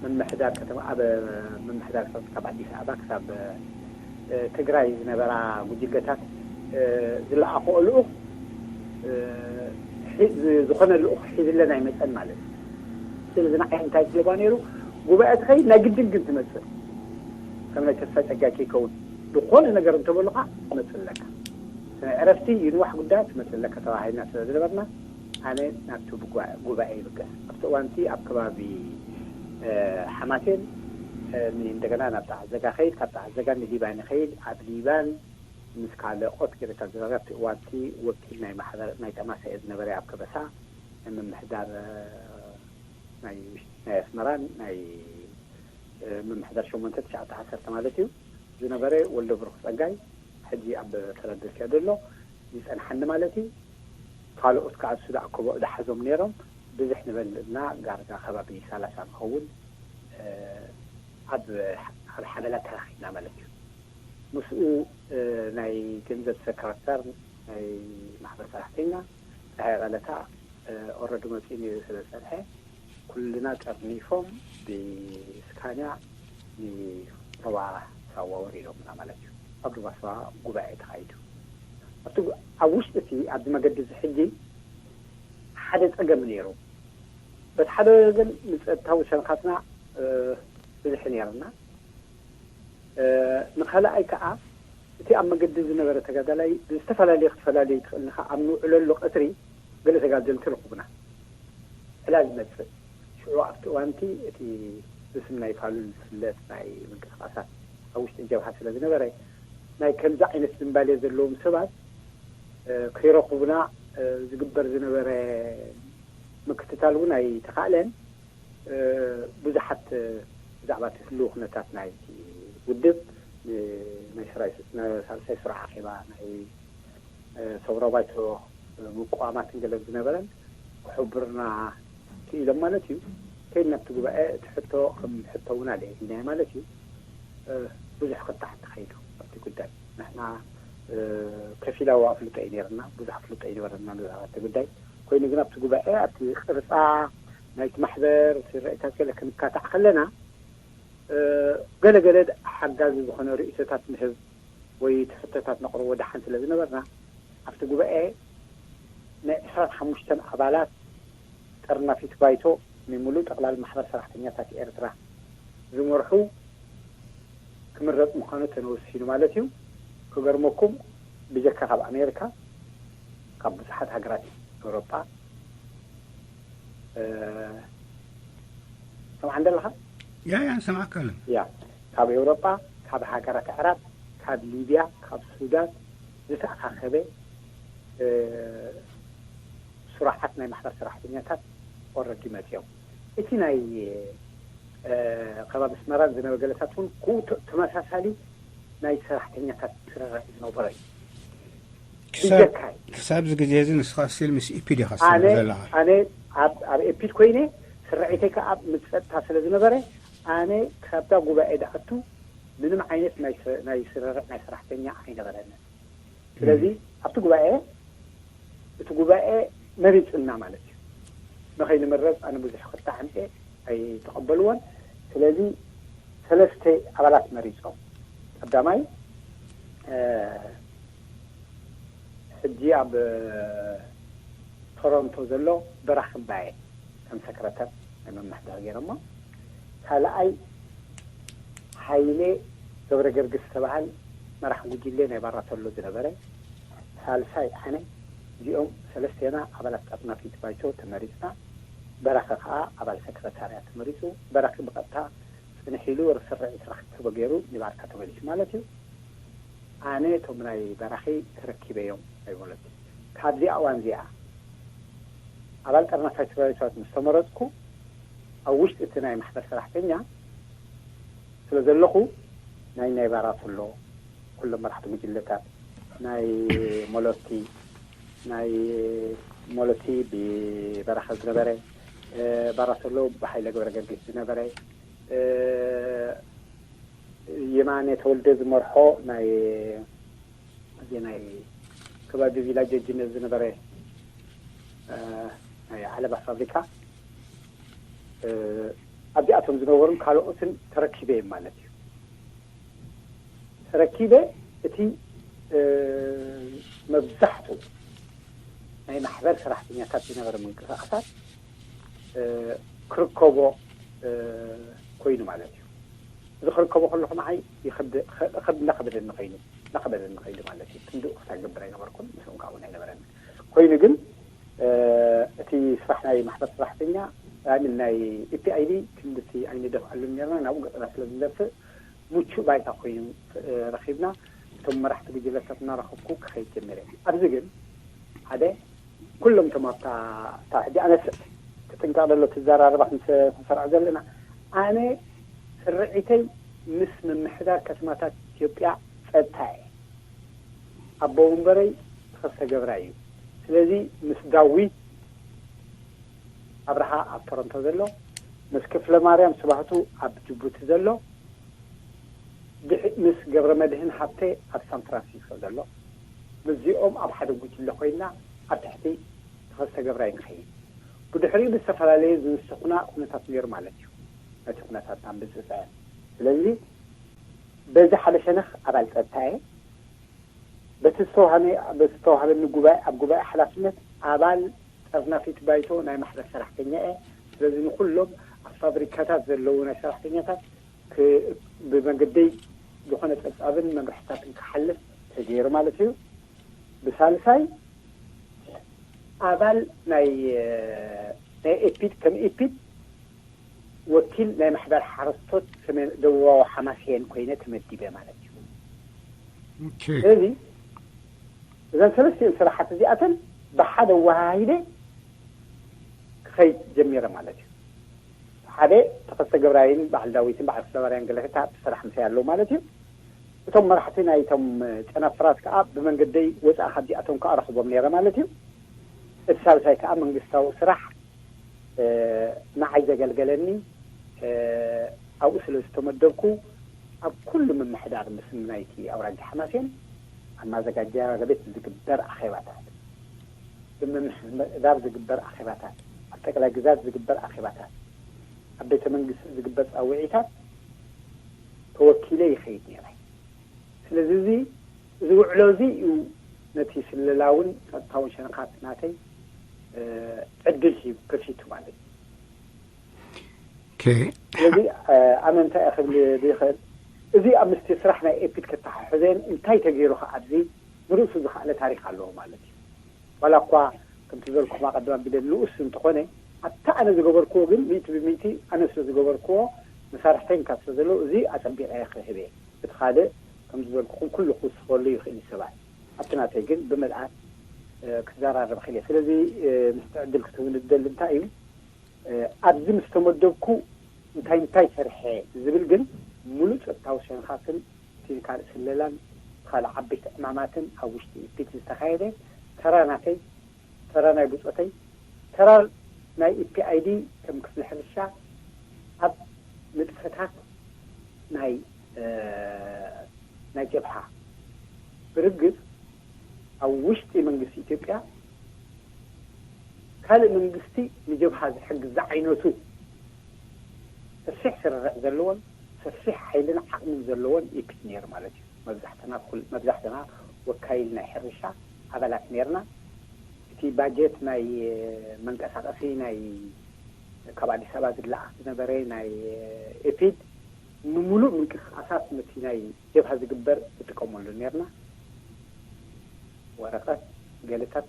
ምምሕዳር ከተማ፣ ኣብ ምምሕዳር ካብ ኣዲስ ኣበባ ክሳብ፣ እ፣ ትግራይ ዝነበራ ጉጅለታት፣ እ፣ ዝለኣኽኦ ልኡኽ፣ እ፣ ሒ-፣ ዝ-፣ ዝኾነ ልኡኽ ሒዝለን ኣይመጸን ማለት እዩ። ስለዚ ንዓይ እንታይ ትብለባ ነይሩ፣ ጉባኤ ትኸይድ ናይ ግድን ግን ትመጽእ። ከም ናይ ተስፋይ ጸጋይ ከይከውን ዝኾነ ነገር እንተበሉኻ ትመጽእ ኣለካ። ናይ ዕረፍቲ ይንዋሕ ጉዳያት ትመጽእ ኣለካ ተባሂልና ስለ ዝነበርና፣ ኣነ ናብቲ ብጓ-፣ ጉባኤ ይብገስ። ኣብቲ እዋንቲ ኣብ ከባቢ፣ እ፣ ሓማሴን፣ እ፣ ኒ-፣ እንደገና ናብ ጣዕዘጋ ኸይድ፣ ካብ ጣዕዘጋ ንሊባን ይኸይድ። ኣብ ሊባን ምስ ካልኦት ገለታት ዝነበረ ኣብቲ እዋንቲ ወኪል ናይ ማሕበር ናይ ጠማሰኤ ዝነበረ ኣብ ከበሳ ናይ ምምሕዳር፣ እ፣ ናይ፣ ናይ ኣስመራን ናይ፣ እ፣ ምምሕዳር ሸሞንተ ትሽዓተ ዓሰርተ ማለት እዩ ዝነበረ ወልደ ብሩኽ ጸጋይ፣ ሕጂ ኣብ ፊላደልፊያ ዘሎ፣ ይጸንሓኒ ማለት እዩ። ካልኦት ከኣ እሱ ዝኣከቦ ዝሓዞም ነይሮም። ብዝሕ ንበልና ዳርጋ ከባቢ ሰላሳ ንኸውን፣ እ፣ ኣብ ሓደ ሓበላ ተራኺብና ማለት እዩ። ምስኡ፣ እ፣ ናይ ገንዘብ ሰክረታር ናይ ማሕበር ሰራሕተኛ ጸሃየ ቀለታ፣ እ፣ ኦረዲ መጺኡ ነይሩ ስለ ዝጸንሐ፣ ኩልና ጠርኒፎም ብስካንያ ንሩባ ሳዋ ወሪዶምና ማለት እዩ። ኣብ ሩባ ሳዋ ጉባኤ ተኻይዱ። ኣብቲ ጉ-፣ ኣብ ውሽጢ እቲ ኣብዚ መገዲ እዚ ሕጂ ሓደ ጸገም ነይሩ። በቲ ሓደ ወገን ንጸጥታዊ ሸንኻትና፣ እ፣ ብዝሒ ነይርና። ንኻልኣይ ከዓ እቲ ኣብ መገዲ ዝነበረ ተጋዳላይ ብዝተፈላለየ ክትፈላለየ ትኽእል ኢኻ። ኣብ ንውዕለሉ ቀትሪ ገለ ተጋደልቲ ረኹብና። ዕላል ይመጽእ። ሽዑ ኣብቲ እዋንቲ እቲ ብስም ናይ ፋሉል ዝፍለጥ ናይ ምንቅስቃሳት ኣብ ውሽጢ ጀብሃ ስለ ዝነበረ ናይ ከምዚ ዓይነት ዝንባሌ ዘለዎም ሰባት ከይረኹብና ዝግበር ዝነበረ ምክትታል እውን ኣይተኻእለን። ብዙሓት ብዛዕባ እቲ ህልው ኩነታት ናይቲ ውድብ ናይ ሳልሳይ ስሩዕ ኣኼባ ናይ ሰውራ ባይቶ ምቁዋማትን ገለን ዝነበረን ክሕብርና ክኢሎም ማለት እዩ። ከይድ ናብቲ ጉባኤ እቲ ሕቶ ከም ሕቶ እውን ኣልዒልና ማለት እዩ። ብዙሕ ክታሕ ተኸይዱ ኣብቲ ጉዳይ ንሕና ከፊላዊ ኣፍልጦ እዩ ነርና፣ ብዙሕ ኣፍልጦ እዩ ነበረና ብዛዕባ እቲ ጉዳይ። ኮይኑ ግን ኣብቲ ጉባኤ ኣብቲ ቅርፃ ናይቲ ማሕበር እቲ ርእታት ገለ ክንካታዕ ከለና ገለገለ ሓጋዚ ዝኾነ ርእቶታት ንህብ ወይ ትሕቶታት ነቕርቦ ደሓን ስለ ዝነበርና ኣብቲ ጉባኤ ናይ ዕስራን ሓሙሽተን ኣባላት ጠርናፊት ባይቶ ንሙሉእ ጠቕላል ማሕበር ሰራሕተኛታት ኤርትራ ዝመርሑ ክምረፅ ምዃኑ ተነወሲኑ ማለት እዩ። ክገርመኩም ብጀካ ካብ ኣሜሪካ ካብ ብዙሓት ሃገራት ኤውሮጳ ሰምዓ እንደለኻ ያ ያ ሰምዓካ ኣለና ያ ካብ ኤውሮጳ ካብ ሃገራት ኣዕራብ ካብ ሊብያ ካብ ሱዳን ዝተኣኻኸበ ስሩዓት ናይ ማሕበር ሰራሕተኛታት ኦረዲ መፅኦም። እቲ ናይ ከባቢ ኣስመራን ዝነበረ ገለታት እውን ክኡ ተመሳሳሊ ናይ ሰራሕተኛታት ስርርዕ ዝነበረ እዩ። ብጀካይ ክሳብ እዚ ግዜ እዚ ንስኻ ስቲል ምስ ኢፒድ ኢኻ ትሰርሕ ዘለኻ። ኣነ ኣብ ኣብ ኤፒድ ኮይነ ስርዒተይ ከዓ ምስ ፀጥታ ስለ ዝነበረ ኣነ ካብታ ጉባኤ ድኣቱ ምንም ዓይነት ናይ ስርርዕ ናይ ሰራሕተኛ ኣይነበረንን። ስለዚ ኣብቲ ጉባኤ እቲ ጉባኤ መሪፅና ማለት እዩ። ንኸይንምረፅ ኣነ ብዙሕ ክታዕ ኣምፀ ኣይተቐበልዎን። ስለዚ ሰለስተ ኣባላት መሪፆም። ቀዳማይ ሕጂ ኣብ ቶሮንቶ ዘሎ በራኺ ባየ ከም ሰክረተር ናይ መምሕዳር ገይሮሞ። ካልኣይ ሓይሌ ገብረ ገርግስ ዝተባሃል መራሕ ጉጅለ ናይ ባራተሎ ዝነበረ። ሳልሳይ ኣነ። እዚኦም ሰለስቴና ኣባላት ጠርናፊት ባይቶ ተመሪፅና። በራኺ ከዓ ኣባል ሰክረታርያ ተመሪፁ። በራኺ ብቐጥታ ፅንሕ ኢሉ ርስርዒ ስራሕ ክተበገሩ ንባርካ ተመሊሱ ማለት እዩ። ኣነ እቶም ናይ በራኺ ተረኪበዮም ናይ ሞለቲ ካብዚኣ እዋን እዚኣ ኣባል ጠርናፋይ ሰራዊታት ምስ ተመረፅኩ ኣብ ውሽጢ እቲ ናይ ማሕበር ሰራሕተኛ ስለ ዘለኹ ናይ ናይ ባራቶሎ ኩሎም መራሕቲ ጉጅለታት ናይ ሞለቲ ናይ ሞለቲ ብበራኸ ዝነበረ ባራቶሎ ብሓይለ ገብረ ገርጊስ ዝነበረ የማነ ተወልደ ዝመርሖ ናይ እዚ ናይ ከባቢ ቪላጅ ጅነት ዝነበረ ናይ ዓለባ ፋብሪካ ኣብዚኣቶም ዝነበሩን ካልኦትን ተረኪበ እዮም ማለት እዩ። ተረኪበ እቲ መብዛሕቱ ናይ ማሕበር ሰራሕተኛታት ዝነበረ ምንቅስቃሳት ክርከቦ ኮይኑ ማለት እዩ። እዚ ክርከቦ ከለኹ ንዓይ ይኸብድ እንዳኸበደኒ ኸይኑ እንዳኸበደኒ ኸይዱ ማለት እዩ። ክንድኡ ክሳገብር ኣይነበርኩን፣ ምስኦም ከዓ እውን ኣይነበረኒ። ኮይኑ ግን እቲ ስራሕ ናይ ማሕበር ሰራሕተኛ ኣሚን ናይ ኢፒኣይዲ ክንድቲ ኣይንደፍኣሉን ነርና። ናብኡ ገጠና ስለ ዝንደፍእ ምቹእ ባይታ ኮይኑ ረኺብና። እቶም መራሕቲ ጉጅለታት እናረኸብኩ ክኸይድ ጀሚረ። ኣብዚ ግን ሓደ ኩሎም እቶም ኣብታ እታ ሕጂ ኣነስ ትጥንቀቕ ዘሎ ትዘራረባ ክንሰርዕ ዘለና ኣነ ስርዒተይ ምስ ምምሕዳር ከተማታት ኢትዮጵያ ጸጥታ እየ። ኣቦ ወንበረይ ተኸስተ ገብራ እዩ። ስለዚ ምስ ዳዊት ኣብርሃ ኣብ ቶሮንቶ ዘሎ፣ ምስ ክፍለ ማርያም ስባህቱ ኣብ ጅቡቲ ዘሎ፣ ምስ ገብረ መድህን ሃብተ ኣብ ሳን ፍራንሲስኮ ዘሎ፣ ምስዚኦም ኣብ ሓደ ጉጅለ ኮይና ኣብ ትሕቲ ተኸስተ ገብራይ ንኸይድ። ብድሕሪኡ ብዝተፈላለየ ዝንስኹና ኩነታት ነይሩ ማለት እዩ። ነቲ ኩነታትና ምጽጸ ስለዚ በዚ ሓደ ሸነኽ ኣባል ጸጥታ እየ። በቲ ዝተዋህነ በቲ ዝተዋህበኒ ጉባኤ ኣብ ጉባኤ ሓላፍነት ኣባል ጠርናፊት ባይቶ ናይ ማሕበር ሰራሕተኛ እየ። ስለዚ ንኩሎም ኣብ ፋብሪካታት ዘለዉ ናይ ሰራሕተኛታት ብመንገደይ ዝኾነ ጸብጻብን መምርሕታትን ክሓልፍ ተገይሩ ማለት እዩ። ብሳልሳይ ኣባል ናይ ናይ ኤፒድ ከም ኤፒድ ወኪል ናይ ማሕበር ሓረስቶት ሰሜን ደቡባዊ ሓማሴን ኮይነ ተመዲበ ማለት እዩ። ስለዚ እዘን ሰለስቲኤን ስራሓት እዚኣተን ብሓደ ኣወሃሂደ ክኸይድ ጀሚረ ማለት እዩ። ሓደ ተኸስተ ገብራይን በዓል ዳዊትን በዓል ክፍለባርያን ገለከታ ኣብቲ ስራሕ ምሳይ ኣለዉ ማለት እዩ። እቶም መራሕቲ ናይቶም ጨናፍራት ከዓ ብመንገደይ ወፃእ ካብዚኣቶም ከዓ ረኽቦም ነይረ ማለት እዩ። እቲ ሳልሳይ ከዓ መንግስታዊ ስራሕ ንዓይ ዘገልገለኒ ኣብኡ ስለ ዝተመደብኩ ኣብ ኩሉ ምምሕዳር ምስም ናይቲ ኣውራጃ ሓማሴን ኣብ ማዘጋጃ ቤት ዝግበር ኣኼባታት፣ ብምምሕዳር ዝግበር ኣኼባታት፣ ኣብ ጠቅላይ ግዛት ዝግበር ኣኼባታት፣ ኣብ ቤተ መንግስቲ ዝግበር ፃውዒታት ተወኪለ ይኸይድ ነይረ። ስለዚ እዚ እዚ ውዕሎ እዚ እዩ ነቲ ስለላውን ጸጥታውን ሸነኻት ናተይ ዕድል ሂቡ ከፊቱ ማለት እዩ። ስለዚ ኣነ እንታይ ክብል ይኽእል፣ እዚ ኣብ ምስቲ ስራሕ ናይ ኤፒድ ከተሓሕዘን እንታይ ተገይሩ ከ ኣብዚ ንርእሱ ዝኸኣለ ታሪክ ኣለዎ ማለት እዩ። ዋላ እኳ ከምቲ ዝበልኩም ኣቐድም ኣቢለ ንኡስ እንተኾነ ኣብቲ ኣነ ዝገበርክዎ ግን ሚእቲ ብሚእቲ ኣነ ስለ ዝገበርክዎ መሳርሕተይ እንካ ስለ ዘለዉ እዚ ኣጸቢቐ ክህብ እየ። እቲ ካልእ ከም ዝበልኩኹም ኩሉ ክውስኸሉ ይኽእል እዩ ሰባት ኣብቲ ናተይ ግን ብምልኣት ክዘራረብ ክእል እየ። ስለዚ ምስቲ ዕድል ክትህቡኒ ዝደሊ እንታይ እዩ፣ ኣብዚ ምስ ተመደብኩ እንታይ እንታይ ሰርሐ ዝብል ግን ሙሉእ ጸጥታዊ ሸንኻትን ፊዚካል ስለላን ካልእ ዓበይቲ ዕማማትን ኣብ ውሽጢ ኢፒት ዝተኻየደ ተራ ናተይ፣ ተራ ናይ ብጾተይ፣ ተራ ናይ ኢፒኣይዲ ከም ክፍሊ ሕርሻ ኣብ ንጥፈታት ናይ ናይ ጀብሃ ብርግጽ ኣብ ውሽጢ መንግስቲ ኢትዮጵያ ካልእ መንግስቲ ንጀብሃ ዝሕግዝ ዝዓይነቱ ሰፊሕ ስርርዕ ዘለዎን ሰፊሕ ሓይልን ዓቕምን ዘለዎን ኢፒት ነይሩ ማለት እዩ። መብዛሕትና ኩል- መብዛሕትና ወካይል ናይ ሕርሻ ኣባላት ነርና። እቲ ባጀት ናይ መንቀሳቐሲ ናይ ካብ ኣዲስ ኣበባ ዝለኣኽ ዝነበረ ናይ ኤፒድ ንምሉእ ምንቅስቃሳት ነቲ ናይ ጀብሃ ዝግበር ንጥቀመሉ ነርና። ወረቐት፣ ገለታት፣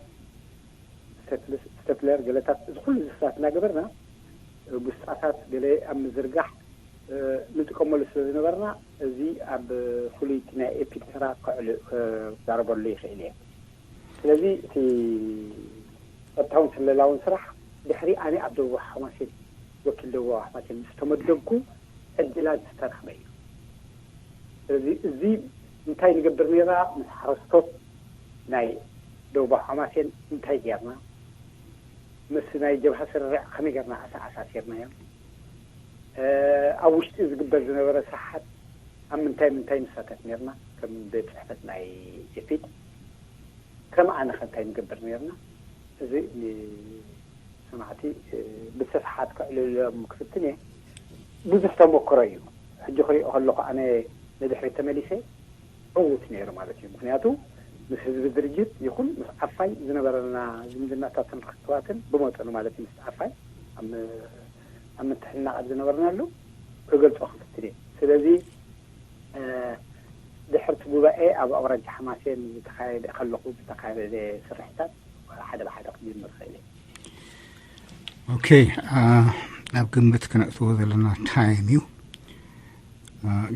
ስቴፕለር፣ ገለታት እዚ ኩሉ ዝስራት እናገበርና ብስጣታት ገለ ኣብ ምዝርጋሕ ንጥቀመሉ ስለ ዝነበርና እዚ ኣብ ፍሉይ ናይ ኤፒድ ስራ ክዕል ክዛረበሉ ይኽእል እየ። ስለዚ እቲ ጸጥታውን ስለላውን ስራሕ ድሕሪ ኣነ ኣብ ደቡብ ሓማሴን ወኪል ደቡብ ሓማሴን ምስ ተመደብኩ ዕድላት ዝተረኽበ እዩ። ስለዚ እዚ እንታይ ንገብር ነይራ ምስ ሓረስቶት ናይ ደቡብ ሓማሴን እንታይ ጌርና ምስ ናይ ጀብሃ ስርርዕ ከመይ ጌርና ኣተኣሳሲርናዮም ኣብ ውሽጢ ዝግበር ዝነበረ ስራሓት ኣብ ምንታይ ምንታይ ንሳተፍ ነርና ከም ቤት ፅሕፈት ናይ ኤፊድ ከም ኣነ ከ እንታይ ንገብር ነርና እዚ ንሰማዕቲ ብስፍሓት ከዕልሎም ክፍትን እየ። ብዙሕ ተመክሮ እዩ። ሕጂ ክሪኦ ከለኹ ኣነ ንድሕሪት ተመሊሰ ዕዉት ነይሩ ማለት እዩ። ምክንያቱ ምስ ህዝቢ ድርጅት ይኹን ምስ ዓፋይ ዝነበረና ዝምድናታትን ርክክባትን ብመጠኑ ማለት እዩ ምስ ዓፋይ ኣብ ምትሕንናቕ ኣብ ዝነበርናሉ ክገልፆ ክፍትን እየ። ስለዚ ድሕርቲ ጉባኤ ኣብ ኣውራጃ ሓማሴን ዝተኻየደ ከለኹ ዝተኻየደ ስርሕታት ሓደ ብሓደ ክጅምር ክእል እየ። ኦኬ፣ ኣብ ግምት ክነእትዎ ዘለና ታይም እዩ።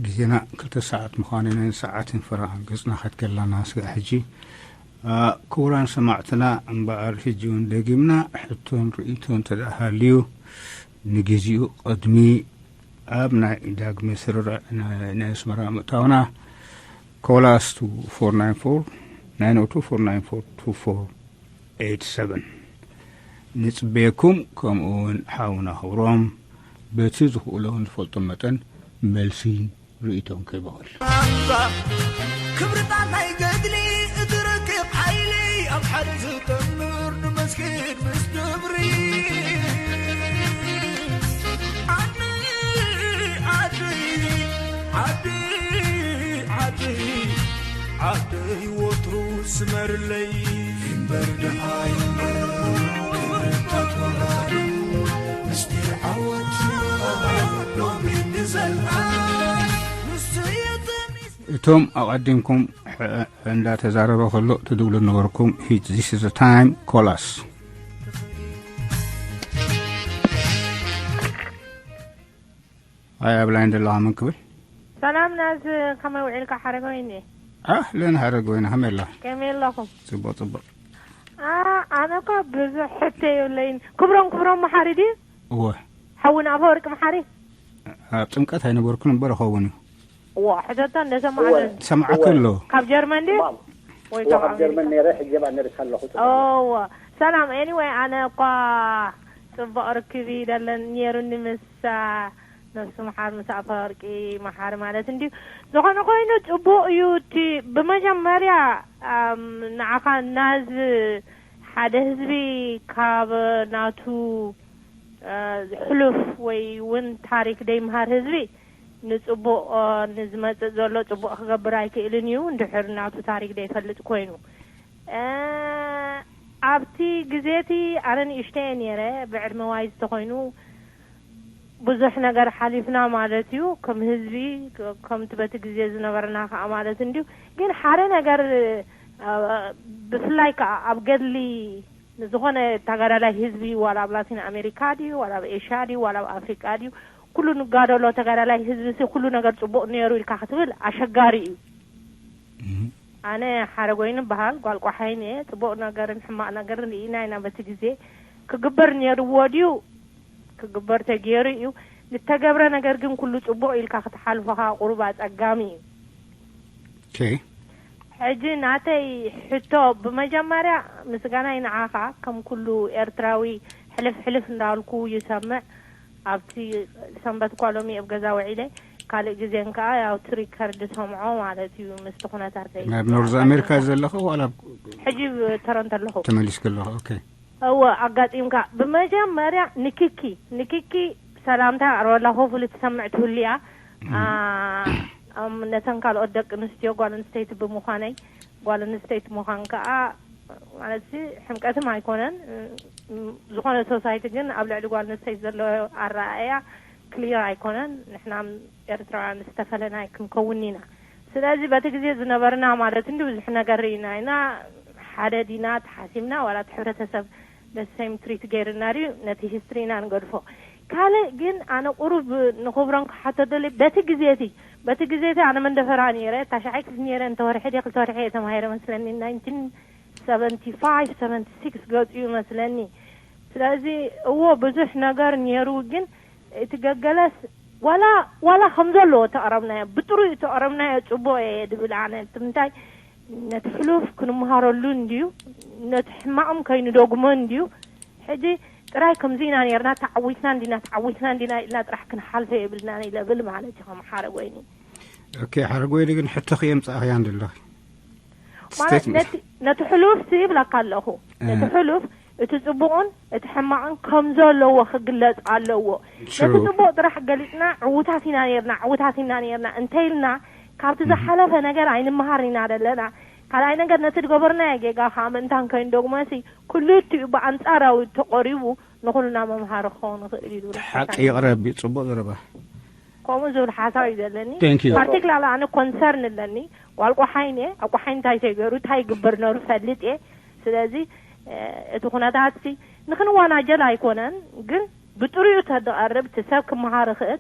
ግዜና ክልተ ሰዓት ምዃኑ ነን ሰዓትን ፍራን ገጽና ከትከላና ስጋዕ ሕጂ። ክቡራን ሰማዕትና እምበኣር ሕጂ እውን ደጊምና ሕቶን ርእይቶን እንተ ደኣ ሃልዩ ንግዜኡ ቅድሚ ኣብ ናይ ዳግመ ስርርዕ ናይ ኣስመራ ምእታውና ኮላስ ቱ ፎር ናይን ፎር ናይን ኦ ቱ ፎር ናይን ፎር ቱ ፎር ኤይት ሰቨን ንጽበየኩም። ከምኡ እውን ሓውና ክብሮም በቲ ዝኽእሎ ዝፈልጦ መጠን መልሲ ርእይቶም ከይበቕል። ክብርታት ናይ ገድሊ እቲ ረቂቕ ሓይሊ ኣብ ሓደ ዝጠምር ንመስጊድ ምስ ድብሪ ዓዲ ዓዲ ዓዲ ዓዲ ዓደይ ወትሩ ስመርለይ እምበር ድሃይ ክብርታት ወራዱ ምስጢር ዓወት ሎሚ ንዘልኣለም ንሱ የጠሚ እቶም ኣቐዲምኩም ሕ- እንዳተዛረበ ከሎ ትድውሉ ነበርኩም። Hit this is the time, call us. ኣይ ኣብ ላይን ዘለኻ መን ክብል? ሰላም ናዝ፣ ከመይ ውዒልካ ሓረገወይኒ? ኣህለን ሓረገወይኒ፣ ከመይ ኣላ? ከመይ ኣለኹም? ጽቡቕ ጽቡቕ። ኣ፣ ኣነ እኮ ብዙሕ ሕቶ የብለይን። ክብሮም ክብሮም መሓሪ ድዩ? እወ። ሓውና ኣፈወርቂ መሓሪ? ኣብ ጥምቀት ኣይነበርኩን እምበር እኸውን እዩ። እዋ፣ ሕተታ እንደሰማዕና። እወ። ሰማዕኩ ኣሎ። ካብ ጀርመን ድዩ? እዋ፣ ወይ እዋ፣ ካብ ካብ ጀርመን ኣሜሪካ? ነይረ፣ ሕጂ ኣብ ኣሜሪካ ኣለኹ፣ ተባለ። እዋ። ሰላም፣ ኤኒወይ፣ ኣነ እኳ ጽቡቕ ርክብ ይደለን ነይሩኒ ምስ፣ ኣ፣ ነፍሱ መሓር ምስ ኣፈወርቂ መሓሪ ማለት እንድዩ። ዝኾነ ኮይኑ ጽቡቕ እዩ። እቲ ብመጀመርያ፣ ኣም፣ ንዓኻ ናዝ ሓደ ህዝቢ ካብ ናቱ፣ እ፣ ሕሉፍ ወይ እውን ታሪክ ደይምሃር ህዝቢ ንጽቡቕ፣ እ፣ ንዝመጽእ ዘሎ ጽቡቕ ክገብር ኣይክእልን እዩ፣ እንድሕር ናቱ ታሪክ ደይፈልጥ ኮይኑ። እ፣ ኣብቲ ግዜ እቲ ኣነ ንእሽተይ እየ ነይረ፣ ብዕድመ ዋይ ዝተኾይኑ ብዙሕ ነገር ሓሊፍና ማለት እዩ፣ ከም ህዝቢ፣ ከ-፣ ከምቲ በቲ ግዜ ዝነበረና ከኣ ማለት እንድዩ። ግን ሓደ ነገር፣ እ፣ ብፍላይ ከኣ ኣብ ገድሊ ንዝኾነ ተጋዳላይ ህዝቢ፣ ዋላ ኣብ ላቲን ኣሜሪካ ድዩ፣ ዋላ ኣብ ኤሽያ ድዩ፣ ዋላ ኣብ ኣፍሪቃ ድዩ፣ ኩሉ ንጋደሎ ተጋዳላይ ህዝቢ ሲ ኩሉ ነገር ጽቡቕ ነይሩ ኢልካ ክትብል ኣሸጋሪ እዩ። እም። ኣነ ሓረጎይኒ በሃል፣ ጓል ቆሓይን እየ። ጽቡቕ ነገርን ሕማቕ ነገርን ርኢና ኢና በቲ ግዜ። ክግበር ነይርዎ ድዩ? ክግበር ተገይሩ እዩ። ዝተገብረ ነገር ግን ኩሉ ጽቡቕ ኢልካ ክትሓልፎ ከኣ ቁሩብ ኣጸጋሚ እዩ። ኦኬ። ሕጂ ናተይ ሕቶ፣ ብመጀመርያ ምስጋናይ ንዓኻ፣ ከም ኩሉ ኤርትራዊ ሕልፍ ሕልፍ እንዳበልኩ ይሰምዕ። ኣብቲ ሰንበት እኳ ሎሚ ኣብ ገዛ ውዒለ፣ ካልእ ግዜን ከኣ ያው እቲ ሪከርድ ሰምዖ ማለት እዩ፣ ምስቲ ኩነታተይ። ናብ ኖርዝ ኣሜሪካ ዘለኹ ዋላ ኣብ ሕጂ ኣብ ቶሮንቶ ኣለኹ። ተመሊስኪ ኣለኹ፣ ኦኬ። እወ፣ ኣጋጢምካ። ብመጀመርያ ንክኪ፣ ንክኪ ሰላምታ ኣቕርበላ፣ ሆፉሊ ትሰምዕ ትህሉ እያ። እም። ኣ፣ ኣም፣ ነተን ካልኦት ደቂ ኣንስትዮ ጓል ኣንስተይቲ ብምዃነይ፣ ጓል ኣንስተይቲ ምዃን ከኣ ማለት ሕምቀትም ኣይኮነን። እም፣ ዝኾነ ሶሳይቲ ግን ኣብ ልዕሊ ጓል ኣንስተይቲ ዘሎ ኣረኣእያ ክሊር ኣይኮነን። ንሕና ኤርትራውያን ዝተፈለና ኣይክንከውን ኢና። ስለዚ በቲ ግዜ ዝነበርና ማለት እንዲ ብዙሕ ነገር ርኢና ኢና። ሓደ ዲና ተሓሲምና ዋላ እቲ ሕብረተሰብ the same treat ገይርና ድዩ? ነቲ ሂስትሪ ኢና ንገድፎ። ካልእ ግን ኣነ ቁሩብ ንኽብሮም ክሓቶ ደልየ፣ በቲ ግዜ እቲ፣ በቲ ግዜ እቲ ኣነ መንደፈራ ነይረ፣ ታሽዓይ ክፍሊ ነይረ፣ እንተ ወርሒ ድየ ክልተ ወርሒ እየ ተማሂረ መስለኒ፣ ናይንቲን ሰቨንቲ ፋይቭ ሰቨንቲ ሲክስ ገጹ እዩ መስለኒ። ስለዚ እዎ ብዙሕ ነገር ነይሩ፣ ግን እቲ ገገለስ ዋላ፣ ዋላ ከም ዘለዎ ተቕረብናዮ፣ ብጥሩይ ተቕረብናዮ ጽቡቕ እየ ድብል ኣነ። እቲ ምንታይ ነቲ ሕሉፍ ክንመሃረሉ እንድዩ፣ ነቲ ሕማቕም ከይንደግሞ እንድዩ። ሕጂ ጥራይ ከምዚ ኢና ነርና፣ ተዓዊትና እንዲና፣ ተዓዊትና እንዲና ኢልና ጥራሕ ክንሓልፈ የብልናን ኢለ ብል ማለት እዩ፣ ከም ሓረጎይኒ። ኦኬ፣ ሓረጎይኒ ግን ሕቶኺ የምጻእኽያ እንዲ ኣለኺ። ማለት ስቴትመንት። ነቲ፣ ነቲ ሕሉፍ ሲ ይብለካ ኣለኹ። ነቲ እ። ሕሉፍ፣ እቲ ጽቡቕን እቲ ሕማቕን ከም ዘለዎ ክግለጽ ኣለዎ። ትሩ። ነቲ ጽቡቕ ጥራሕ ገሊጽና፣ ዕዉታት ኢና ነርና፣ ዕዉታት ኢና ነርና እንተኢልና፣ ካብቲ እም። ዝሓለፈ ነገር ኣይንመሃርን ኢና ዘለና። ካልኣይ ነገር፣ ነቲ ዝገበርናዮ ጌጋ ከዓ ምእንታን ከይንደግሞ ሲ፣ ክልቲኡ ብኣንጻራዊ ተቐሪቡ ንኹልና መምሃሪ ክኸውን ይኽእል እዩ ዝብል ሓቂ ሓሳብ ይቕረብ እዩ። ጽቡቕ ዘረባ። ከምኡ ዝብል ሓሳብ እዩ ዘለኒ። Thank you። ፓርቲክላር ኣነ ኮንሰርን ኣለኒ። ጓል ቆሓይን እየ። ኣብ ቆሓይን እንታይ ተገይሩ፣ እንታይ ይግበር ነሩ ፈልጥ እየ። ስለዚ፣ እ፣ እቲ ኩነታት ሲ ንክንዋናጀል ኣይኮነን፣ ግን ብጥሪኡ ተድቐርብ፣ እቲ ሰብ ክመሃር ይኽእል።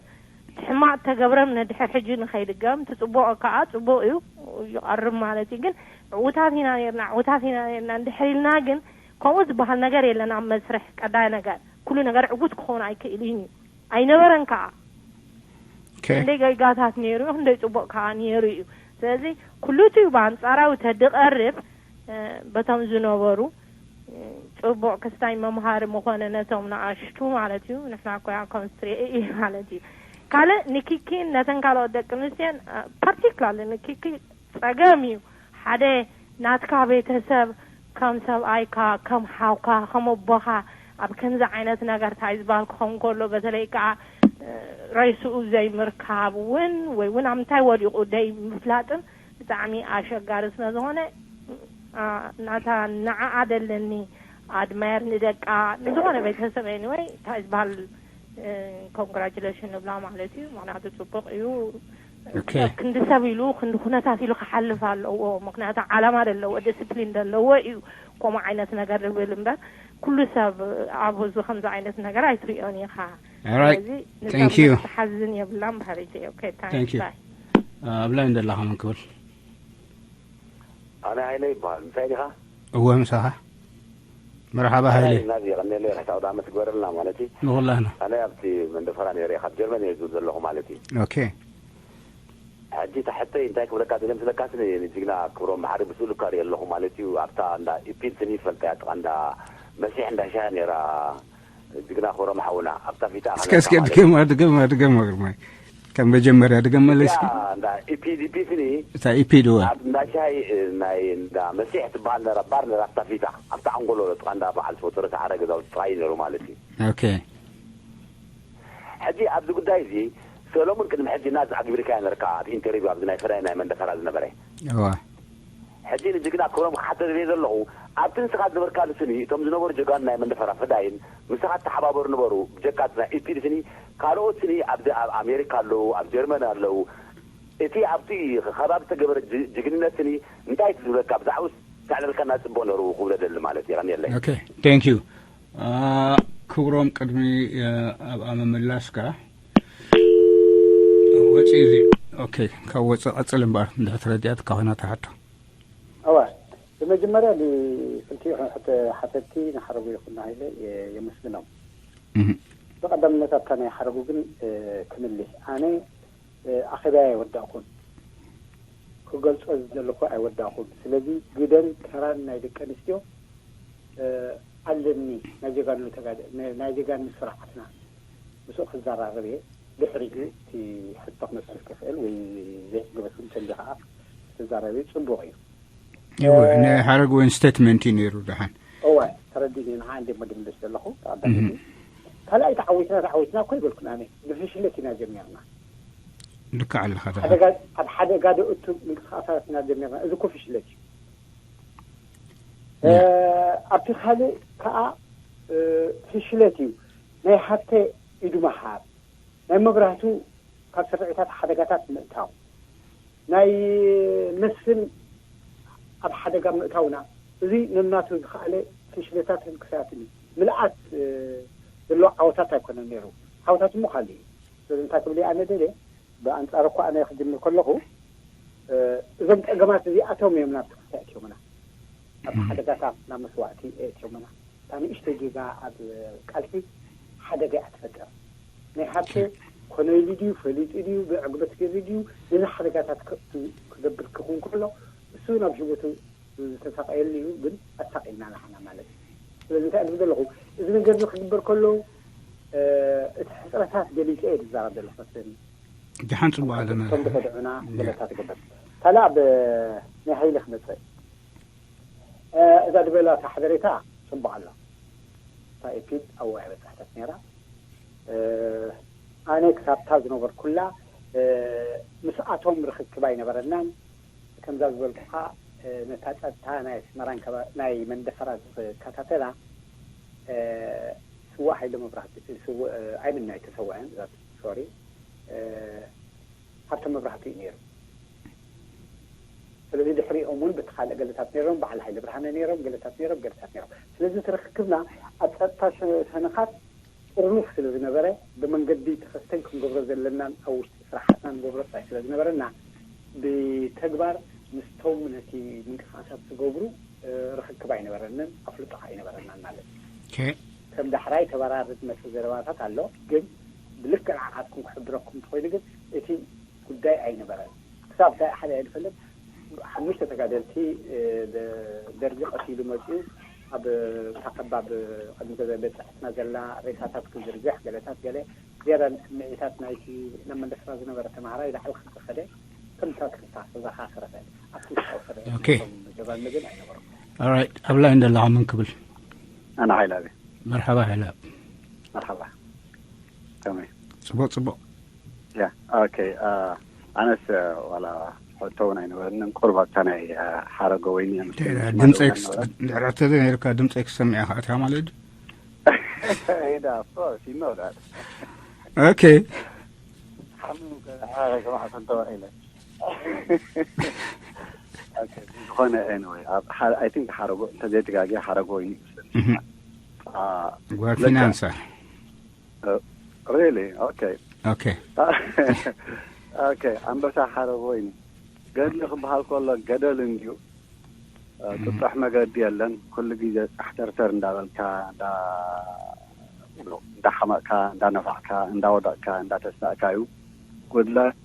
እቲ ሕማቕ ተገብረም ንድሕር ሕጂ ንኸይድገም፣ እቲ ጽቡቕ ከኣ ጽቡቕ እዩ፣ ይቐርብ ማለት እዩ። ግን ዕዉታት ኢና ነርና፣ ዕዉታት ኢና ነርና እንድሕር ኢልና ግን፣ ከምኡ ዝበሃል ነገር የለን ኣብ መስርሕ። ቀዳይ ነገር፣ ኩሉ ነገር ዕዉት ክኸውን ኣይክእልን እዩ። ኣይነበረን ከኣ። ኦኬ። ክንደይ ጌጋታት ነይሩ እዩ፣ ክንደይ ጽቡቕ ከኣ ነይሩ እዩ። ስለዚ፣ ክልቲኡ ብኣንጻራዊ ተድቐርብ፣ እ፣ በቶም ዝነበሩ፣ እ፣ ጽቡቕ ክስታይ መምሃሪ ምኾነ ነቶም ንኣሽቱ ማለት እዩ። ንሕና እኮ ያ ኮንስትሪ እዩ ማለት እዩ። ካልእ ንክኪ ነተን ካልኦት ደቂ ኣንስትዮን፣ እ፣ ፓርቲክላርሊ ንክኪ ጸገም እዩ። ሓደ ናትካ ቤተሰብ ከም ሰብኣይካ፣ ከም ሓውካ፣ ከም ኣቦኻ ኣብ ከምዚ ዓይነት ነገር እንታይ ዝበሃል ክኸውን ከሎ፣ በተለይ ከዓ፣ እ፣ ሬስኡ ዘይምርካብ እውን ወይ እውን ኣብ ምንታይ ወዲቑ ደይ ምፍላጥን ብጣዕሚ ኣሸጋሪ ስለ ዝኾነ፣ ኣ፣ ናታ ንዓኣ ደለኒ ኣድማየር ንደቃ ንዝኾነ ቤተሰብ ኤኒወይ እንታይ ዝበሃል፣ እ፣ ኮንግራጁሌሽን ንብላ ማለት እዩ። ምኽንያቱ ጽቡቕ እዩ። ኦኬ። ሰብ ክንዲ ሰብ ኢሉ ክንዲ ኩነታት ኢሉ ክሓልፍ ኣለዎ። ምክንያቱ ዓላማ ዘለዎ ዲስፕሊን ዘለዎ እዩ ከምኡ ዓይነት ነገር ዝብል እምበር ኩሉ ሰብ ኣብ ህዝቢ ከምዚ ዓይነት ነገር ኣይትሪኦን ኢኻ። Alright. ስለዚ Thank you. ሓዝን የብላን ባህሪቲ። ኦኬ፣ Thank you. ኣብ ላይ እንደላ ከመን ክብል ኣነ ሃይለ ይበሃል። ምሳይ ዲኻ? እወ ምሳኻ። መርሓባ ሃይለ። ናዚ ቀኒለ ርሕቲ ኣውደ ዓመት ግበረልና ማለት እዩ። ንኹላህና። ኣነ ኣብቲ መንደፈራ ነይረ፣ ካብ ጀርመን እየ ዝብል ዘለኹ ማለት እዩ። ኦኬ። ሕጂ እታ ሕተይ እንታይ ክብለካ ደለ ምስለካ፣ ስኒ ንጅግና ክብሮም ባሕሪ ብስእሉ እካ ሪኦ ኣለኹ ማለት እዩ። ኣብታ እንዳ ኢፒል ስኒ ይፈልጠያ፣ ጥቓ እንዳ መሲሕ እንዳ ሻሂ ነይራ ጅግና ክብሮም ሓውና፣ ኣብታ ፊታ እስከ እስከ ድገማ ድገማ ድገማ ግርማይ። ከም መጀመርያ ድገመለይ እስኪ። እንዳ ኢፒል ኢፒል ስኒ እታ ኢፒል እወ። ኣብ እንዳ ሻሂ፣ ናይ እንዳ መሲሕ ትበሃል ነራ ባር ነራ፣ ኣብታ ፊታ ኣብታ ዓንጎሎ ጥቓ እንዳ በዓል ፈቶረ ሰዓረ ገዛውቲ ጥቓ እዩ ነሩ ማለት እዩ። ኦኬ። ሕጂ ኣብዚ ጉዳይ እዚ ሰሎሙን ቅድሚ ሕጂ ናዝ ኣግቢርካ ነርካ ኣብ ኢንተርቪው ኣብዚ ናይ ፈዳይ ናይ መንደፈራ ዝነበረ እወ። ሕጂ ንጅግና ክብሮም ክሓተ ዝብየ ዘለኹ ኣብቲ ንስኻ ዝነበርካሉ ስኒ እቶም ዝነበሩ ጀጋኑ ናይ መንደፈራ ፈዳይን ምሳኻ ተሓባበሩ ነበሩ። ብጀካ እቲ ናይ ኢፒድ ስኒ ካልኦት ስኒ ኣብዚ ኣብ ኣሜሪካ ኣለዉ፣ ኣብ ጀርመን ኣለዉ። እቲ ኣብቲ ከባቢ ዝተገበረ ጅ- ጅግንነት ስኒ እንታይ ትዝብለካ ብዛዕባ ተዕልልካ እናፅቡቕ ነሩ ክብሎ ደሊ ማለት እዩ። ቀኒየለይ። ኦኬ። Thank you. ክብሮም ቅድሚ ኣብኣ ምምላስካ ወፂ እዚ ኦኬ ካብ ወፂ ቀፅል እምበኣር እንድሕር ተረዲኣትካ ኮይና ትሓቶ እዋ ብመጀመርያ ንክልቲኡ ሓተትቲ ንሓረጉ ይኹን ሃይለ የመስግኖም። ብቐዳምነት ኣብታ ናይ ሓረጉ ግን ክምልስ ኣነ ኣኼባይ ኣይወዳእኩን ክገልጾ ዝደለኹ ኣይወዳእኩን። ስለዚ ግደን ተራን ናይ ደቂ ኣንስትዮ ኣለኒ ናይ ጀጋኑ ተጋደ ናይ ጀጋኑ ስርዓትና ምስኡ ክዘራረብ እየ። ድሕሪኡ እቲ ሕቶ ክመፅእ ክኽእል ወይ ዘይዕግበት እውን ተልዩ ከዓ ክትዛረብ እዩ ፅቡቅ እዩ። እወ ናይ ሓረግ ወይን ስቴትመንት እዩ ነይሩ ደሓን እወ ተረዲኒ ንዓ እንደ መድምልስ ዘለኹ ተቐዳሚ ካልኣይ ተዓዊትና ተዓዊትና እኮ ይበልኩን ኣነ ብፍሽለት ኢና ጀሚርና ልክዕ ኣለኻ ደሓን ሓደጋ ኣብ ሓደጋ ደእቱ ምንቅስቃሳት ኢና ጀሚርና እዚ እኮ ፍሽለት እዩ ኣብቲ ካልእ ከዓ ፍሽለት እዩ ናይ ሃብተ ኢዱ ምሃብ ናይ መብራህቱ ካብ ስርዒታት ሓደጋታት ምእታው ናይ መስፍን ኣብ ሓደጋ ምእታውና እዚ ነናቱ ዝኸኣለ ፍሽለታትን ክሳያትን እዩ ምልኣት ዘለዎ ዓወታት ኣይኮነን ነይሩ ዓወታት እሞ ካልእ እዩ ስለዚ እንታይ ክብል ኣነ ደልየ ብኣንጻር እኳ ኣነ ክጅምር ከለኹ እዞም ጸገማት እዚኣቶም እዮም ናብቲ ክፍታ እትዮምና ኣብ ሓደጋታት ናብ መስዋእቲ እትዮምና እታ ንእሽተይ ጌጋ ኣብ ቃልሲ ሓደጋ እያ ትፈጥር ናይ ሃብተ ኮነ ኢሉ ድዩ ፈሊጡ ድዩ ብዕግበት ገይሩ ድዩ ነዚ ሓደጋታት ክገብር ክኹን ከሎ እሱ ናብ ህይወቱ ዝተሳቀየሉ እዩ ግን ኣሳቂልና ንሓና ማለት እዩ ስለዚ እንታይ እብል ዘለኹ እዚ ነገር እዚ ክግበር ከሎ እቲ ሕፅረታት ገሊፀ እየ ዝዛረብ ዘለኹ መስለኒ ደሓን ፅቡቅ ኣለና ከም ዝኸድዑና ገለታት ይግበር ካልእ ኣብ ናይ ሃይለ ክመፅእ እዛ ዝበላታ ሓበሬታ ፅቡቅ ኣሎ እታ ኤፒድ ኣብዋ በፃሕተት ነይራ ኣነ ክሳብታ ዝነበርኩላ ምስኣቶም ርክክብ ኣይነበረናን ከምዛ ዝበልኩኻ ነታ ፀጥታ ናይ ኣስመራን ናይ መንደፈራ ዝከታተላ ስዋእ ሃይለ መብራህቲ ኣይምና ኣይተሰውዐን ሶሪ ሃብተ መብራህቲ እዩ ነይሩ ስለዚ ድሕሪኦም እውን በቲ ካልእ ገለታት ነይሮም በዓል ሃይለ ብርሃነ ነይሮም ገለታት ነይሮም ገለታት ነይሮም ስለዚ እቲ ርክክብና ኣብ ፀጥታ ሸነኻት ጥርኑፍ ስለ ዝነበረ ብመንገዲ ተኸስተን ክንገብሮ ዘለናን ኣብ ውሽጢ ስራሓትና ንገብሮ ጥራይ ስለ ዝነበረና ብተግባር ምስቶም ነቲ ምንቅስቃሳት ዝገብሩ ርክክብ ኣይነበረንን ኣፍልጦ ከዓ ኣይነበረናን ማለት እዩ ከም ዳሕራይ ተበራር ዝመፅእ ዘረባታት ኣሎ ግን ብልክዕ ንዓኻትኩም ክሕብረኩም እንተኮይኑ ግን እቲ ጉዳይ ኣይነበረን ክሳብ እንታይ ሓደ ኣይንፈልጥ ሓሙሽተ ተጋደልቲ ደርጊ ቀቲሉ መፅኡ ኣብ ታቀባብ ቅድሚ ገዛ ቤት ፅሕትና ዘላ ሬሳታት ክዝርግሕ ገለታት ገለ ዝያዳ ንስምዒታት ናይቲ ናብ መንደስራ ዝነበረ ተምሃራይ ላዕሊ ክዝኸደ ከምታ ክልታ ተዘኻኽረ ኣብቲ ውሽጣዊ ሰበ ጀባን ግን ኣይነበሩ ኣብ ላይ እንደለኻ ምን ክብል ኣነ ሓይላቢ መርሓባ ሓይላ መርሓባ ከመይ ፅቡቅ ፅቡቅ ያ ኦኬ ኣነስ ዋላ ሕቶ እውን ኣይነበረንን ቁርብ ኣብታ ናይ ሓረጎ ወይኒ ድምፀይ ድሕርሕተ ነርካ ድምፀይ ክሰምዕ ኢኻ እትካ ማለት ሄዳ ኦፍኮርስ ይኖ ዳት ኦኬ ሓሙ ኣረ፣ ከማዕት እንተወ ኢለ። ኦኬ፣ ዝኾነ፣ ኤኒወይ፣ ኣብ ሓ-፣ ኣይ ቲንክ ሓረጎ፣ እንተዘይተጋግየ ሓረጎ ይመስለኒ። እህ። አ፣ ጓል ለካ። ፊናንሳ። እ፣ ሪሊ? ኦኬ። ኦኬ። ኦኬ፣ ኣንበሳ ሓረጎ ይኒ። ገድሊ ክበሃል ከሎ ገደል እንድዩ። እ፣ እህ። ጥጡሕ መገዲ የለን። ኩሉ ግዜ ጻሕተርተር እንዳበልካ፣ እንዳ-፣ እንዳሓመቕካ፣ እንዳነፋዕካ፣ እንዳወደቕካ፣ እንዳተስናእካ እዩ። ጉድለት፣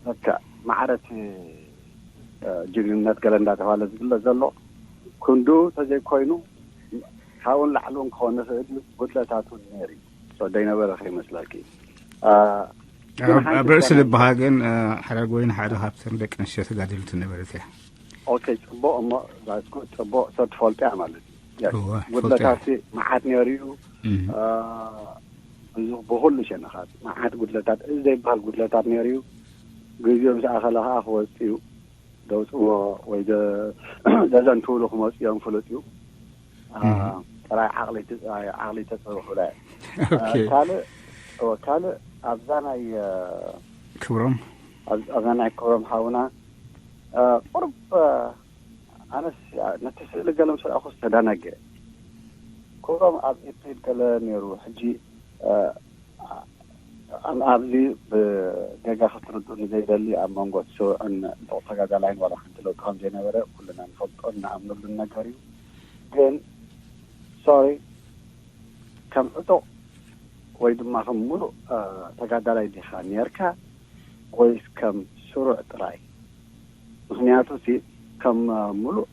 በቃ፣ ማዕረት፣ እ፣ ጅግንነት ገለ እንዳተባለ ዝግለጽ ዘሎ፣ ክንዱ ተዘይኮይኑ፣ ካብኡን ላዕሉን ክኾን ይኽእል እዩ። ጉድለታት እውን ነይሩ እዩ። ሶ፣ ደይነበረ ከይመስለኪ። እ፣ ግን ኣብ፣ ሓንቲ ኣብ ርእሲ ጓል ልብኻ ግን፣ እ፣ ሓረግ ወይኒ ሓደ ካብተን ደቂ ኣንስትዮ ተጋደልቲ ነበረት እያ። ኦኬ፣ ጽቡቕ እሞ፣ that's good፣ ጽቡቕ ሰብ ትፈልጦ እያ ማለት እዩ። የስ፣ እወ፣ ትፈልጦ እያ። ጉድለታት ሲ መዓት ነይሩ እዩ። እም። እ፣ ብዙ፣ ብኹሉ ሸነኻት መዓት ጉድለታት፣ እዚ ዘይበሃል ጉድለታት ነይሩ እዩ። ግዜኡ ምስ ኣኸለ ኸዓ ክወጽእ እዩ። ደውጽዎ ወይ ዘ-፣ ዘዘንትውሉ ክመጽኡ እዮም፣ ፍሉጥ እዩ። አ፣ እም። ጥራይ ዓቕሊ ት-፣ ዓቕሊ ተጽርፉ ላይ። ኦኬ። አ፣ ካልእ፣ ኦ፣ ካልእ ኣብዛ ናይ፣ አ፣ ክብሮም? ኣብ-፣ ኣብዛ ናይ ክብሮም ሓውና፣ አ፣ ቁሩብ፣ አ፣ ኣነስ፣ አ፣ ነቲ ስእሊ ገለ ምስ ረኣኹ ዝተዳነገ። ክብሮም ኣብ ኤፕሪል ገለ ነይሩ። ሕጂ፣ አ፣ ኣ-፣ ኣብዚ ብጌጋ ክትርድኡ ንዘይደሊ፣ ኣብ መንጎ እቲ ስሩዕን ልኡኽ ተጋዳላይን ዋላ ሓንቲ ለውጢ ከም ዘይነበረ ኩልና ንፈልጦን ንኣምነሉን ነገር እዩ። ግን፣ ሶሪ፣ ከም ዕጡቕ ወይ ድማ ከም ሙሉእ፣ እ፣ ተጋዳላይ ዲኻ ኔርካ ወይስ ከም ስሩዕ ጥራይ? ምኽንያቱ፣ እቲ ከም፣ እ፣ ሙሉእ፣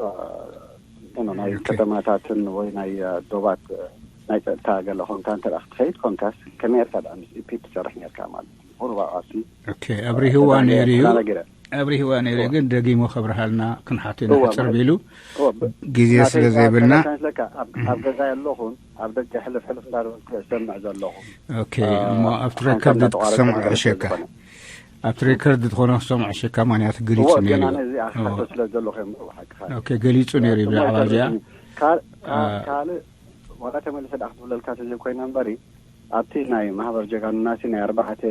እ፣ ኖ፣ ናይ ኦኬ። ከተማታትን ወይ ናይ፣ እ፣ ዶባት፣ እ፣ ናይ ጸጥታ ገለ ኾንካ እንተ ደኣ ክትኸይድ ኮንካስ፣ ከመይ ጌርካ ደኣ ምስ ኢፒ ትሰርሕ ኔርካ ማለት እዩ? ቁሩብ ኣብኣሲ፣ ኦኬ፣ እ፣ ኣብሪህዋ ተዳነ-፣ ነይሩ እዩ። ተዳነጊረ። ኣብሪህዋ ነይሩ እወ። ግን ደጊሙ ከብርሃልና ክንሓቶ ኢና እወ፣ ሕጽር ማለት ቢሉ እወ፣ ብ-፣ ግዜ ናተይ ስለ ከኣ ዘይብልና። እንታይ መስለካ፣ ኣብ፣ ኣብ እም። ገዛይ ኣለኹን፣ ኣብ ደገ ሕልፍ ሕልፍ እንዳበልኩ እየ ዝሰምዕ ዘለኹ። ኦኬ፣ እ፣ እሞ ኣብቲ ሓንሳብ ሬከርድ እንዳተቋረጸ ክትሰምዖ ዝመጽእ ዕሸካ። ዝኾነ። ኣብቲ ሬከርድ ዝኾነ ክትሰምዖ ዕሸካ፣ ምኽንያቱ ገሊጹ እወ፣ ግን ነይሩ። ኣነ እዚ እወ። ኣኽሓቶ ስለ ዘለኹ እየ ምርእ ሓቅኻ። ኦኬ፣ ገሊጹ ነይሩ እዩ እሞ ብዛዕባ እዚኣ። ይተርፍ እዩ። ካል-፣ ካል-፣ እ፣ ካልእ ዋላ ተመሊሰ ደኣ ክትብለልካ ተዘይኮይነ እምበሪ፣ ኣብቲ ናይ ማሕበር ጀጋኑናሲ ናይ ኣርባዕተ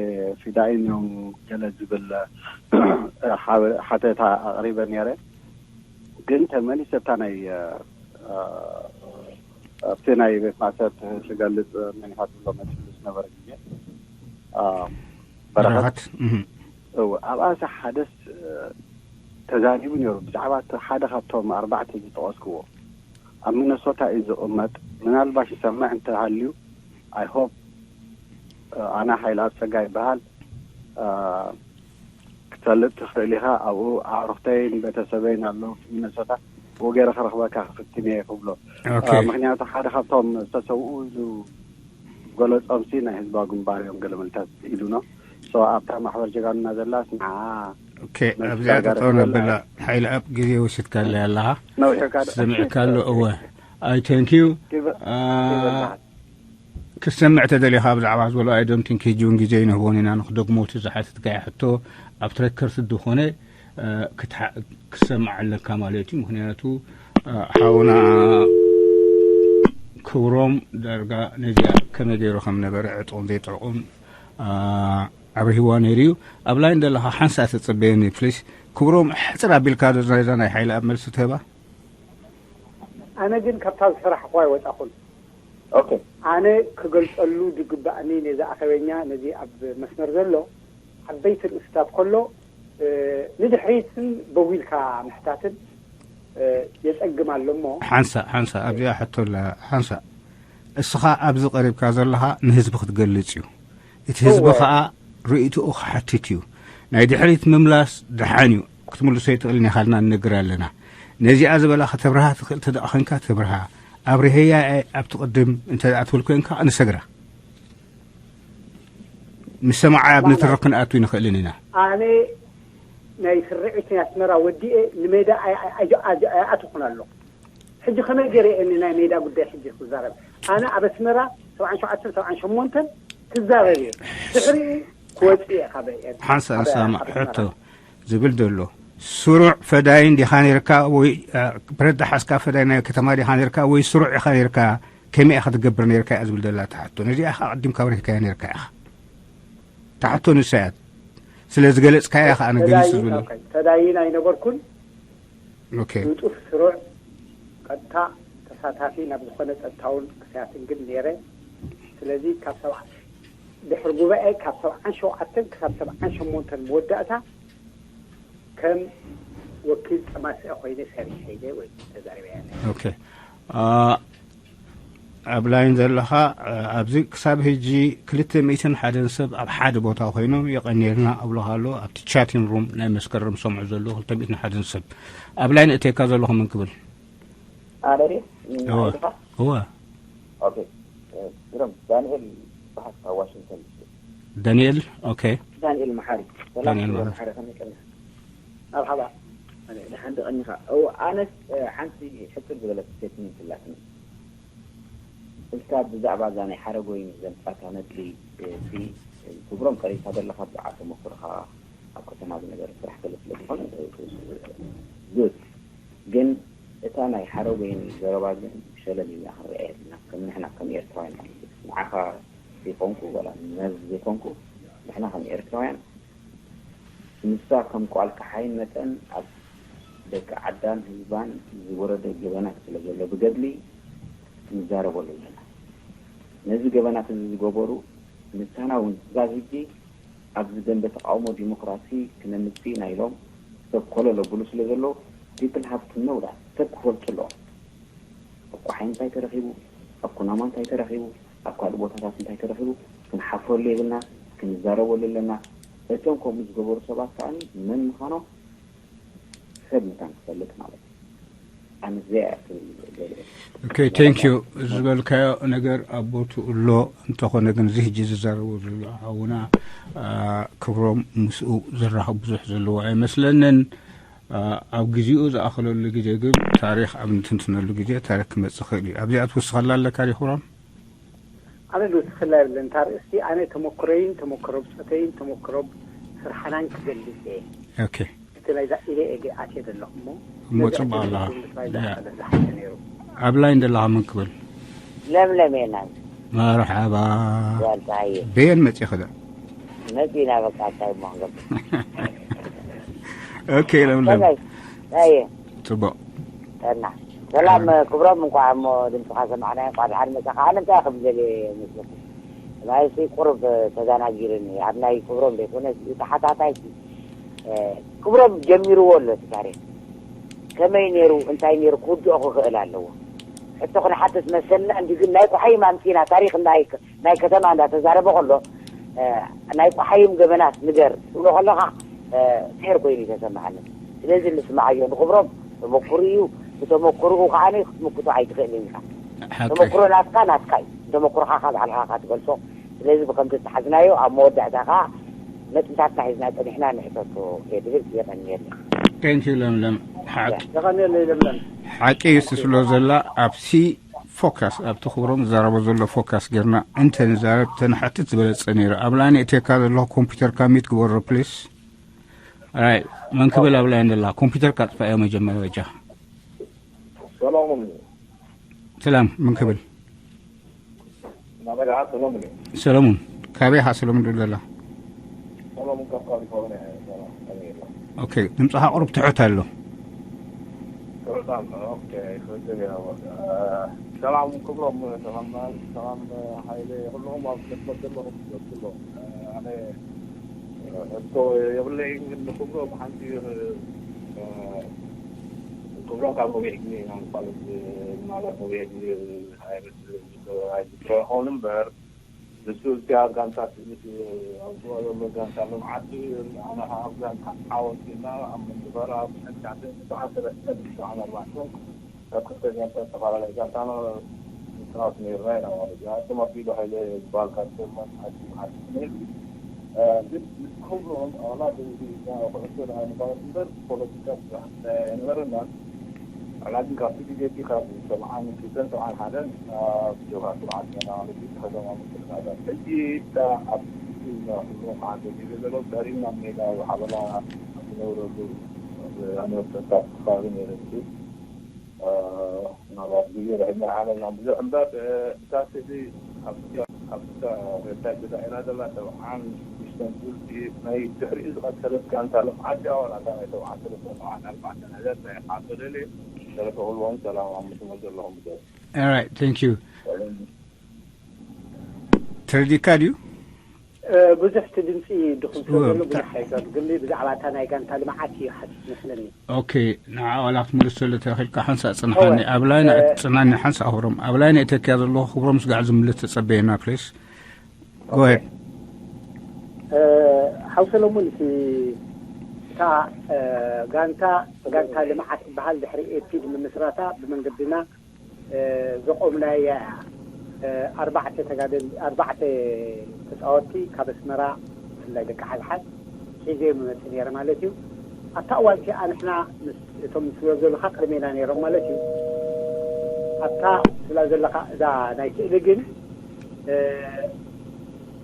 ፊዳኢን እዮም ገለ ዝብል፣ እ፣ ሓበ-፣ ሓተታ ኣቕሪበ ነይረ። ግን ተመሊሰ እታ ናይ፣ እ፣ እ፣ ኣብቲ ናይ ቤት ማእሰርቲ ክገልጽ፣ እ፣ መን ኢኻ ትብሎ መጺኡ ዝነበረ ግዜ፣ እ፣ በረኸት። በረኸት፣ እህ። እወ፣ ኣብኣሲ ሓደስ፣ እ፣ ተዛሪቡ ነይሩ። ብዛዕባ እቲ ሓደ ካብቶም ኣርባዕተ ዝጠቐስክዎ፣ ኣብ ሚነሶታ እዩ ዝቕመጥ። ምናልባሽ ይሰምዕ እንተሃልዩ፣ I hope፣ እ፣ ኣነ ሓይለኣብ ጸጋ ይበሃል። እ፣ ክትፈልጥ ትኽእል ኢኻ። ኣብኡ ኣዕሩኽተይን ቤተሰበይን ኣለዉ፣ ሚነሶታ። ብኡ ገይረ ክረኽበካ ክፍትን እየ ክብሎ። ኦኬ። እ፣ ምኽንያቱ ሓደ ካብቶም ዝተሰውኡ ኢሉ ገለጾምሲ ናይ ህዝባዊ ግንባር እዮም ገለ መልታት ኢሉኖ። ሶ ኣብታ ማሕበር ጀጋኑና ዘላስ ንዓ ኦኬ፣ ኣብዚኣ መሰጋገሪ ጠጠው ክበላ ነብላ። ሓይለኣብ፣ ግዜ ወሲድካለይ ኣለኻ። ነዊሑ ካደ። ሰሚዕካ ኣሎ፣ እወ። I thank you። ጊበ-፣ አ፣ ጊበ በዓል። ክትሰምዕ ተደሊኻ ብዛዕባ ዝበሎ፣ I don't think ሕጂ እውን ግዜ ይንህቦን ኢና ንክደግሞ እቲ ዝሓተትካዮ ሕቶ ኣብ ትረከርት ዝኾነ፣ አ፣ ክትሓ-፣ ክትሰምዕ ኣለካ ማለት እዩ። ምኽንያቱ፣ አ፣ ሓውና ክብሮም ዳርጋ ነዚኣ ከመይ ገይሩ ከም ነበረ ዕጡቕን ዘይጥዑቕን፣ አ፣ ኣብሪህዋ ነይሩ እዩ። ኣብ ላይን ዘለኻ ሓንሳእ ተጸበየኒ ፕሊስ። ክብሮም ሕጽር ኣቢልካ ዶ ናይዛ ናይ ሓይለኣብ መልሲ ትህባ? ኣነ ግን ካብታ ዝሰራሕኹዋ ኣይወጻኹን። ኦኬ። ኣነ ክገልጸሉ ዝግባእኒ ነዚ ኣኸበኛ፣ ነዚ ኣብ መስመር ዘሎ ዓበይቲ ርእስታት ከሎ፣ እ፣ ንድሕሪትን በዊልካ ምሕታትን፣ እ፣ የጸግም ኣሎ እሞ። ሓንሳእ፣ ሓንሳእ፣ ኣብዚኣ ሕቶ ኣላ፣ ሓንሳእ። እስኻ ኣብዚ ቀሪብካ ዘለኻ ንህዝቢ ክትገልጽ እዩ። እቲ ህዝቢ እወ። ኸኣ ርእይቶኡ ክሓትት እዩ። ናይ ድሕሪት ምምላስ ደሓን እዩ። ክትምልሶ ኣይትኽእልን ኢኻ ኢልና ንነግር ኣለና። ነዚኣ ዝበላ ከተብርሃ ትኽእል ተደኣ ኾንካ ተብርሃ። ኣብርሀያ እየ ኣብቲ ቅድም እንተ ደኣ ትብል ኮንካ ንሰግራ። ምስ ሰማዓ ኣብ ማለት ንትርኽ ክንኣቱ ንኽእልን ኢና። ኣነ ናይ ስርዒት ናይ ኣስመራ ወዲኤ ንሜዳ ኣይ-፣ ኣይ-፣ ኣይ-፣ ኣይ-፣ ኣይኣተኹን ኣለኹ። ሕጂ ከመይ ገይረ እየ ናይ ሜዳ ጉዳይ ሕጂ ክዛረብ? ኣነ ኣብ ኣስመራ ሰብዓን ሸውዓተን ሰብዓን ሸሞንተን ክዛረብ እየ። ድሕሪኡ ክወጽእ እየ ካብ ኤርትራ። ሓንሳእ ካብ፣ ንሰማዕ ካብ ኣስመራ። ሕቶ ዝብል ዘሎ፣ ስሩዕ ፈዳይን ዲኻ ነይርካ ወይ፣ አ፣ ብረት ዝሓዝካ ፈዳይ ናይ ከተማ ዲኻ ነይርካ ወይ ስሩዕ ኢኻ ነይርካ? ከመይ ኢኻ ትገብር ነይርካ እያ ዝብል ዘላ እታ ሕቶ። ነዚኣ ኢኻ ኣቐዲምካ ኣብሪህካያ ነይርካ ኢኻ። እታ ሕቶ ንሳ እያ። ስለ ዝገለጽካያ ከኣ ንግልጽ ዝብሎ። ተዳይን ኣይነበርኩን። ኦኬ። ንጡፍ ስሩዕ ቀጥታ ተሳታፊ ናብ ዝኾነ ጸጥታውን ክሳያትን ግን ነይረ። ስለዚ ካብ ሰብዓ ድሕሪ ጉባኤ ካብ ሰብዓን ሸውዓተን ክሳብ ሰብዓን ሸሞንተን መወዳእታ ከም ወኪል ጸማስአ ኮይነ ሰሪሐ ኢለ ወይ ተዛሪበ እያ። ኦኬ። ኣብ ላይን ዘለኻ ኣብዚ ክሳብ ሕጂ ክልተ ሚእትን ሓደን ሰብ ኣብ ሓደ ቦታ ኮይኖም የቐንየልና እብለኻ ኣሎ። ኣብቲ ቻቲን ሩም ናይ መስከረም ሰምዑ ዘለዉ ክልተ ሚእትን ሓደን ሰብ ኣብ ላይን እተካ ዘለኹ ምን ክብል? ኣነ ድየ? እወ። ኣይድኻ? እወ። ኦኬ። ግረም ዳንኤል በሃል ካብ ዋሽንግተን ዲሲ። ዳንኤል። ኦኬ። ዳንኤል መሓሪ። ሰላም ዳንኤል ግረም መሓሪ። መሓሪ ከመይ ቀኒኻ? መርሓባ። ደሓን ዶ ቀኒኻ? እወ፣ ኣነስ ሓንቲ ሕጽር ዝበለት ስቴትመንት ኣላትኒ። እስካ ብዛዕባ እዛ ናይ ሓረጎይን ዘምጻእካ ነጥቢ፣ እቲ ክብሮም ቀሪብካ ዘለኻ ብዛዕባ ተመክሮኻ ኣብ ከተማ ዝነበረ ስራሕ ገለ ስለ ዝኾነ፣ good። ግን እታ ናይ ሓረጎይን ዘረባ ግን ሸለል ኢልና ክንሪኣ የብልና። ከም ንሕና ከም ኤርትራውያን ማለት እዩ። ንዓኻ ዘይኮንኩ ዋላ ነዚ ዘይኮንኩ፣ ንሕና ከም ኤርትራውያን ንሳ ከም ቋል ካሓይን መጠን ኣብ ደቂ ዓዳን ህዝባን ዝወረደ ገበናት ስለ ዘሎ ብገድሊ ንዛረበሉ ኣለና። ነዚ ገበናት እዚ ዝገበሩ ንሳና እውን ክሳብ ሕጂ ኣብዚ ደንበ ተቃውሞ ዲሞክራሲ ክነምጽእ ኢና ኢሎም ሰብ ኮለል ኣብሉ ስለ ዘለዉ people have to know that ሰብ ክፈልጡ ኣለዎም። ኣብ ቋሓይ እንታይ ተረኺቡ፣ ኣብ ኩናማ እንታይ ተረኺቡ፣ ኣብ ካልእ ቦታታት እንታይ ተረኺቡ ክንሓፍረሉ የብልና፣ ክንዛረበሉ ኣለና። እቶም ከምኡ ዝገበሩ ሰባት ከኣ መን ምዃኖም ሰብ መታን ክፈልጥ ማለት እዩ። ኣነ እዚኣ እያ ትብል ገለ። ኦኬ፣ thank you ዝበልካዮ ነገር ኣብ ቦትኡ ኣሎ። እንተኾነ ግን እዚ ሕጂ ዝዛረቦ ዘሎ ሓውና ክብሮም ምስኡ ዝራኸብ ብዙሕ ዘለዎ ኣይመስለንን። ኣብ ግዜኡ ዝኣኸለሉ ግዜ ግን ታሪኽ ኣብ ንትንትነሉ ግዜ ታሪኽ ክመጽእ ይኽእል እዩ። ኣብዚኣ ትውስኸላ ኣለካ ድዩ ክብሮም? ኣነ ዝውስኸላ የብለን። እታ ርእስቲ ኣነ ተመክሮይን ተመክሮ ብጾተይን ተመክሮ ስርሓናን ክገልጽ እየ። ኦኬ። እቲ ናይዛ ኢለ እየ ኣትየ ዘለኹ እሞ እሞ ጽቡቕ ኣለኻ። ዝሓሸ ነይሩ። ኣብ ላይን ዘለኻ መን ክብል? ለምለም እየ ናይ መርሓባ። ዋልታየ በየን መጺእኺ ዶ? መጺና በቃ እንታይ እሞ ክንገብር ኦኬ ለምለም። ከመይ ኣየ ጽቡቕ። እና ሰላም ክብሮም፣ እንኳዕ እሞ ድምፅኻ ሰማዕና፣ እንኳዕ ደሓን መጻኻ። ኣነ እንታይ ክብል ደልየ መስለኩም? ማለትሲ ቁሩብ ተዘናጊሩኒ ኣብ ናይ ክብሮም ዘይኮነ፣ እቲ ሓታታይ ክብሮም ጀሚርዎ ኣሎ እቲ ታሪክ። ከመይ ነይሩ እንታይ ነይሩ ክውድኦ ክኽእል ኣለዎ። ሕቶ ክንሓትት መሰልና እንዲ፣ ግን ናይ ቁሓይም ኣምፂና ታሪክ ናይ ከተማ እንዳተዛረበ ከሎ ናይ ቁሓይም ገበናት ንገር ትብሎ ከለኻ ፌር ኮይኑ ይተሰማዓኒ። ስለዚ ንስማዓዮ፣ ንክብሮም ተመክሩ እዩ። ብተመክርኡ ከዓ ክትምክቶ ኣይትኽእልን ኢኻ። ተመክሮ ናትካ ናትካ እዩ። ተመክሮኻ ካብ ባዕልኻ ኢኻ ትገልጾ። ስለዚ ብከምቲ ዝተሓዝናዮ ኣብ መወዳእታ ከዓ ነጥብታትና ሒዝና ጸኒሕና ንሕተቶ እየ ድብል። የቐንየለይ። Thank you ለምለም። ሓቂ የቐንየለይ ለምለም። ሓቂ እዩ ስለ ዘላ ኣብሲ ፎካስ ኣብቲ ክብሮም ዝዛረቦ ዘሎ ፎካስ ጌርና እንተ ንዛረብ ተንሓትት ዝበለጸ ነይሩ። ኣብ ላይን እቴካ ዘለኹ ኮምፒውተርካ ሚት ግበሮ ፕሊስ። ኣራይ መን ክብል ኣብ ላይን ዘላ ኮምፒውተርካ ጥፋዮ መጀመርያ በጃ። ሰላሙን ሰላም መን ክብል? ናበይ ደኣ ሰሎሙን እዩ። ሰለሙን ካበይ ኢኻ ሰለሙን ድብል ዘላ? ሰሎሙን ካብ ካሊፎርኒያ እየ። ሰላም ከመይ ኢኻ? ኦኬ ድምፅኻ ቁሩብ ትሑት ኣሎ። ሰላም ኦኬ። ክልተ ገና ሰላም ክብሮም ሰላም ሰላም ሃይለ ኩልኹም ኣብ መስመር ዘለኹም ትገብሩ ኣሎ። ኣነ ሕቶ የብለይን ግን ንክብሮም ሓንቲ ክብሮም ካብ ነዊሕ ግዜ ኢና ንፋለጥ። ምናልባት ነዊሕ ግዜ ኣይመስልን ኣይዝክረኹን እምበር ንሱ እዚኣ ጋንታ ትእምት ኣውፅኦ ዘሎ ጋንታ ልምዓት ኣነ ከዓ ኣብ ጋንታ ዓወት ኢልና ኣብ መንበራ ኣብ ትሽዓተ ሰለስተ ኣርባዕተ ካብ ክልተ ጋንታ ዝተፈላለየ ጋንታ ምፅናት ነይርና ኢና ማለት እዩ። ኣቶም ኣቢሉ ሃይለ ዝበሃል ካብ ጀርመን ኣቲ ዓዲ ነይሩ። ግን ንስኹም ኣላ ኩዕሶ ደኣ ንፋለጥ እምበር ፖለቲካ ስራሕ ኣይነበረናን። ኣላ ግን ካብቲ ግዜ እቲ ካብ ሰብዓን ክልተን ሰብዓን ሓደን ኣብ ጀብሃ ስርዓት ገና ማለት እዩ። ከተማ ምክልኻላት ሕጂ እታ ኣብ ኩሎም ዓዲ ግዜ ዘሎ ዳሪም ናብ ሜዳ ሓበላ ኣብ ዝነብረሉ ኣመርተታት ከባቢ ነይረ። ምናልባት ግዜ ርሕና ሓለና ብዙሕ እምበር እታ ስእሊ ኣብታ ኣብታ ዌብሳይት ተዳዒላ ዘላ ሰብዓን ሽዱሽተ ናይ ድሕሪኡ ዝቐጸለት ጋንታ ልምዓት እያ። ዋላ እታ ናይ ተባዕተ ሰብዓን ኣርባዕተን ነገር ናይ ሓሶ ደልየ ሰለፈ ክብልዎም ሰላም ኣብ ምስመር ዘለኹም ብዘ All right, thank you. ተረዲካ ድዩ? ብዙሕ እቲ ድምፂ ድኹም ስለ ዘሎ ብዙሕ ኣይጋዱ፣ ግን ብዛዕባ እታ ናይ ጋንታ ልምዓት እዩ ሓቲት መስለኒ። ኦኬ፣ ንዓ ዋላ ክትምልስ ዘሎ ተኽእልካ ሓንሳእ ጽንሓኒ። ኣብ ላይና ጽናኒ ሓንሳእ ክብሮም፣ ኣብ ላይና እተክያ ዘለኹ ክብሮም ስጋዕ ዝምልስ ተጸበየና ፕሊስ። ጎሄድ። ሓው ሰለሙን፣ እቲ እታ ጋንታ ጋንታ ልምዓት ትበሃል ድሕሪ ኤፒድ ምምስራታ ብመንገድና ዘቆምናያ እያ። ኣርባዕተ ተጋደል ኣርባዕተ ተፃወትቲ ካብ ኣስመራ፣ ብፍላይ ደቂ ሓልሓል፣ ሒዘ መመፅ ነይረ ማለት እዩ። ኣብታ እዋን እቲኣ ንሕና ምስ እቶም ስለ ዘለካ ቅድሜና ነይሮም ማለት እዩ። ኣብታ ስላ ዘለካ እዛ ናይ ስእሊ ግን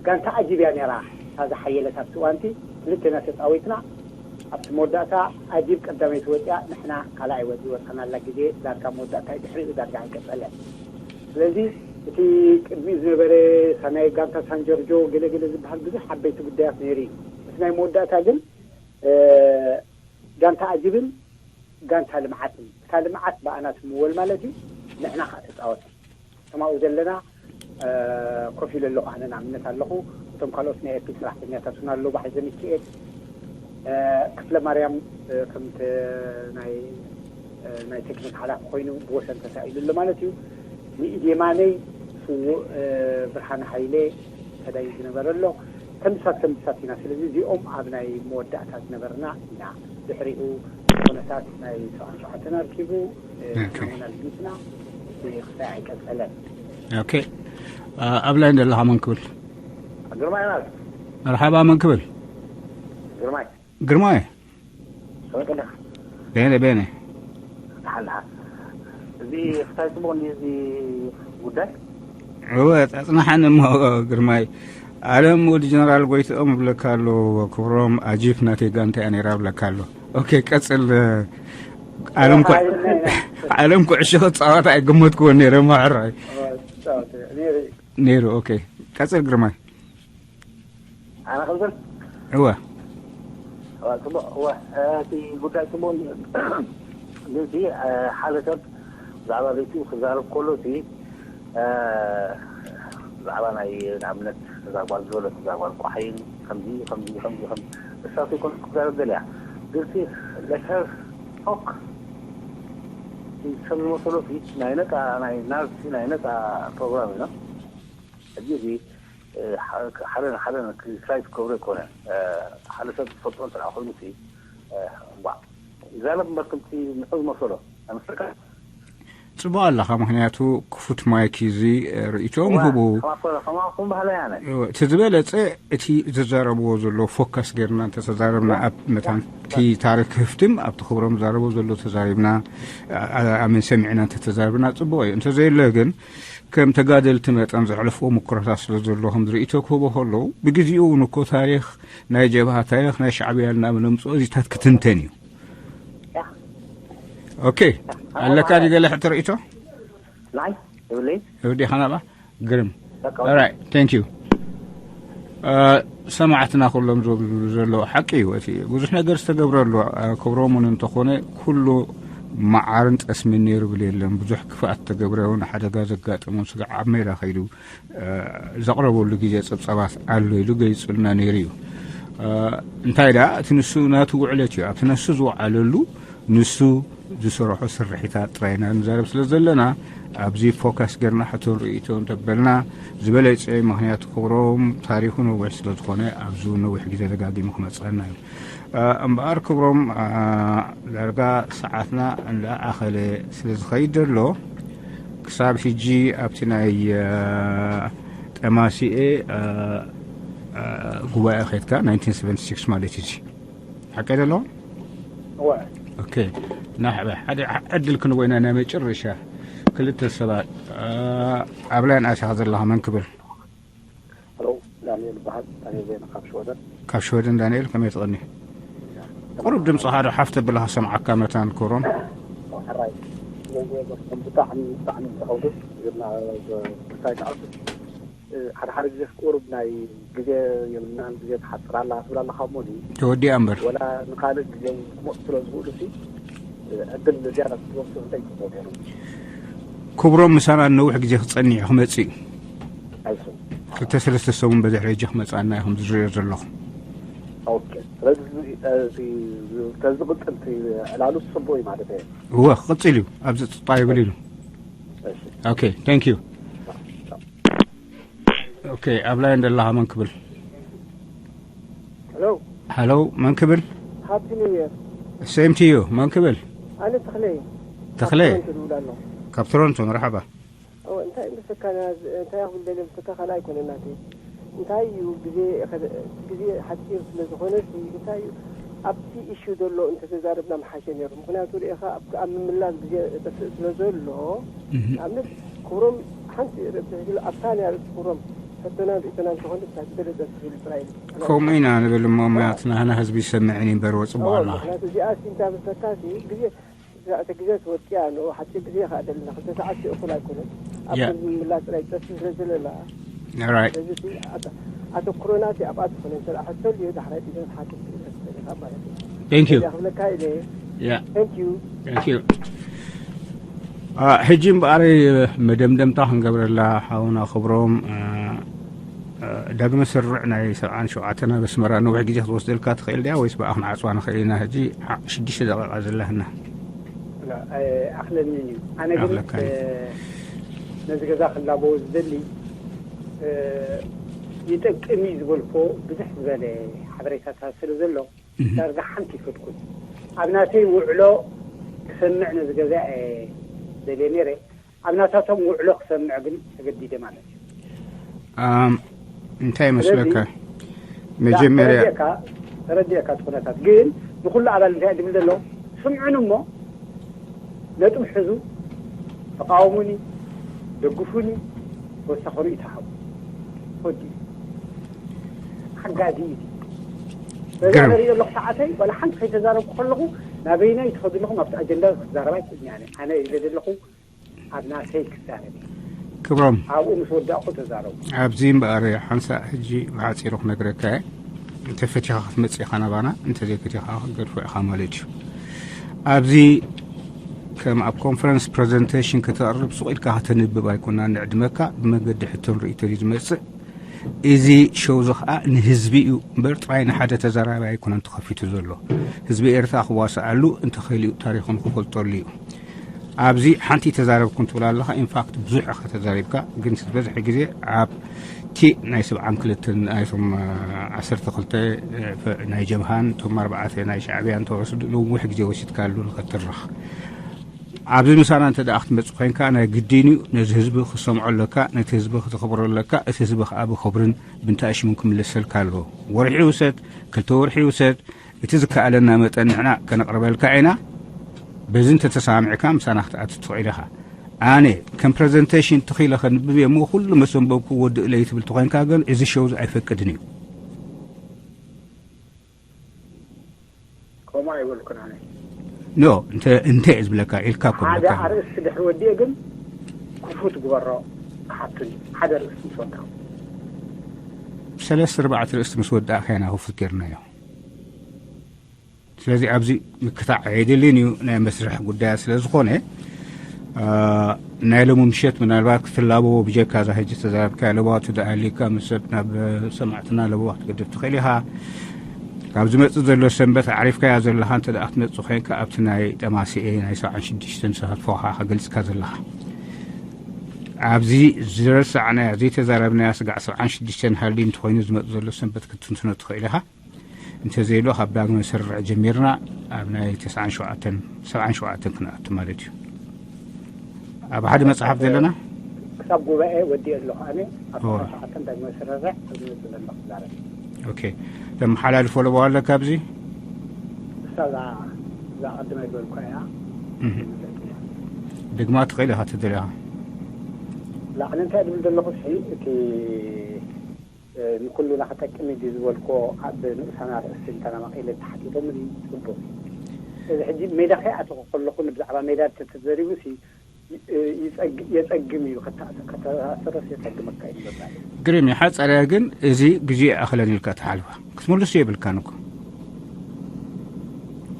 ጋንታ ኣጂብ እያ ነይራ። እታ ዝሓየለት ኣብቲ እዋንቲ ክልተና ተፃዊትና ኣብቲ መወዳእታ ኣጂብ ቀዳመይቲ ወፂኣ፣ ንሕና ካልኣይ ወፂ ወፃናላ ግዜ ዳርጋ መወዳእታ እዩ። ድሕሪኡ ዳርጋ ኣይቀፀለን። ስለዚ እቲ ቅድሚኡ ዝነበረ ሳናይ ጋንታ ሳንጀርጆ ገለገለ ዝበሃል ብዙሕ ዓበይቲ ጉዳያት ነይሩ እዩ። እቲ ናይ መወዳእታ ግን ጋንታ ኣጂብን ጋንታ ልምዓትን፣ እታ ልምዓት ብኣና ትምወል ማለት እዩ። ንሕና ከዓ ተፃወቲ ተማኡ ዘለና ኮፍ ኢለ ኣለኹ። ኣነ ንኣብነት ኣለኹ። እቶም ካልኦት ናይ ኤፒ ሰራሕተኛታት እውን ኣለዉ። ባሕዘ ሚካኤል ክፍለ ማርያም ከም ናይ ናይ ቴክኒክ ሓላፊ ኮይኑ ብወሰን ተሳኢሉ ኣሎ ማለት እዩ። ንኢዴማነይ ስዉእ ብርሃን ሓይሌ ተዳይ ዝነበረ ኣሎ። ከምሳት ከምሳት ኢና። ስለዚ እዚኦም ኣብ ናይ መወዳእታ ዝነበርና ኢና። ድሕሪኡ ኩነታት ናይ ሰብዓን ሸውዓተን ኣርኪቡ ናሙና ልጊትና ክሳይ ኣይቀጸለን። ኦኬ፣ ኣብ ላይ ዘለኻ መን ክብል? ግርማይ ናት። መርሓባ፣ መን ክብል? ግርማይ ግርማይ። ሰበቀለካ ቤነ ቤነ። ሓልሓ እዚ ክሳይ ጽቡቕ እንዲ እዚ ጉዳይ እወ፣ ጸጽናሓኒ እሞ ግርማይ። ኣለም ወዲ ጀነራል ጎይትኦም እብለካ ኣሎ። ክብሮም ኣጂፕ ናተይ ጋንታ እያ ነይራ እብለካ ኣሎ። ኦኬ፣ ቀጽል። ኣለም ኩ- ኣለም ኩዕሾ ክጻወት ኣይገመትክዎን ነይረ። ማሕራይ ነይሩ። ኦኬ፣ ቀጽል ግርማይ። ኣነ ክብል እወ እወ፣ ጽቡቕ። እወ፣ እቲ ጉዳይ ጽቡቕ እንድዩ። ግን እቲ ሓደ ሰብ ብዛዕባ ቤቱ ክዛረብ ከሎ እቲ ብዛዕባ ናይ ንኣብነት እዛ ጓል ዝበለት እዛ ጓል ቋሕይን ከምዚ ከምዚ ከምዚ ከም እሳቱ ይኮን ክዛረብ ደልያ። ግን እቲ ለተር ቶክ ሰብ ዝመሰሎ እቲ ናይ ነፃ ናይ ናርሲ ናይ ነፃ ፕሮግራም እዩ። ሕጂ እዚ ሓደ ንሓደ ክሪቲሳይዝ ክገብሮ ኣይኮነን። ሓደ ሰብ ዝፈልጦ እንተ ኮይኑ ሲ እባ ይዛረብ እምበር ከምቲ ንዑ ዝመሰሎ ኣይመስለካ? ጽቡቕ ኣለኻ። ምክንያቱ ክፉት ማይክ እዚ ርእይቶም ህቡ። ከማኹም ባህላ ያነ እቲ ዝበለጸ እቲ ዝዛረብዎ ዘሎ ፎከስ ጌርና እንተተዛረብና ኣብ መታን እቲ ታሪክ ክፍትም ኣብቲ ክብሮም ዝዛረቦ ዘሎ ተዛሪብና ኣመን ሰሚዕና እንተተዛርብና ጽቡቕ እዩ። እንተዘየለ ግን ከም ተጋደልቲ መጠን ዘሕለፍዎ ምኩራታት ስለ ዘሎ ከም ዝርእቶ ክህቦ ከለዉ ብግዜኡ እውን እኮ ታሪኽ ናይ ጀብሃ ታሪኽ ናይ ሻዕብያ ኢልና ብነምፅኦ እዚታት ክትንተን እዩ። ኦኬ ኣለካ ድገለ ሕቶ ርእቶ ናይ ይብለይ እብዲ ሓናባ ግርም ራይ ቴንክ ዩ። ሰማዕትና ኩሎም ዝብሉ ዘለዉ ሓቂ እዩ። እቲ ብዙሕ ነገር ዝተገብረ ኣሎ። ክብሮም እውን እንተኾነ ኩሉ መዓርን ጠስምን ነይሩ ብል የለን። ብዙሕ ክፍኣት ዝተገብረ እውን ሓደጋ ዘጋጠሙ ስጋዕ ኣብ ሜዳ ከይዱ ዘቕረበሉ ግዜ ጸብጻባት ኣሎ ኢሉ ገሊጹልና ነይሩ እዩ። እንታይ ደኣ እቲ ንሱ ናቱ ውዕለት እዩ። ኣብቲ ነሱ ዝወዓለሉ ንሱ ዝሰርሖ ስርሒታት ጥራይ ኢና ንዛረብ ስለ ዘለና ኣብዚ ፎካስ ጌርና ሕቶን ርእይቶን ተበልና ዝበለጸ ምክንያቱ ክብሮም ታሪኹ ነዊሕ ስለ ዝኾነ ኣብዚ እውን ነዊሕ ግዜ ደጋጊሙ ክመጽኣና እዩ። እምበኣር ክብሮም ዳርጋ ሰዓትና እንዳኣኸለ ስለ ዝኸይድ ዘሎ ክሳብ ሕጂ ኣብቲ ናይ ጠማሲኤ ጉባኤ ኸድካ ናይንቲን ሰቨንቲ ሲክስ ማለት እዩ። ሓቀይ ዘሎ እወ ኦኬ ናሕበ ሓደ ዕድል ክንቦ ኢና ናይ መጨረሻ ክልተ ሰባት ኣብ ላይን ኣሻኻ ዘለኻ መን ክብል ሄሎ ዳንኤል በሃል ዳንኤል ዜና ካብ ሽወደን ካብ ሽወደን ዳንኤል ከመይ ትቐኒ ቁሩብ ድምፂ ሓደ ሓፍተ ብለኻ ሰምዓካ መታን ክብሮም ሕራይ ብጣዕሚ ብጣዕሚ ዝኸውዱ ግና ክሳይ ሓደ ሓደ ግዜ ቁሩብ ናይ ግዜ የብልናን፣ ግዜ ትሓጽር ኣላ ትብል ኣለኻ እሞ ድዩ? ተወዲኣ እምበር። ወላ ንኻልእ ግዜ እውን ክመፁ ስለ ዝኽእሉ ሲ ዕድል ዝያዳ ክትወስዱ እንታይ ይፅበ ነይሩ? ክብሮም ምሳና ነዊሕ ግዜ ክጸኒዕ ክመጽእ እዩ። ኣይሱ ክልተ ሰለስተ ሰሙን በዚ ሕጂ ክመጽኣና ኢኹም ዝሪኦ ዘለኹ። ኦኬ። ስለዚ እዚ ተዝቕፅል እቲ ዕላሉ ፅቡቅ እዩ ማለት እዩ። እወ ክቕጽል እዩ። ኣብዚ ጥጣ ይብል ኢሉ። እሺ። ኦኬ፣ thank you። ኦኬ፣ ኣብ ላይን ደለኻ መን ክብል? ሄሎ። ሃሎ፣ መን ክብል? ሃፒ ኒው ይር። Same to you። መን ክብል? ኣነ ተኽለ እየ። ተኽለ። ካብ ቶሮንቶ ዝብል ኣሎ። ካብ ቶሮንቶ። መርሓባ። ኦ፣ እንታይ ምስካ ና-፣ እንታይ ክብል ደልየ ምስካ ካልእ ኣይኮነ ናተይ። እንታይ እዩ ግዜ ኸደ-፣ ግዜ ሓፂር ስለ ዝኾነ ሲ፣ እንታይ እዩ ኣብቲ ኢሹ ዘሎ እንተተዛረብና ምሓሸ ነይሩ። ምኽንያቱ ርኢኻ ኣብ፣ ኣብ ምምላስ ግዜ ጠፍእ ስለ ዘሎ፣ እህ። ንኣብነት ክብሮም ሓንቲ ርእሲ ሒዙ ኣብታ ናይ ርእሲ ክብሮም ሕቶናን ርእቶናን ዝኾነ ዝበለጸ ትኽእል ጥራይ እዩ። ከምኡ ኢና ንብል እሞ፣ ምኽንያቱ ናህና ህዝቢ ይሰምዕን ይንበር ወፅቦ እዎ፣ ኣላ። ምኽንያቱ እዚኣ ሲ እንታይ ምስካ ሲ፣ ግዜ፣ እቲ ግዜ ትወድያ ኖ፣ ሓፂር ግዜ ይኸኣደልና፣ ክልተ ሰዓት እኹል ኣይኮነን። ኣብ ያ። ከምዚ ምምላስ ጥራይ ጠፍእ ስለ ዘለና፣ ራይት። ስለዚ እቲ ኣተ-፣ ኣተኩሮና እቲ ኣብኣ ትኾነ፣ እንተ ደኣ ሕቶ ልዮ ዳሕራይ ቢዶ ትሓትት ትኽእል ኢኻ ማለት እዩ። Thank you። እዚኣ ክብለካ ኢለ። ያ። Thank you። Thank you። አ፣ ሕጂ እምበኣር መደምደምታ ክንገብረላ ሓውና ክብሮም፣ አ፣ አ፣ ዳግመ ስርዕ ናይ ሰብዓን ሸውዓተን ኣብ ኣስመራ ነዊሕ ግዜ ክትወስደልካ ትኽእል ድያ ወይስ ብኣ ክንዓፅዋ ንኽእል ኢና? ሕጂ ዓ-፣ ሽዱሽተ ደቂቃ ዘለህና። ኣኽለኒ እዩ። ኣነ ግን ኣኽለካ እዩ። እ፣ ነዚ ገዛ ክላበዎ ዝደሊ እ፣ ይጠቅም እዩ ዝበልኮ ብዙሕ ዝበለ ሓበሬታታት ስለ ዘሎ እህ። ዳርጋ ሓንቲ ይፈትኩን ኣብ ናተይ ውዕሎ ክሰምዕ ነዚ ገዛ እየ ደልየ ነይረ። ኣብ ናታቶም ውዕሎ ክሰምዕ ግን ተገዲደ ማለት እዩ። ኣም፣ እንታይ መስለካ? ስለዚ፣ መጀመርያ ተረዲእካ፣ ተረዲእካ እቲ ኩነታት ግን ንኩሉ ኣባል እንታይ ድብል ዘሎ ስምዑን እሞ ነጥብ ሕዙ፣ ተቃወሙኒ፣ ደግፉኒ፣ ተወሳኺ ርእይቶ ሃቡ። ወዲ ሓጋዚ እዩ። በዛ ግርም። ዘርኢ ዘለኹ ሰዓተይ ዋላ ሓንቲ ከይተዛረብኩ ከለኹ ናበይናይ ትኸዱ ኣለኹም ኣብቲ ኣጀንዳ ክዛረብ ኣይክእልን እየ። ኣነ ኢለ ዘለኹ ኣብ ናተይ ክዛረብ እየ። ክብሮም፣ ኣብኡ ምስ ወዳእኩ ተዛረቡ። ኣብዚ እምበኣር ሓንሳእ ሕጂ ብሓፂሩ ክነግረካ እየ። እንተ ፈቲኻ ክትመፅእ ኢኻ ናባና፣ እንተ ዘይፈቲኻ ክትገድፎ ኢኻ ማለት እዩ። ኣብዚ ከም ኣብ ኮንፈረንስ ፕሬዘንቴሽን ከተቕርብ ሱቕ ኢልካ ከተንብብ ኣይኮና ንዕድመካ፣ ብመገዲ ሕቶን ርእይቶን እዩ ዝመፅእ። እዚ ሾው እዚ ከዓ ንህዝቢ እዩ እምበር ጥራይ ንሓደ ተዛራቢ ኣይኮነን ተኸፊቱ ዘሎ። ህዝቢ ኤርትራ ክዋስኣሉ እንተኽእል እዩ ታሪኹን ክፈልጠሉ እዩ። ኣብዚ ሓንቲ ተዛረብኩ እንትብል ኣለኻ። ኢንፋክት ብዙሕ ኢኻ ተዛሪብካ፣ ግን ዝበዝሐ ግዜ ኣብቲ ናይ ሰብዓን ክልተን ናይቶም ዓሰርተ ክልተ ናይ ጀብሃን እቶም ኣርባዕተ ናይ ሻዕብያን ተወስዱ ነዊሕ ግዜ ወሲድካሉ ንኸትርኽ። ኣብዚ ምሳና እንተ ደኣ ክትመጽእ ኮይንካ ናይ ግድን እዩ። ነዚ ህዝቢ ክሰምዖ ኣለካ፣ ነቲ ህዝቢ ክተኽብሮ ኣለካ። እቲ ህዝቢ ከኣ ብኽብርን ብንታእሽሙን ክምለሰልካ ኣለዎ። ወርሒ ይውሰድ፣ ክልተ ወርሒ ይውሰድ፣ እቲ ዝከኣለና መጠን ንሕና ከነቕርበልካ ኢና። በዚ እንተተሰማሚዕካ ምሳና ክትኣቱ ትኽእል ኢኻ። ኣነ ከም ፕረዘንቴሽን ትኺለ ከንብብ እየ እሞ ኩሉ መሰንበብኩ ወድእለይ ትብል ተኾይንካ ግን እዚ ሸው ኣይፈቅድን እዩ። ከምኡ ኣይበልኩን ኣነ። ኖ እንተ እንተ እየ ዝብለካ ኢልካ እኮ ሓደ ዝብለካ። ኣርእስቲ ድሕሪ ወዲኤ ግን ክፉት ግበሮ ክሓቱኒ ሓደ ኣርእስቲ ምስ ወዳእኩ። ሰለስተ ኣርባዕተ ርእስቲ ምስ ወዳእካ ኢና ክፉት ጌርናዮ። ስለዚ ኣብዚ ምክታዕ ኣየድልን እዩ፣ ናይ መስርሕ ጉዳያት ስለ ዝኾነ። አ፣ ናይ ሎሚ ምሸት ምናልባት ክትላበዎ ብጀካ እዛ ሕጂ ተዛረብካያ ለባዋ ትደኣሊካ ምስ ሰብ ናብ ሰማዕትና ለባዋ ክትገድፍ ትኽእል ኢኻ። ካብ ዝመጽእ ዘሎ ሰንበት ኣዕሪፍካያ ዘለኻ እንተ ደኣ ክትመጽእ ኮይንካ ኣብቲ ናይ ጠማሲኤ ናይ ሰብዓን ሽዱሽተን ተሳትፎኻ ከገልጽካ ዘለኻ። ኣብዚ ዝረሳዕናያ ዘይተዛረብናያ ስጋዕ ሰብዓን ሽዱሽተን ሃልዩ እንተኾይኑ ዝመጽእ ዘሎ ሰንበት ክትትንትኖ ትኽእል ኢኻ። እንተዘይሉ ካብ ዳግመ ስርርዕ ጀሚርና ኣብ ናይ ተስዓን ሸውዓተን ሰብዓን ሸውዓተን ክንኣቱ ማለት እዩ። ኣብ ሓደ መጽሓፍ ዘለና ክሳብ ጉባኤ ወዲኤ ኣለኹ ኣነ ኣብ እወ። ሰዓት ሸውዓተ ዳግመ ስርርዕ ኣብዚ መጽእ ዘለኹ ዛረብ። ኦኬ፣ ተመሓላልፎ ለበዋ ኣለካ ኣብዚ? እሳ እዛ እዛ ቅድመ ዝበልኳ እያ። እህ። ደግማ ትኽእል ኢኻ ተደሊኻ። ላዕሊ እንታይ ድብል ዘለኹ ሲ እቲ እ፣ ንኩሉና ክጠቅም እዩ ዝበልኮ ኣብ ንኡሳን ኣርእስቲ እንተናማቒለ ተሓቲቶምኒ ጽቡቕ እዩ። እዚ ሕጂ ሜዳ ከይኣተኹ ከለኹ ብዛዕባ ሜዳ እንተተዘሪቡ ሲ የጸግም እዩ። ከተኣሰረስ የጸግመካ እዩ። ግርም እዩ። ሓጻርያ ግን እዚ ግዜ ይኣኽለን ኢልካ ትሓልፋ ክትምልሱ የብልካን እኮ።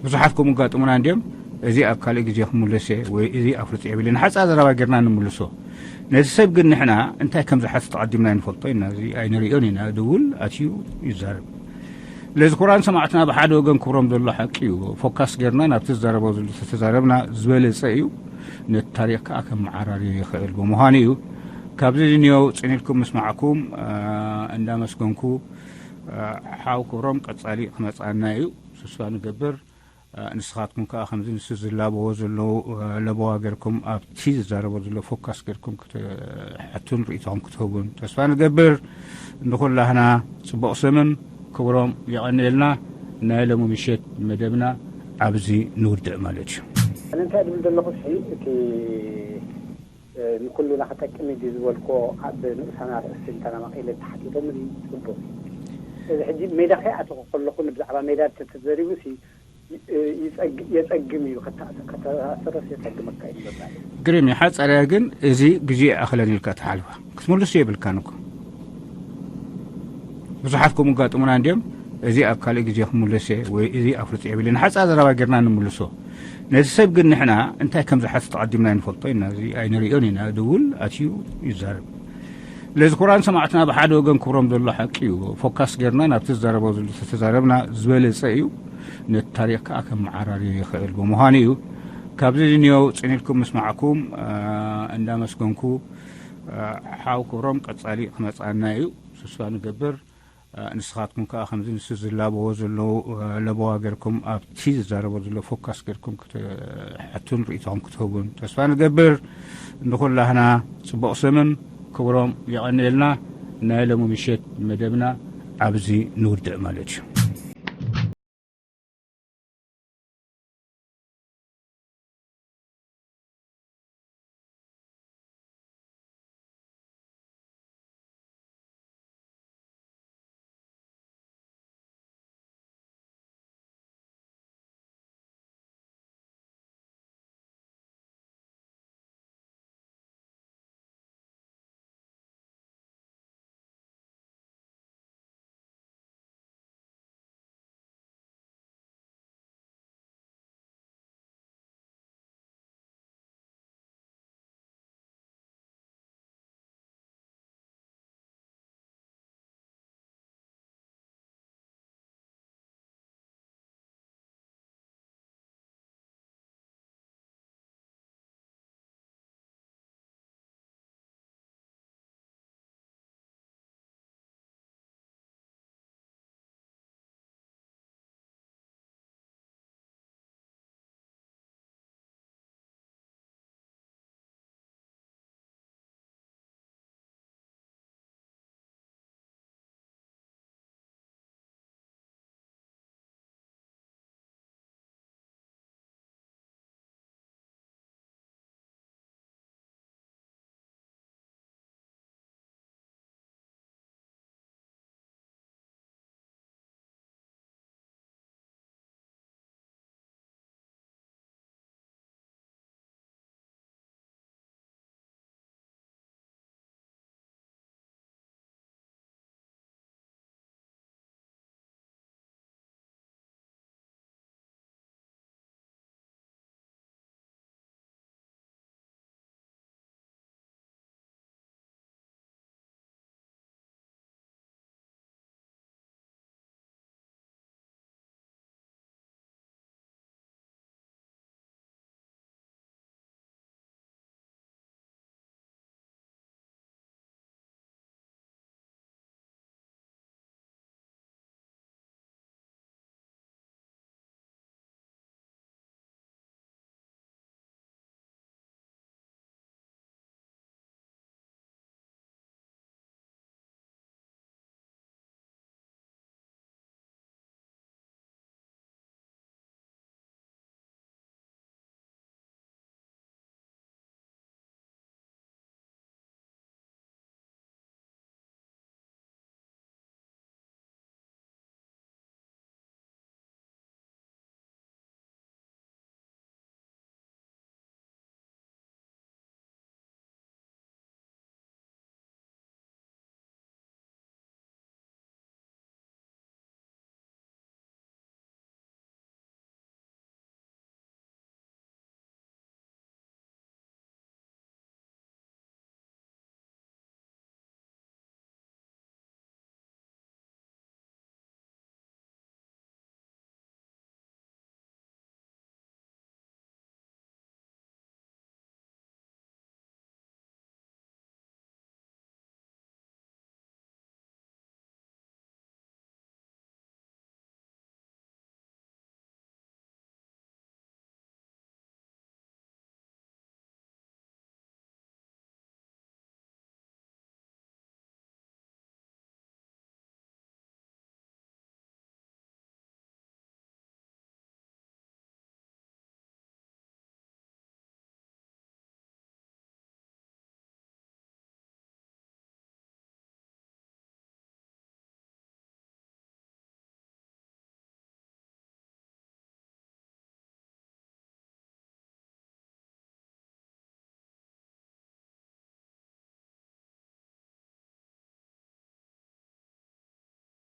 ብዙሓት ከምኡ ጋጥሙና እንዲዮም። እዚ ኣብ ካልእ ግዜ ክምለስ እየ ወይ እዚ ኣፍልጦ የብለይ፣ ንሓጻር ዘረባ ጌርና ንምልሶ። ነቲ ሰብ ግን ንሕና እንታይ ከም ዝሓትት ተቐዲምና ንፈልጦ ኢና። እዚ ኣይንርእዮን ኢና። ድውል ኣትዩ ይዛረብ። ለዚ ክቡራን ሰማዕትና፣ ብሓደ ወገን ክብሮም ዘሎ ሓቂ እዩ። ፎካስ ጌርና ናብቲ ዝዛረቦ ዘሎ ተተዛረብና ዝበለጸ እዩ። ነቲ ታሪኽ ከኣ ከመዓራርዮ ይኽእል ብምዃኑ እዩ። ካብዚ ድንዮ ጽን ኢልኩም ምስማዕኩም እንዳመስገንኩ፣ ሓው ክብሮም ቀጻሊ ክመጽኣና እዩ። ተስፋ ንገብር። ንስኻትኩም ከኣ ከምዚ ንሱ ዝላበዎ ዘለዉ ለበዋ ጌርኩም ኣብቲ ዝዛረቦ ዘሎ ፎካስ ጌርኩም ክትሓቱን ርእይቶኹም ክትህቡን ተስፋ ንገብር። ንኹላህና ጽቡቕ ሰምን ክብሮም የቐንየልና። ናይ ሎሚ ምሸት መደብና ኣብዚ ንውድእ ማለት እዩ። ኣነ እንታይ ድብል ዘለኹ ሲ እቲ ንኩሉና ክጠቅም እዩ ዝበልኮ ኣብ ንኡሳና ርእሲ እንተና መቒለ ተሓቲቶም ጽቡቕ እዩ። እዚ ሕጂ ሜዳ ከይኣተኹ ከለኹ ብዛዕባ ሜዳ ተተዘሪቡ ሲ የጸግም እዩ። ከተኣሰረስ የጸግመካ እዩ። ግርም እዩ። ሓጻርያ ግን እዚ ግዜ ይኣኽለን ኢልካ ትሓልፋ ክትምልሱ የብልካን እኮ። ብዙሓት ከምኡ ጋጥሙና እንዲዮም። እዚ ኣብ ካልእ ግዜ ክምለስ እየ ወይ እዚ ኣፍልጦ የብለይ፣ ንሓጻር ዘረባ ጌርና ንምልሶ። ነቲ ሰብ ግን ንሕና እንታይ ከም ዝሓትት ተቐዲምና ንፈልጦ ኢና። እዚ ኣይንርእዮን ኢና። ድውል ኣትዩ ይዛረብ። ለዚ ክቡራን ሰማዕትና፣ ብሓደ ወገን ክብሮም ዘሎ ሓቂ እዩ። ፎካስ ጌርና ናብቲ ዝዛረቦ ዘሎ ተተዛረብና ዝበለጸ እዩ። ነቲ ታሪኽ ከኣ ከመዓራርዮ ይኽእል ብምዃኑ እዩ። ካብዚ ድንዮ ጽን ኢልኩም ምስማዕኩም እንዳመስገንኩ፣ ሓው ክብሮም ቀጻሊ ክመጽኣና እዩ። ተስፋ ንገብር። ንስኻትኩም ከኣ ከምዚ ንሱ ዝላበዎ ዘለዉ ለበዋ ጌርኩም ኣብቲ ዝዛረቦ ዘሎ ፎካስ ጌርኩም ክትሓቱን ርእይቶኹም ክትህቡን ተስፋ ንገብር። ንኹላህና ጽቡቕ ሰምን ክብሮም የቐንየልና። ናይ ሎሚ ምሸት መደብና ኣብዚ ንውድእ ማለት እዩ።